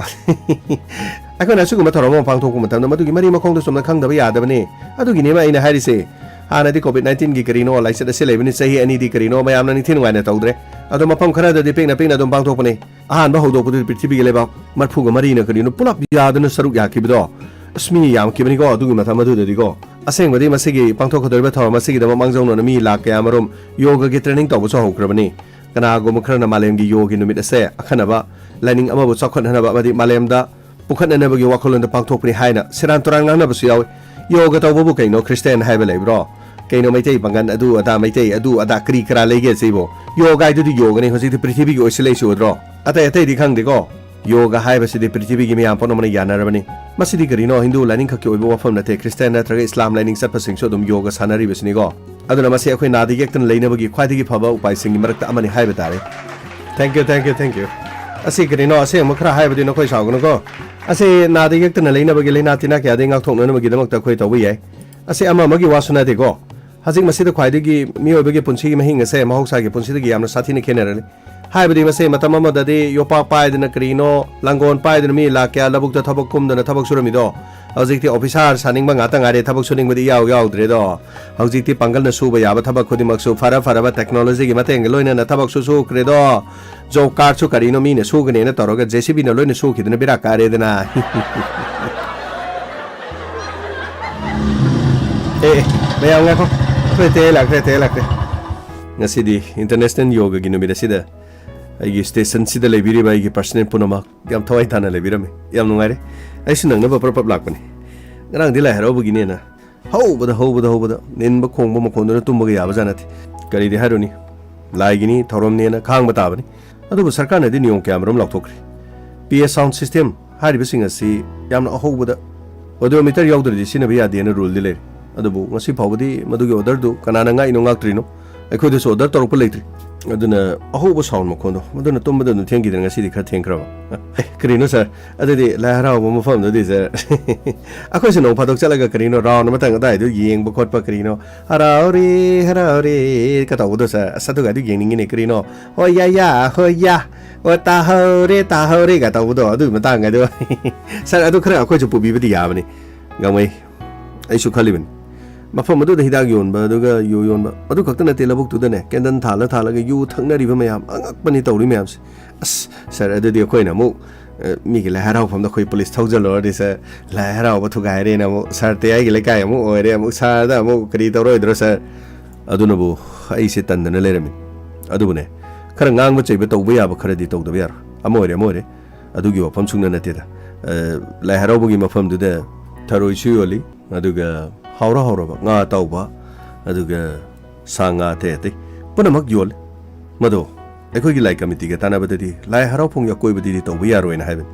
ꯑꯩꯈꯣꯏꯅ ꯑꯁꯤꯒꯨꯝꯕ ꯊꯧꯔꯝ ꯑꯃ ꯄꯥꯡꯊꯣꯛꯄ ꯃꯇꯝꯗ ꯃꯗꯨꯒꯤ ꯃꯔꯤ ꯃꯈꯣꯡꯗꯣ ꯆꯨꯝꯅ ꯈꯪꯗꯕ ꯌꯥꯗꯕꯅꯤ꯫ ꯑꯗꯨꯒꯤꯅꯦꯕ ꯑꯩꯅ ꯍꯥꯏꯔꯤꯁꯦ꯫ ꯍꯥꯟꯅꯗꯤ COVID nineteen ꯒꯤ ꯀꯔꯤꯅꯣ ꯂꯥꯏꯆꯠ ꯑꯁꯤ ꯂꯩꯕꯅꯤ, ꯆꯍꯤ ꯑꯅꯤꯗꯤ ꯀꯔꯤꯅꯣ ꯃꯌꯥꯝꯅ ꯅꯤꯡꯊꯤ ꯅꯨꯡꯉꯥꯏꯅ ꯇꯧꯗ꯭ꯔꯦ꯫ ꯑꯗꯣ ꯃꯐꯝ ꯈꯔꯗꯗꯤ ꯄꯤꯛꯅ ꯄꯤꯛꯅ ꯑꯗꯨꯝ ꯄꯥꯡꯊꯣꯛꯄꯅꯤ꯫ ꯑꯍꯥꯟꯕ ꯍꯧꯗꯣꯛꯄꯗꯨꯗꯤ ꯄ꯭ꯔꯤꯊꯤꯕꯤꯒꯤ ꯂꯩꯕꯥꯛ ꯃꯔꯐꯨꯒ ꯃꯔꯤꯅ ꯀꯔꯤꯅꯣ ꯄꯨꯂꯞ ꯌꯥꯗꯨꯅ ꯁꯔꯨꯛ ꯌꯥꯈꯤꯕꯗꯣ꯫ ꯑꯁ, ꯃꯤ ꯌꯥꯝꯈꯤꯕꯅꯤꯀꯣ ꯑꯗꯨꯒꯤ ꯃꯇꯝ ꯑꯗꯨꯗꯗꯤꯀꯣ꯫ ꯑꯁꯦꯡꯕꯗꯤ ꯃꯁꯤꯒꯤ ꯄꯥꯡꯊꯣꯛꯀꯗꯧꯔꯤꯕ ꯊꯧꯔꯝ ꯑꯁꯤꯒꯤꯗꯃꯛ ꯃꯥꯡꯖꯧꯅꯅ ꯃꯤ ꯂꯥꯛ ꯀꯌꯥꯃꯔꯨꯝ ꯌꯣꯒꯒꯤ training ꯇꯧꯕꯁꯨ ꯍꯧꯈ꯭ꯔꯕꯅꯤ꯫ ꯀꯅꯥꯒꯨꯝꯕ ꯈꯔꯅ ꯃꯥꯂꯦꯝꯒꯤ ꯌꯣꯒꯒꯤ ꯅꯨꯃꯤꯠ ꯑꯁꯦ ꯑꯈꯟꯅꯕ ꯂꯥꯏꯅꯤꯡ ꯑꯃꯕꯨ ꯆꯥꯎꯈꯠꯍꯟꯅꯕ ꯑꯃꯗꯤ ꯃꯥꯂꯦꯝꯗ ꯄꯨꯈꯠꯅꯅꯕꯒꯤ ꯋꯥꯈꯜꯂꯣꯟꯗ ꯄꯥꯡꯊꯣꯛꯄꯅꯤ ꯍꯥꯏꯅ ꯁꯦꯔꯥꯟ ꯇꯨꯔꯥꯟ ꯉꯥꯡꯅꯕꯁꯨ ꯌꯥꯎꯏ꯫ ꯌꯣꯒ ꯇꯧꯕꯕꯨ ꯀꯩꯅꯣ, ꯈ꯭ꯔꯤꯁꯇꯤꯌꯥꯟ ꯍꯥꯏꯕ ꯂꯩꯕ꯭ꯔꯣ? ꯀꯩꯅꯣ, ꯃꯩꯇꯩ ꯄꯥꯡꯒꯜ ꯑꯗꯨ ꯑꯗꯥ, ꯃꯩꯇꯩ ꯑꯗꯨ ꯑꯗꯥ ꯀꯔꯤ ꯀꯔꯥ ꯂꯩꯒꯦ ꯁꯤꯕꯣ? ꯌꯣꯒ ꯍꯥꯏꯗꯨꯗꯤ ꯌꯣꯒꯅꯤ, ꯍꯧꯖꯤꯛꯇꯤ ꯄ꯭ꯔꯤꯊꯤꯕꯤꯒꯤ ꯑꯣꯏꯁꯤꯜꯂꯛꯏꯁꯤ ꯎꯗ꯭ꯔꯣ? ꯑꯇꯩ ꯑꯇꯩꯗꯤ ꯈꯪꯗꯦꯀꯣ꯫ ꯌꯣꯒ ꯍꯥꯏꯕꯁꯤꯗꯤ ꯄ꯭ꯔꯤꯊꯤꯕꯤꯒꯤ ꯃꯤꯌꯥꯝ ꯄꯨꯝꯅꯃꯛꯅ ꯌꯥꯅꯔꯕꯅꯤ꯫ ꯃꯁꯤꯗꯤ ꯀꯔꯤꯅꯣ, ꯍꯤꯟꯗꯨ ꯂꯥꯏꯅꯤꯡ ꯈꯛꯀꯤ ꯑꯣꯏꯕ ꯋꯥꯐꯝ ꯅꯠꯇꯦ, ꯈ꯭ꯔꯤꯁꯇꯤꯌꯥꯟ ꯅꯠꯇ꯭ꯔꯒ ꯏꯁꯂꯥꯝ ꯂꯥꯏꯅꯤꯡ ꯆꯠꯄꯁꯤꯡꯁꯨ ꯑꯗꯨꯝ ꯌꯣꯒ ꯁꯥꯟꯅꯔꯤꯕꯁꯤꯅꯤꯀꯣ꯫ ꯑꯗꯨꯅ ꯃꯁꯤ ꯑꯩꯈꯣꯏ ꯅꯥꯗ ꯌꯦꯛꯇꯅ ꯂꯩꯅꯕꯒꯤ ꯈ꯭ꯋꯥꯏꯗꯒꯤ ꯐꯕ ꯎꯄꯥꯏꯁꯤꯡꯒꯤ ꯃꯔꯛꯇ ꯑꯃꯅꯤ ꯍꯥꯏꯕ ꯇꯥꯔꯦ꯫ Thank you, thank you, thank you꯫ ꯑꯁꯤ ꯀꯔꯤꯅꯣ, ꯑꯁꯦꯡꯕ ꯈꯔ ꯍꯥꯏꯕꯗꯤ ꯅꯈꯣꯏ ꯁꯥꯎꯒꯅꯨꯀꯣ꯫ ꯑꯁꯤ ꯅꯥꯗ ꯌꯦꯛꯇꯅ ꯂꯩꯅꯕꯒꯤ, ꯂꯥꯏꯅꯥ ꯇꯤꯟꯅꯥ ꯀꯌꯥꯗꯒꯤ ꯉꯥꯛꯊꯣꯛꯅꯅꯕꯒꯤꯗꯃꯛꯇ ꯑꯩꯈꯣꯏ ꯇꯧꯕ ꯌꯥꯏ꯫ ꯑꯁꯤ ꯑꯃ ꯑꯃꯒꯤ ꯋꯥꯁꯨ ꯅꯠꯇꯦꯀꯣ꯫ ꯍꯧꯖꯤꯛ ꯃꯁꯤꯗ ꯈ꯭ꯋꯥꯏꯗꯒꯤ ꯃꯤꯑꯣꯏꯕꯒꯤ ꯄꯨꯟꯁꯤꯒꯤ ꯃꯍꯤꯡ ꯑꯁꯦ ꯃꯍꯧꯁꯥꯒꯤ ꯄꯨꯟꯁꯤꯗꯒꯤ ꯌꯥꯝꯅ ꯁꯥꯊꯤꯅ ꯈꯦꯠꯅꯔꯅꯤ꯫ ꯍꯥꯏꯕꯗꯤ ꯃꯁꯦ ꯃꯇꯝ ꯑꯃꯗꯗꯤ ꯌꯣꯄꯥꯛ ꯄꯥꯏꯗꯅ ꯀꯔꯤꯅꯣ, ꯂꯥꯡꯒꯣꯜ ꯄꯥꯏꯗꯅ ꯃꯤ ꯂꯥꯛ ꯀꯌꯥ ꯂꯧꯕꯨꯛꯇ ꯊꯕꯛ ꯀꯨꯝꯗꯅ ꯊꯕꯛ ꯁꯨꯔꯝꯃꯤꯗꯣ, ꯍꯧꯖꯤꯛꯇꯤ ꯑꯣꯐꯤꯁꯥꯔ ꯁꯥꯅꯤꯡꯕ ꯉꯥꯛꯇ ꯉꯥꯏꯔꯦ, ꯊꯕꯛ ꯁꯨꯅꯤꯡꯕꯗꯤ ꯏꯌꯥꯎ ꯌꯥꯎꯗ꯭ꯔꯦꯗꯣ꯫ ꯍꯧꯖꯤꯛꯇꯤ ꯄꯥꯡꯒꯜꯅ ꯁꯨꯕ ꯌꯥꯕ ꯊꯕꯛ ꯈꯨꯗꯤꯡꯃꯛꯁꯨ ꯐꯔ ꯐꯔꯕ ꯇꯦꯛꯅꯣꯂꯣꯖꯤꯒꯤ ꯃꯇꯦꯡꯒ ꯂꯣꯏꯅꯅ ꯊꯕꯛꯁꯨ ꯁꯨꯈ꯭ꯔꯦꯗꯣ꯫ ꯖꯣꯕ ꯀꯥꯔꯗꯁꯨ ꯀꯔꯤꯅꯣ ꯃꯤꯅ ꯁꯨꯒꯅꯦꯅ ꯇꯧꯔꯒ ꯖꯦ ꯁꯤ ꯕꯤꯅ ꯂꯣꯏꯅ ꯁꯨꯈꯤꯗꯅ ꯕꯦꯔꯥ ꯀꯥꯔꯦꯗꯅ꯫ ꯑꯦ, ꯑꯦ, ꯃꯌꯥꯝ ꯉꯥꯏꯈꯣ꯫ ꯑꯩꯈꯣꯏ ꯑꯇꯩ ꯂꯥꯛꯈ꯭ꯔꯦ, ꯑꯇꯩ ꯂꯥꯛꯈ꯭ꯔꯦ꯫ ꯉꯁꯤꯗꯤ ꯏꯟꯇꯔꯅꯦꯁꯅꯦꯜ ꯌꯣꯒꯒꯤ ꯅꯨꯃꯤꯠ ꯑꯁꯤꯗ ꯑꯩꯒꯤ ꯁ꯭ꯇꯦꯁꯟꯁꯤꯗ ꯂꯩꯕꯤꯔꯤꯕ ꯑꯩꯒꯤ ꯄꯔꯁꯅꯦꯜ ꯄꯨꯝꯅꯃꯛ ꯌꯥꯝ ꯊꯋꯥꯏ ꯇꯥꯅ ꯂꯩꯕꯤꯔꯝꯃꯤ꯫ ꯌꯥꯝ ꯅꯨꯡꯉꯥꯏꯔꯦ꯫ ꯑꯩꯁꯨ ꯅꯪꯅꯕ ꯄ꯭ꯔꯞ ꯄ꯭ꯔꯞ ꯂꯥꯛꯄꯅꯤ꯫ ꯉꯔꯥꯡꯗꯤ ꯂꯥꯏ ꯍꯔꯥꯎꯕꯒꯤꯅꯦꯅ ꯍꯧꯕꯗ, ꯍꯧꯕꯗ, ꯍꯧꯕꯗ ꯅꯤꯟꯕ ꯈꯣꯡꯕ ꯃꯈꯣꯟꯗꯨꯅ ꯇꯨꯝꯕꯒ ꯌꯥꯕ ꯖꯥꯠ ꯅꯠꯇꯦ꯫ ꯀꯔꯤꯗꯤ ꯍꯥꯏꯔꯨꯅꯤ, ꯂꯥꯏꯒꯤꯅꯤ, ꯊꯧꯔꯝꯅꯦꯅ ꯈꯥꯡꯕ ꯇꯥꯕꯅꯤ꯫ ꯑꯗꯨꯕꯨ ꯁꯔꯀꯥꯔꯅꯗꯤ ꯅꯤꯌꯣꯝ ꯀꯌꯥꯃꯔꯨꯝ ꯂꯥꯎꯊꯣꯛꯈ꯭ꯔꯦ꯫ ꯄꯤ ꯑꯦ ꯁꯥꯎꯟ ꯁꯤꯁꯇꯦꯝ ꯍꯥꯏꯔꯤꯕꯁꯤꯡ ꯑꯁꯤ ꯌꯥꯝꯅ ꯑꯍꯧꯕꯗ ꯑꯣꯗꯤꯑꯣꯃꯤꯇꯔ ꯌꯥꯎꯗ꯭ꯔꯗꯤ ꯁꯤꯖꯤꯟꯅꯕ ꯌꯥꯗꯦꯅ ꯔꯨꯜꯗꯤ ꯂꯩꯔꯦ꯫ ꯑꯗꯨꯕꯨ ꯉꯁꯤ ꯐꯥꯎꯕꯗꯤ ꯃꯗꯨꯒꯤ ꯑꯣꯔꯗꯔꯗꯨ ꯀꯅꯥꯅ ꯉꯥꯛꯏꯅꯣ ꯉꯥꯛꯇ꯭ꯔꯤꯅꯣ, ꯑꯩꯈꯣꯏꯗꯁꯨ ꯑꯣꯔꯗꯔ ꯇꯧꯔꯛꯄ ꯂꯩꯇ꯭ꯔꯤ꯫ ꯑꯗꯨꯅ ꯑꯍꯧꯕ ꯁꯥꯎꯟ ꯃꯈꯣꯟꯗꯣ ꯃꯗꯨꯅ ꯇꯨꯝꯕꯗ ꯑꯗꯨꯝ ꯊꯦꯡꯈꯤꯗꯅ ꯉꯁꯤꯗꯤ ꯈꯔ ꯊꯦꯡꯈ꯭ꯔꯕ꯫ ꯑꯦ, ꯀꯔꯤꯅꯣ ꯁꯥꯔ, ꯑꯗꯨꯗꯤ ꯂꯥꯏ ꯍꯔꯥꯎꯕ ꯃꯐꯝꯗꯨꯗꯤ ꯁꯥꯔ, ꯑꯩꯈꯣꯏꯁꯨ ꯅꯣꯡ ꯐꯥꯗꯣꯛ ꯆꯠꯂꯒ ꯀꯔꯤꯅꯣ ꯔꯥꯎꯟ ꯑꯃꯇꯪ ꯑꯗꯥꯏꯗꯨ ꯌꯦꯡꯕ ꯈꯣꯠꯄ ꯀꯔꯤꯅꯣ, "ꯍꯔꯥꯎꯔꯦ, ꯍꯔꯥꯎꯔꯦ" ꯀ ꯇꯧꯕꯗꯣ ꯁꯥꯔ, ꯑꯁ ꯑꯗꯨꯒ ꯑꯗꯨ ꯌꯦꯡꯅꯤꯡꯉꯤꯅꯦ꯫ ꯀꯔꯤꯅꯣ, "ꯍꯣꯏ ꯌꯥ ꯌꯥ, ꯍꯣꯏ ꯌꯥ, ꯑꯣ ꯇꯥꯍꯧꯔꯦ, ꯇꯥꯍꯧꯔꯦ" ꯀ ꯇꯧꯕꯗꯣ ꯑꯗꯨꯒꯤ ꯃꯇꯥꯡꯒꯗꯣ꯫ ꯁꯥꯔ, ꯑꯗꯨ ꯈꯔ ꯑꯩꯈꯣꯏꯁꯨ ꯄꯨꯕꯤꯕꯗꯤ ꯌꯥꯕꯅꯤ꯫ ꯒꯥꯡꯃꯩ, ꯑꯩꯁꯨ ꯈꯜꯂꯤꯕꯅꯤ꯫ ꯃꯐꯝ ꯑꯗꯨꯗ ꯍꯤꯗꯥꯛ ꯌꯣꯟꯕ, ꯑꯗꯨꯒ ꯌꯨ ꯌꯣꯟꯕ, ꯑꯗꯨ ꯈꯛꯇ ꯅꯠꯇꯦ, ꯂꯧꯕꯨꯛꯇꯨꯗꯅꯦ ꯀꯦꯟꯗꯜ ꯊꯥꯜꯂ ꯊꯥꯜꯂꯒ ꯌꯨ ꯊꯛꯅꯔꯤꯕ ꯃꯌꯥꯝ ꯑꯉꯛꯄꯅꯤ ꯇꯧꯔꯤ ꯃꯌꯥꯝꯁꯦ꯫ ꯑꯁ ꯁꯥꯔ, ꯑꯗꯨꯗꯤ ꯑꯩꯈꯣꯏꯅ ꯑꯃꯨꯛ, ꯑ, ꯃꯤꯒꯤ ꯂꯥꯏ ꯍꯔꯥꯎꯐꯝꯗ ꯑꯩꯈꯣꯏ ꯄꯨꯂꯤꯁ ꯊꯧꯖꯜꯂꯨꯔꯗꯤ ꯁꯥꯔ, ꯂꯥꯏ ꯍꯔꯥꯎꯕ ꯊꯨꯒꯥꯏꯔꯦꯅ ꯑꯃꯨꯛ ꯁꯥꯔ ꯇꯌꯥꯏꯒꯤ ꯂꯩꯀꯥꯏ ꯑꯃꯨꯛ ꯑꯣꯏꯔꯦ, ꯑꯃꯨꯛ ꯁꯥꯔꯗ ꯑꯃꯨꯛ ꯀꯔꯤ ꯇꯧꯔꯣꯏꯗ꯭ꯔꯣ ꯁꯥꯔ? ꯑꯗꯨꯅꯕꯨ ꯑꯩꯁꯦ ꯇꯟꯗꯅ ꯂꯩꯔꯝꯃꯤ꯫ ꯑꯗꯨꯕꯨꯅꯦ, ꯈꯔ ꯉꯥꯡꯕ ꯆꯩꯕ ꯇꯧꯕ ꯌꯥꯕ ꯈꯔꯗꯤ ꯇꯧꯗꯕ ꯌꯥꯔꯣꯏ꯫ ꯑꯃ ꯑꯣꯏꯔꯦ, ꯑꯃ ꯑꯣꯏꯔꯦ, ꯑꯗꯨꯒꯤ ꯋꯥꯐꯝ ꯁꯨꯡꯅ ꯅꯠꯇꯦꯗ꯫ ꯑ, ꯂꯥꯏ ꯍꯔꯥꯎꯕꯒꯤ ꯃꯐꯝꯗꯨꯗ ꯊꯔꯣꯏꯁꯨ ꯌꯣꯜꯂꯤ, ꯑꯗꯨꯒ ꯍꯥꯎꯔ ꯍꯥꯎꯔꯕ ꯉꯥ ꯑꯇꯥꯎꯕ, ꯑꯗꯨꯒ ꯁꯥ ꯉꯥ ꯑꯇꯩ ꯑꯇꯩ ꯄꯨꯝꯅꯃꯛ ꯌꯣꯜꯂꯤ꯫ ꯃꯗꯣ ꯑꯩꯈꯣꯏꯒꯤ ꯂꯥꯏ ꯀꯃꯤꯇꯤꯒ ꯇꯥꯟꯅꯕꯗꯗꯤ ꯂꯥꯏ ꯍꯔꯥꯎꯐꯝꯒꯤ ꯑꯀꯣꯏꯕꯗꯗꯤ ꯇꯧꯕ ꯌꯥꯔꯣꯏꯅ ꯍꯥꯏꯕꯅꯤ꯫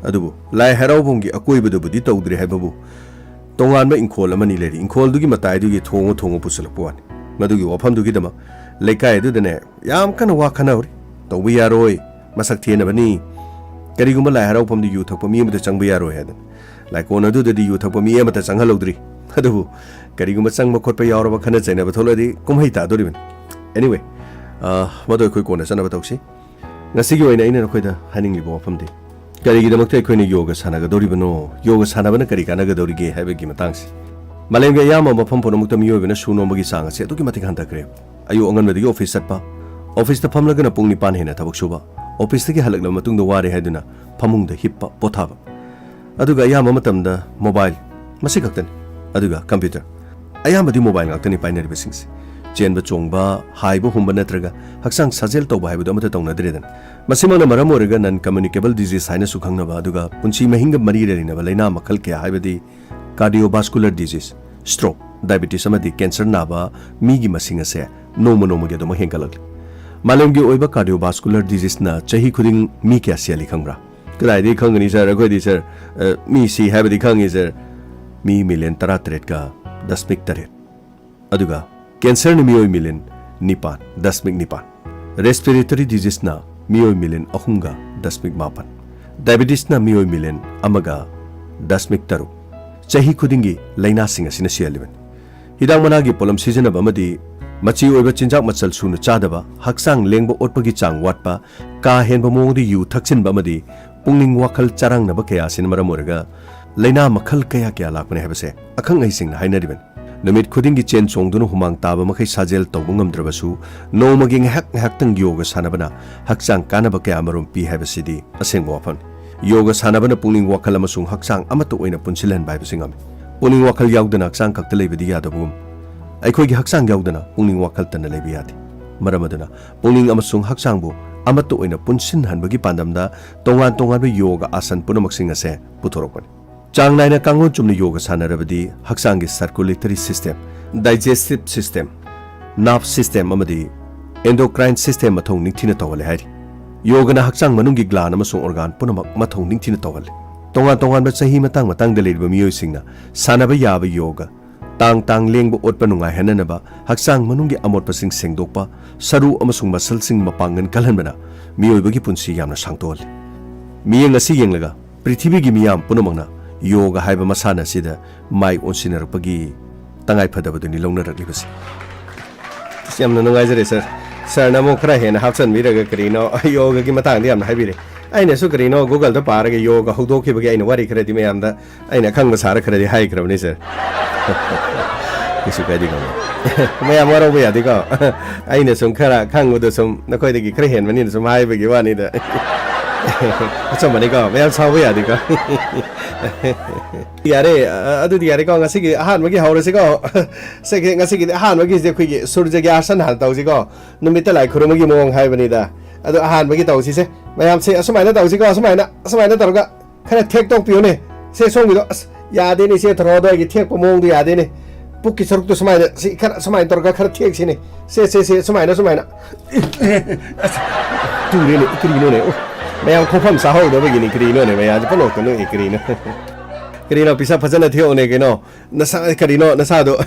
ꯑꯗꯨꯕꯨ ꯂꯥꯏ ꯍꯔꯥꯎꯐꯝꯒꯤ ꯑꯀꯣꯏꯕꯗꯕꯨꯗꯤ ꯇꯧꯗ꯭ꯔꯦ ꯍꯥꯏꯕꯕꯨ, ꯇꯣꯉꯥꯟꯕ ꯏꯪꯈꯣꯜ ꯑꯃꯅꯤ ꯂꯩꯔꯤ꯫ ꯏꯪꯈꯣꯜꯗꯨꯒꯤ ꯃꯇꯥꯏꯗꯨꯒꯤ ꯊꯣꯡꯉ ꯊꯣꯡꯉ ꯄꯨꯁꯤꯜꯂꯛꯄ ꯋꯥꯅꯤ꯫ ꯃꯗꯨꯒꯤ ꯋꯥꯐꯝꯗꯨꯒꯤꯗꯃꯛ ꯂꯩꯀꯥꯏ ꯑꯗꯨꯗꯅꯦ ꯌꯥꯝ ꯀꯟꯅ ꯋꯥ ꯈꯟꯅꯍꯧꯔꯤ꯫ ꯇꯧꯕ ꯌꯥꯔꯣꯏ, ꯃꯁꯛ ꯊꯤꯍꯟꯅꯕꯅꯤ꯫ ꯀꯔꯤꯒꯨꯝꯕ ꯂꯥꯏ ꯍꯔꯥꯎꯐꯝꯗ ꯌꯨ ꯊꯛꯄ ꯃꯤ ꯑꯃꯠꯇ ꯆꯪꯕ ꯌꯥꯔꯣꯏ ꯍꯥꯏꯗꯅ꯫ ꯂꯥꯏꯀꯣꯟ ꯑꯗꯨꯗꯗꯤ ꯌꯨ ꯊꯛꯄ ꯃꯤ ꯑꯃꯠꯇ ꯆꯪꯍꯜꯍꯧꯗ꯭ꯔꯤ꯫ ꯑꯗꯨꯕꯨ ꯀꯔꯤꯒꯨꯝꯕ ꯆꯪꯕ ꯈꯣꯠꯄ ꯌꯥꯎꯔꯕ ꯈꯠꯅ ꯆꯩꯅꯕ ꯊꯣꯛꯂꯛꯑꯗꯤ ꯀꯨꯝꯍꯩ ꯇꯥꯗꯣꯔꯤꯕꯅꯤ꯫ Anyway, ꯑ, ꯃꯗꯨ ꯑꯩꯈꯣꯏ ꯀꯣꯟꯅ ꯆꯠꯅꯕ ꯇꯧꯁꯤ꯫ ꯉꯁꯤꯒꯤ ꯑꯣꯏꯅ ꯑꯩꯅ ꯅꯈꯣꯏꯗ ꯍꯥꯏꯅꯤꯡꯂꯤꯕ ꯋꯥꯐꯝꯗꯤ, ꯀꯔꯤꯒꯤꯗꯃꯛꯇ ꯑꯩꯈꯣꯏꯅ ꯌꯣꯒ ꯁꯥꯟꯅꯒꯗꯧꯔꯤꯕꯅꯣ, ꯌꯣꯒ ꯁꯥꯟꯅꯕꯅ ꯀꯔꯤ ꯀꯥꯟꯅꯒꯗꯧꯔꯤꯒꯦ ꯍꯥꯏꯕꯒꯤ ꯃꯇꯥꯡꯁꯤ꯫ ꯃꯥꯂꯦꯝꯒꯤ ꯑꯌꯥꯝꯕ ꯃꯐꯝ ꯄꯨꯝꯅꯃꯛꯇ ꯃꯤꯑꯣꯏꯕꯅ ꯁꯨ ꯅꯣꯝꯕꯒꯤ ꯆꯥꯡ ꯑꯁꯤ ꯑꯗꯨꯛꯀꯤ ꯃꯇꯤꯛ ꯍꯟꯊꯈ꯭ꯔꯦ꯫ ꯑꯌꯨꯛ ꯑꯉꯟꯕꯗꯒꯤ ꯑꯣꯐꯤꯁ ꯆꯠꯄ, ꯑꯣꯐꯤꯁꯇ ꯐꯝꯂꯒꯅ ꯄꯨꯡ ꯅꯤꯄꯥꯟ ꯍꯦꯟꯅ ꯊꯕꯛ ꯁꯨꯕ, ꯑꯣꯐꯤꯁꯇꯒꯤ ꯍꯜꯂꯛꯂꯕ ꯃꯇꯨꯡꯗ ꯋꯥꯔꯦ ꯍꯥꯏꯗꯨꯅ ꯐꯃꯨꯡꯗ ꯍꯤꯞꯄ, ꯄꯣꯊꯥꯕ꯫ ꯑꯗꯨꯒ ꯑꯌꯥꯝꯕ ꯃꯇꯝꯗ ꯃꯣꯕꯥꯏꯜ, ꯃꯁꯤ ꯈꯛꯇꯅꯤ꯫ ꯑꯗꯨꯒ ꯀꯝꯄ꯭ꯌꯨꯇꯔ, ꯑꯌꯥꯝꯕꯗꯤ ꯃꯣꯕꯥꯏꯜ ꯉꯥꯛꯇꯅꯤ ꯄꯥꯏꯅꯔꯤꯕꯁꯤꯡꯁꯦ꯫ ꯆꯦꯟꯕ ꯆꯣꯡꯕ, ꯍꯥꯏꯕ ꯍꯨꯝꯕ ꯅꯠꯇ꯭ꯔꯒ ꯍꯛꯆꯥꯡ ꯁꯥꯖꯦꯜ ꯇꯧꯕ ꯍꯥꯏꯕꯗꯨ ꯑꯃꯠꯇ ꯇꯧꯅꯗ꯭ꯔꯦꯗꯅ꯫ ꯃꯁꯤꯃꯛꯅ ꯃꯔꯝ ꯑꯣꯏꯔꯒ non communicable disease ꯍꯥꯏꯅꯁꯨ ꯈꯪꯅꯕ, ꯑꯗꯨꯒ ꯄꯨꯟꯁꯤ ꯃꯍꯤꯡꯒ ꯃꯔꯤ ꯂꯩꯅꯕ ꯂꯥꯏꯅꯥ ꯃꯈꯜ ꯀꯌꯥ, ꯍꯥꯏꯕꯗꯤ cardiovascular disease, stroke, diabetes ꯑꯃꯗꯤ cancer ꯅꯥꯕ ꯃꯤꯒꯤ ꯃꯁꯤꯡ ꯑꯁꯦ ꯅꯣꯡꯃ ꯅꯣꯡꯃꯒꯤ ꯑꯗꯨꯃꯛ ꯍꯦꯟꯒꯠꯂꯛꯂꯤ꯫ ꯃꯥꯂꯦꯝꯒꯤ ꯑꯣꯏꯕ cardiovascular diseaseꯅ ꯆꯍꯤ ꯈꯨꯗꯤꯡ ꯃꯤ ꯀꯌꯥ ꯁꯤꯍꯜꯂꯤ ꯈꯪꯕ꯭ꯔꯥ? ꯀꯗꯥꯏꯗꯒꯤ ꯈꯪꯒꯅꯤ ꯁꯥꯔ? ꯑꯩꯈꯣꯏꯗꯤ ꯁꯥꯔ, ꯑ, ꯃꯤ ꯁꯤ ꯍꯥꯏꯕꯗꯤ ꯈꯪꯉꯤ ꯁꯥꯔ, ꯃꯤ ꯃꯤꯂꯤꯌꯟ ꯇꯔꯥꯇꯔꯦꯠꯀ ꯗꯁꯃꯤꯛ ꯇꯔꯦꯠ꯫ ꯑꯗꯨꯒ cancerꯅ ꯃꯤꯑꯣꯏ ꯃꯤꯂꯤꯌꯟ ꯅꯤꯄꯥꯟ ꯗꯁꯃꯤꯛ ꯅꯤꯄꯥꯟ, respiratory diseaseꯅ ꯃꯤꯑꯣꯏ ꯃꯤꯂꯤꯌꯟ ꯑꯍꯨꯝꯒ ꯗꯁꯃꯤꯛ ꯃꯥꯄꯟ, diabetesꯅ ꯃꯤꯑꯣꯏ ꯃꯤꯂꯤꯌꯟ ꯑꯃꯒ ꯗꯁꯃꯤꯛ ꯇꯔꯨꯛ꯫ ꯆꯍꯤ ꯈꯨꯗꯤꯡꯒꯤ ꯂꯥꯏꯅꯥꯁꯤꯡ ꯑꯁꯤꯅ ꯁꯤꯍꯜꯂꯤꯕꯅꯤ꯫ ꯍꯤꯗꯥꯛ ꯃꯅꯥꯒꯤ ꯄꯣꯠꯂꯝ ꯁꯤꯖꯤꯟꯅꯕ ꯑꯃꯗꯤ ꯃꯆꯤ ꯑꯣꯏꯕ ꯆꯤꯟꯖꯥꯛ ꯃꯆꯜ ꯁꯨꯅ ꯆꯥꯗꯕ, ꯍꯛꯆꯥꯡ ꯂꯦꯡꯕ ꯑꯣꯠꯄꯒꯤ ꯆꯥꯡ ꯋꯥꯠꯄ, ꯀꯥ ꯍꯦꯟꯕ ꯃꯑꯣꯡꯗ ꯌꯨ ꯊꯛꯆꯤꯟꯕ ꯑꯃꯗꯤ ꯄꯨꯛꯅꯤꯡ ꯋꯥꯈꯜ ꯆꯔꯥꯡꯅꯕ ꯀꯌꯥ ꯑꯁꯤꯅ ꯃꯔꯝ ꯑꯣꯏꯔꯒ ꯂꯥꯏꯅꯥ ꯃꯈꯜ ꯀꯌꯥ ꯀꯌꯥ ꯂꯥꯛꯄꯅꯤ ꯍꯥꯏꯕꯁꯦ ꯑꯈꯪ ꯑꯍꯩꯁꯤꯡꯅ ꯍꯥꯏꯅꯔꯤꯕꯅꯤ꯫ ꯅꯨꯃꯤꯠ ꯈꯨꯗꯤꯡꯒꯤ ꯆꯦꯟ ꯆꯣꯡꯗꯨꯅ ꯍꯨꯃꯥꯡ ꯇꯥꯕ ꯃꯈꯩ ꯁꯥꯖꯦꯜ ꯇꯧꯕ ꯉꯝꯗ꯭ꯔꯕꯁꯨ, ꯅꯣꯡꯃꯒꯤ ꯉꯥꯏꯍꯥꯛ ꯉꯥꯏꯍꯥꯛꯇꯪ ꯌꯣꯒ ꯁꯥꯟꯅꯕꯅ ꯍꯛꯆꯥꯡ ꯀꯥꯟꯅꯕ ꯀꯌꯥ ꯑꯃꯔꯣꯝ ꯄꯤ ꯍꯥꯏꯕꯁꯤꯗꯤ ꯑꯁꯦꯡꯕ ꯋꯥꯐꯝꯅꯤ꯫ ꯌꯣꯒ ꯁꯥꯟꯅꯕꯅ ꯄꯨꯛꯅꯤꯡ ꯋꯥꯈꯜ ꯑꯃꯁꯨꯡ ꯍꯛꯆꯥꯡ ꯑꯃꯠꯇ ꯑꯣꯏꯅ ꯄꯨꯟꯁꯤꯜꯍꯟꯕ ꯍꯥꯏꯕꯁꯤ ꯉꯝꯃꯤ꯫ ꯄꯨꯛꯅꯤꯡ ꯋꯥꯈꯜ ꯌꯥꯎꯗꯅ ꯍꯛꯆꯥꯡ ꯈꯛꯇ ꯂꯩꯕꯗꯤ ꯌꯥꯗꯕꯒꯨꯝ, ꯑꯩꯈꯣꯏꯒꯤ ꯍꯛꯆꯥꯡ ꯌꯥꯎꯗꯅ ꯄꯨꯛꯅꯤꯡ ꯋꯥꯈꯜꯇꯅ ꯂꯩꯕ ꯌꯥꯗꯦ꯫ ꯃꯔꯝ ꯑꯗꯨꯅ ꯄꯨꯛꯅꯤꯡ ꯑꯃꯁꯨꯡ ꯍꯛꯆꯥꯡꯕꯨ ꯑꯃꯠꯇ ꯑꯣꯏꯅ ꯄꯨꯟꯁꯤꯟꯍꯟꯕꯒꯤ ꯄꯥꯟꯗꯝꯗ ꯇꯣꯉꯥꯟ ꯇꯣꯉꯥꯟꯕ ꯌꯣꯒ ꯑꯥꯁꯟ ꯄꯨꯝꯅꯃꯛꯁꯤꯡ ꯑꯁꯦ ꯄꯨꯊꯣꯔꯛꯄꯅꯤ꯫ ꯆꯥꯡ ꯅꯥꯏꯅ ꯀꯥꯡꯂꯣꯟ ꯆꯨꯝꯅ ꯌꯣꯒ ꯁꯥꯟꯅꯔꯕꯗꯤ ꯍꯛꯆꯥꯡꯒꯤ circulatory system, digestive system, nerve system ꯑꯃꯗꯤ endocrine system ꯃꯊꯧ ꯅꯤꯡꯊꯤꯅ ꯇꯧꯍꯜꯂꯦ ꯍꯥꯏꯔꯤ꯫ ꯌꯣꯒꯅ ꯍꯛꯆꯥꯡ ꯃꯅꯨꯡꯒꯤ gland ꯑꯃꯁꯨꯡ organ ꯄꯨꯝꯅꯃꯛ ꯃꯊꯧ ꯅꯤꯡꯊꯤꯅ ꯇꯧꯍꯜꯂꯤ꯫ ꯇꯣꯉꯥꯟ ꯇꯣꯉꯥꯟꯕ ꯆꯍꯤ ꯃꯇꯥꯡ ꯃꯇꯥꯡꯗ ꯂꯩꯔꯤꯕ ꯃꯤꯑꯣꯏꯁꯤꯡꯅ ꯁꯥꯟꯅꯕ ꯌꯥꯕ ꯌꯣꯒ, ꯇꯥꯡ ꯇꯥꯡ ꯂꯦꯡꯕ ꯑꯣꯠꯄ ꯅꯨꯡꯉꯥꯏꯍꯟꯅꯅꯕ ꯍꯛꯆꯥꯡ ꯃꯅꯨꯡꯒꯤ ꯑꯃꯣꯠꯄꯁꯤꯡ ꯁꯦꯡꯗꯣꯛꯄ, ꯁꯔꯨ ꯑꯃꯁꯨꯡ muscleꯁꯤꯡ ꯃꯄꯥꯡꯒꯜ ꯀꯜꯍꯟꯕꯅ ꯃꯤꯑꯣꯏꯕꯒꯤ ꯄꯨꯟꯁꯤ ꯌꯥꯝꯅ ꯁꯥꯡꯗꯣꯛꯍꯜꯂꯤ꯫ ꯃꯤꯠꯌꯦꯡ ꯑꯁꯤ ꯌꯦꯡꯂꯒ ꯄ꯭ꯔꯤꯊꯤꯕꯤꯒꯤ ꯃꯤꯌꯥꯝ ꯄꯨꯝꯅꯃꯛꯅ ꯌꯣꯒ ꯍꯥꯏꯕ ꯃꯁꯥꯟꯅ ꯑꯁꯤꯗ ꯃꯥꯏ ꯑꯣꯟꯁꯤꯟꯅꯔꯛꯄꯒꯤ ꯇꯉꯥꯏꯐꯗꯕꯗꯨꯅꯤ ꯂꯧꯅꯔꯛꯂꯤꯕꯁꯤ꯫ ꯑꯁ, ꯌꯥꯝꯅ ꯅꯨꯡꯉꯥꯏꯖꯔꯦ ꯁꯥꯔ꯫ ꯁꯥꯔꯅ ꯑꯃꯨꯛ ꯈꯔ ꯍꯦꯟꯅ ꯍꯥꯞꯆꯤꯟꯕꯤꯔꯒ ꯀꯔꯤꯅꯣ ꯌꯣꯒꯒꯤ ꯃꯇꯥꯡꯗ ꯌꯥꯝꯅ ꯍꯥꯏꯕꯤꯔꯦ꯫ ꯑꯩꯅꯁꯨ ꯀꯔꯤꯅꯣ Google-ꯗ ꯄꯥꯔꯒ ꯌꯣꯒ ꯍꯧꯗꯣꯛꯈꯤꯕꯒꯤ ꯑꯩꯅ ꯋꯥꯔꯤ ꯈꯔꯗꯤ ꯃꯌꯥꯝꯗ ꯑꯩꯅ ꯈꯪꯕ ꯁꯥꯔ ꯈꯔꯗꯤ ꯍꯥꯏꯈ꯭ꯔꯕꯅꯤ, ꯁꯥꯔ꯫ ꯀꯩꯁꯨ ꯀꯥꯏꯗꯦ, ꯀꯩꯅꯣ꯫ ꯃꯌꯥꯝ ꯋꯥꯔꯧꯕ ꯌꯥꯗꯦꯀꯣ꯫ ꯑꯩꯅ ꯁꯨꯝ ꯈꯔ ꯈꯪꯕꯗꯣ ꯁꯨꯝ ꯅꯈꯣꯏꯗꯒꯤ ꯈꯔ ꯍꯦꯟꯕꯅꯤꯅ ꯁꯨꯝ ꯍꯥꯏꯕꯒꯤ ꯋꯥꯅꯤꯗ꯫ ꯑꯆꯨꯝꯕꯅꯤꯀꯣ, ꯃꯌꯥꯝ ꯁꯥꯎꯕ ꯌꯥꯗꯦꯀꯣ꯫ ꯌꯥꯔꯦ, ꯑ-, ꯑꯗꯨꯗꯤ ꯌꯥꯔꯦꯀꯣ, ꯉꯁꯤꯒꯤ ꯑꯍꯥꯟꯕꯒꯤ ꯍꯧꯔꯁꯤꯀꯣ꯫ ꯁꯤꯒꯤ, ꯉꯁꯤꯒꯤꯗꯤ ꯑꯍꯥꯟꯕꯒꯤꯁꯦ ꯑꯩꯈꯣꯏꯒꯤ ꯁꯨꯔꯖꯒꯤ ꯑꯥꯁꯟ ꯍꯥꯟꯅ ꯇꯧꯁꯤꯀꯣ꯫ ꯅꯨꯃꯤꯠꯇ ꯂꯥꯏ ꯈꯨꯔꯨꯝꯕꯒꯤ ꯃꯑꯣꯡ ꯍꯥꯏꯕꯅꯤꯗ꯫ ꯑꯗꯣ ꯑꯍꯥꯟꯕꯒꯤ ꯇꯧꯁꯤꯁꯦ꯫ ꯃꯌꯥꯝꯁꯦ ꯑꯁꯨꯃꯥꯏꯅ ꯇꯧꯁꯤꯀꯣ, ꯑꯁꯨꯃꯥꯏꯅ, ꯑꯁꯨꯃꯥꯏꯅ ꯇꯧꯔꯒ ꯈꯔ ꯊꯦꯛꯇꯣꯛꯄꯤꯌꯨꯅꯦ꯫ ꯁꯦ, ꯁꯣꯝꯒꯤꯗꯣ, ꯑꯁ, ꯌꯥꯗꯦꯅꯦ, ꯏꯆꯦ ꯊꯣꯔꯛꯑꯣ, ꯑꯗꯣ ꯑꯩꯒꯤ ꯊꯦꯛꯄ ꯃꯑꯣꯡꯗꯣ ꯌꯥꯗꯦꯅꯦ꯫ ꯄꯨꯛꯀꯤ ꯁꯔꯨꯛꯇꯣ ꯁꯨꯃꯥꯏꯅ, ꯁꯤ ꯈꯔ ꯁꯨꯃꯥꯏꯅ ꯇꯧꯔꯒ ꯈꯔ ꯊꯦꯛꯁꯤꯅꯦ꯫ ꯁꯦ, ꯁꯦ, ꯁꯦ, ꯁꯨꯃꯥꯏꯅ, ꯁꯨꯃꯥꯏꯅ꯫ ꯑꯁ, ꯇꯨꯔꯦꯅꯦ, ꯀꯔꯤꯅꯣꯅꯦ? ꯑꯣ, ꯃꯌꯥꯝ ꯈꯣꯡꯐꯝ ꯆꯥꯍꯧꯗꯕꯒꯤꯅꯤ, ꯀꯔꯤꯅꯣꯅꯦ? ꯃꯌꯥꯝꯁꯦ ꯄꯪꯅꯣꯛꯇ ꯅꯣꯛꯏ, ꯀꯔꯤꯅꯣ? ꯀꯔꯤꯅꯣ, ꯄꯩꯁꯥ ꯐꯖꯅ ꯊꯦꯛꯑꯣꯅꯦ, ꯀꯩꯅꯣ? ꯅꯁꯥ, ꯀꯔꯤꯅꯣ, ꯅꯁꯥꯗꯣ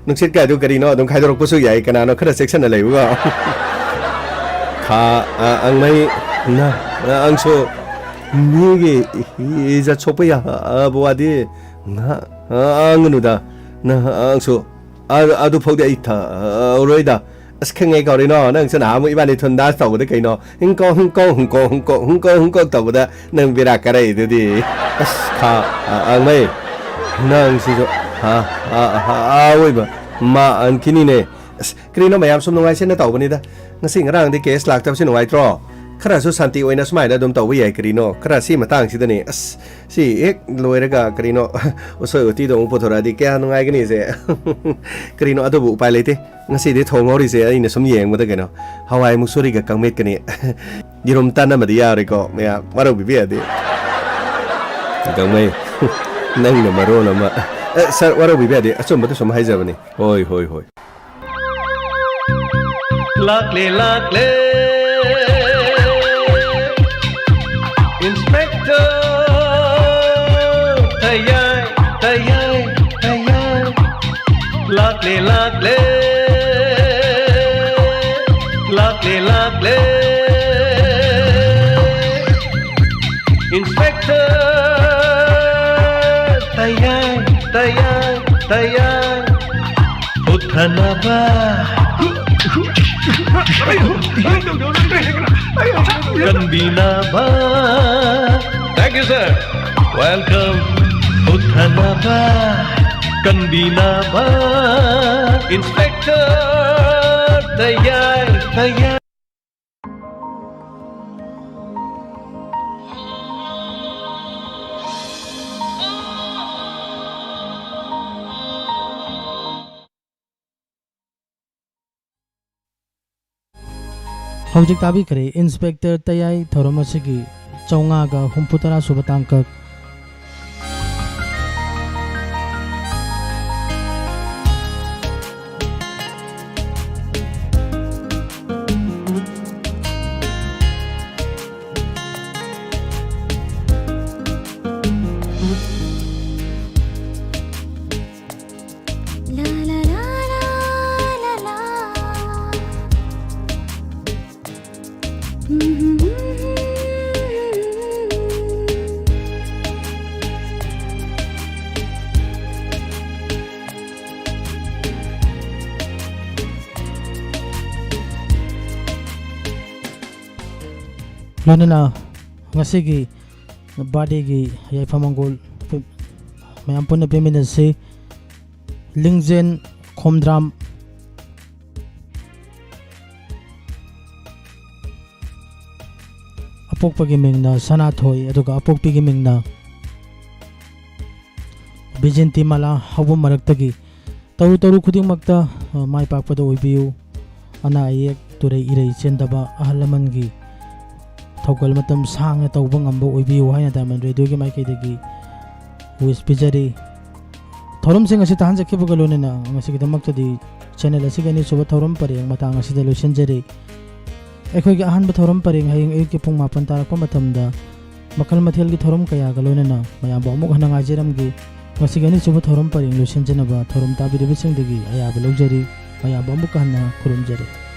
ꯅꯨꯡꯁꯤꯠ ꯀꯥꯏꯗꯨ ꯀꯔꯤꯅꯣ ꯑꯗꯨꯝ ꯈꯥꯏꯗꯣꯔꯛꯄꯁꯨ ꯌꯥꯏ, ꯀꯅꯥꯅꯣ ꯈꯔ ꯆꯦꯛꯁꯟꯅ ꯂꯩꯕꯒ꯫ ꯈꯥ, ꯑ, ꯑꯪꯃꯩ, ꯅ, ꯑ, ꯑꯪꯁꯨ ꯃꯤꯒꯤ ꯏ-, ꯏꯖꯠ ꯁꯣꯛꯄ ꯌꯥꯕ ꯋꯥꯗꯤ ꯉꯥ-, ꯑ, ꯉꯥꯡꯒꯅꯨꯗ꯫ ꯅ, ꯑꯪꯁꯨ ꯑ-, ꯑꯗꯨ ꯐꯥꯎꯗꯤ ꯑꯩ ꯊꯛꯑꯔꯣꯏꯗ꯫ ꯑꯁ, ꯈꯪꯉꯦ, ꯀꯧꯔꯤꯅꯣ? ꯅꯪꯁꯨ ꯅꯍꯥꯟꯃꯨꯛ ꯏꯕꯥꯅꯤ ꯊꯨꯟ dance ꯇꯧꯕꯗ ꯀꯩꯅꯣ? ꯍꯤꯡꯀꯣ, ꯍꯤꯡꯀꯣ, ꯍꯤꯡꯀꯣ, ꯍꯤꯡꯀꯣ, ꯍꯤꯡꯀꯣ, ꯍꯤꯡꯀꯣ ꯇꯧꯕꯗ ꯅꯪ ꯕꯦꯔꯥ ꯀꯥꯔꯛꯏꯗꯨꯗꯤ꯫ ꯑꯁ, ꯈꯥ, ꯑ-, ꯑꯪꯃꯩ꯫ ꯅꯪꯁꯤꯁꯨ, ꯍꯥ, ꯑ-, ꯑ-, ꯑ-, ꯑꯋꯣꯏꯕ ꯃꯥ ꯑꯟꯈꯤꯅꯤꯅꯦ꯫ ꯑꯁ, ꯀꯔꯤꯅꯣ ꯃꯌꯥꯝ ꯁꯨꯝ ꯅꯨꯡꯉꯥꯏꯁꯦꯅ ꯇꯧꯕꯅꯤꯗ꯫ ꯉꯁꯤ ꯉꯔꯥꯡꯗꯤ case ꯂꯥꯛꯇꯕꯁꯤ ꯅꯨꯡꯉꯥꯏꯇ꯭ꯔꯣ? ꯈꯔꯁꯨ ꯁꯥꯟꯇꯤ ꯑꯣꯏꯅ ꯁꯨꯃꯥꯏꯅ ꯑꯗꯨꯝ ꯇꯧꯕ ꯌꯥꯏ ꯀꯔꯤꯅꯣ? ꯈꯔ ꯁꯤ ꯃꯇꯥꯡꯁꯤꯗꯅꯦ꯫ ꯑꯁ, ꯁꯤ ꯍꯦꯛ ꯂꯣꯏꯔꯒ ꯀꯔꯤꯅꯣ ꯎꯁꯣꯏ ꯎꯇꯤꯗꯣ ꯑꯃꯨꯛ ꯄꯨꯊꯣꯔꯛꯑꯗꯤ ꯀꯌꯥ ꯅꯨꯡꯉꯥꯏꯒꯅꯤꯁꯦ꯫ ꯀꯔꯤꯅꯣ ꯑꯗꯨꯕꯨ ꯎꯄꯥꯏ ꯂꯩꯇꯦ꯫ ꯉꯁꯤꯗꯤ ꯊꯣꯡꯍꯧꯔꯤꯁꯦ ꯑꯩꯅ ꯁꯨꯝ ꯌꯦꯡꯕꯗ ꯀꯩꯅꯣ ꯍꯋꯥꯏ ꯃꯨꯛꯁꯣꯔꯤꯒ ꯀꯪꯃꯦꯠꯀꯅꯤ꯫ ꯌꯦꯔꯨꯝ ꯇꯟ ꯑꯃꯗꯤ ꯌꯥꯎꯔꯦꯀꯣ ꯃꯌꯥꯝ꯫ ꯋꯥꯔꯧꯕꯤꯕ ꯌꯥꯗꯦ꯫ ꯀꯪꯃꯩ, ꯅꯪꯅ ꯃꯔꯣꯟ ꯑꯃ꯫ ꯑꯦ, ꯁꯥꯔ, ꯋꯥꯔꯧꯕꯤꯕ ꯌꯥꯗꯦ꯫ ꯑꯆꯨꯝꯕꯗ ꯁꯨꯝ ꯍꯥꯏꯖꯕꯅꯤ꯫ ꯍꯣꯏ, ꯍꯣꯏ, ꯍꯣꯏ꯫ ꯂꯥꯛꯂꯦ, ꯂꯥꯛꯂꯦ꯫ Inspector, ꯇꯌꯥꯏ, ꯇꯌꯥꯏ, ꯇꯌꯥꯏ꯫ ꯂꯥꯛꯂꯦ, ꯂꯥꯛꯂꯦ꯫ ꯂꯥꯛꯂꯦ, ꯂꯥꯛꯂꯦ꯫ Inspector, Tayai, Tayai, ꯇꯌꯥꯏ꯫ ꯎꯠꯊꯅꯕ꯫ ꯀꯟꯕꯤꯅꯕ꯫ Thank you, sir. Welcome. ꯍꯨꯠꯊꯅꯕ, ꯀꯟꯕꯤꯅꯕ꯫ Inspector Tayai, ꯇꯌꯥꯏ꯫ ꯍꯧꯖꯤꯛ ꯇꯥꯕꯤꯈ꯭ꯔꯦ ꯏꯟꯁꯄꯦꯛꯇꯔ ꯇꯌꯥꯏ ꯊꯧꯔꯝ ꯑꯁꯤꯒꯤ ꯆꯥꯝꯃꯉꯥꯒ ꯍꯨꯝꯐꯨꯇꯔꯥ ꯁꯨꯕ ꯇꯥꯡꯀꯛ꯫ ꯂꯣꯏꯅꯅ ꯉꯁꯤꯒꯤ ꯕꯥꯔꯗꯦꯒꯤ ꯌꯥꯏꯐ ꯃꯪꯒꯣꯜ ꯃꯌꯥꯝ ꯄꯨꯟꯅ ꯄꯤꯃꯤꯟꯅꯁꯤ꯫ ꯂꯤꯡꯖꯦꯟ ꯈꯣꯝꯗ꯭ꯔꯥꯝ꯫ ꯑꯄꯣꯛꯄꯒꯤ ꯃꯤꯡꯅ ꯁꯅꯥꯊꯣꯏ, ꯑꯗꯨꯒ ꯑꯄꯣꯛꯄꯤꯒꯤ ꯃꯤꯡꯅ ꯕꯤꯖꯦꯟꯇꯤꯃꯥꯂꯥ꯫ ꯍꯧꯕ ꯃꯔꯛꯇꯒꯤ ꯇꯧꯔꯨ ꯇꯧꯔꯨ ꯈꯨꯗꯤꯡꯃꯛꯇ, ꯑ, ꯃꯥꯏ ꯄꯥꯛꯄꯗ ꯑꯣꯏꯕꯤꯌꯨ꯫ ꯑꯅꯥ ꯑꯌꯦꯛ, ꯇꯨꯔꯩ ꯏꯔꯩ ꯆꯦꯟꯗꯕ, ꯑꯍꯜ ꯂꯃꯟꯒꯤ ꯊꯧꯒꯜ ꯃꯇꯝ ꯁꯥꯡꯅ ꯇꯧꯕ ꯉꯝꯕ ꯑꯣꯏꯕꯤꯌꯨ ꯍꯥꯏꯅ ꯗꯥꯏꯃꯟ ꯔꯦꯗꯤꯑꯣꯒꯤ ꯃꯥꯏꯀꯩꯗꯒꯤ wish ꯄꯤꯖꯔꯤ꯫ ꯊꯧꯔꯝꯁꯤꯡ ꯑꯁꯤ ꯇꯥꯍꯟꯖꯈꯤꯕꯒ ꯂꯣꯏꯅꯅ ꯉꯁꯤꯒꯤꯗꯃꯛꯇꯗꯤ channel ꯑꯁꯤꯒꯤ ꯑꯅꯤꯁꯨꯕ ꯊꯧꯔꯝ ꯄꯔꯦꯡ ꯃꯇꯥꯡ ꯑꯁꯤꯗ ꯂꯣꯏꯁꯤꯟꯖꯔꯦ꯫ ꯑꯩꯈꯣꯏꯒꯤ ꯑꯍꯥꯟꯕ ꯊꯧꯔꯝ ꯄꯔꯦꯡ ꯍꯌꯦꯡ ꯑꯌꯨꯛꯀꯤ ꯄꯨꯡ ꯃꯥꯄꯟ ꯇꯥꯔꯛꯄ ꯃꯇꯝꯗ ꯃꯈꯜ ꯃꯊꯦꯜꯒꯤ ꯊꯧꯔꯝ ꯀꯌꯥꯒ ꯂꯣꯏꯅꯅ ꯃꯌꯥꯝꯕꯨ ꯑꯃꯨꯛ ꯍꯟꯅ ꯉꯥꯏꯖꯔꯝꯒꯦ꯫ ꯉꯁꯤꯒꯤ ꯑꯅꯤꯁꯨꯕ ꯊꯧꯔꯝ ꯄꯔꯦꯡ ꯂꯣꯏꯁꯤꯟꯖꯅꯕ ꯊꯧꯔꯝ ꯇꯥꯕꯤꯔꯤꯕꯁꯤꯡꯗꯒꯤ ꯑꯌꯥꯕ ꯂꯧꯖꯔꯤ꯫ ꯃꯌꯥꯝꯕꯨ ꯑꯃꯨꯛ ꯍꯟꯅ ꯈꯨꯔꯨꯝꯖꯔꯤ꯫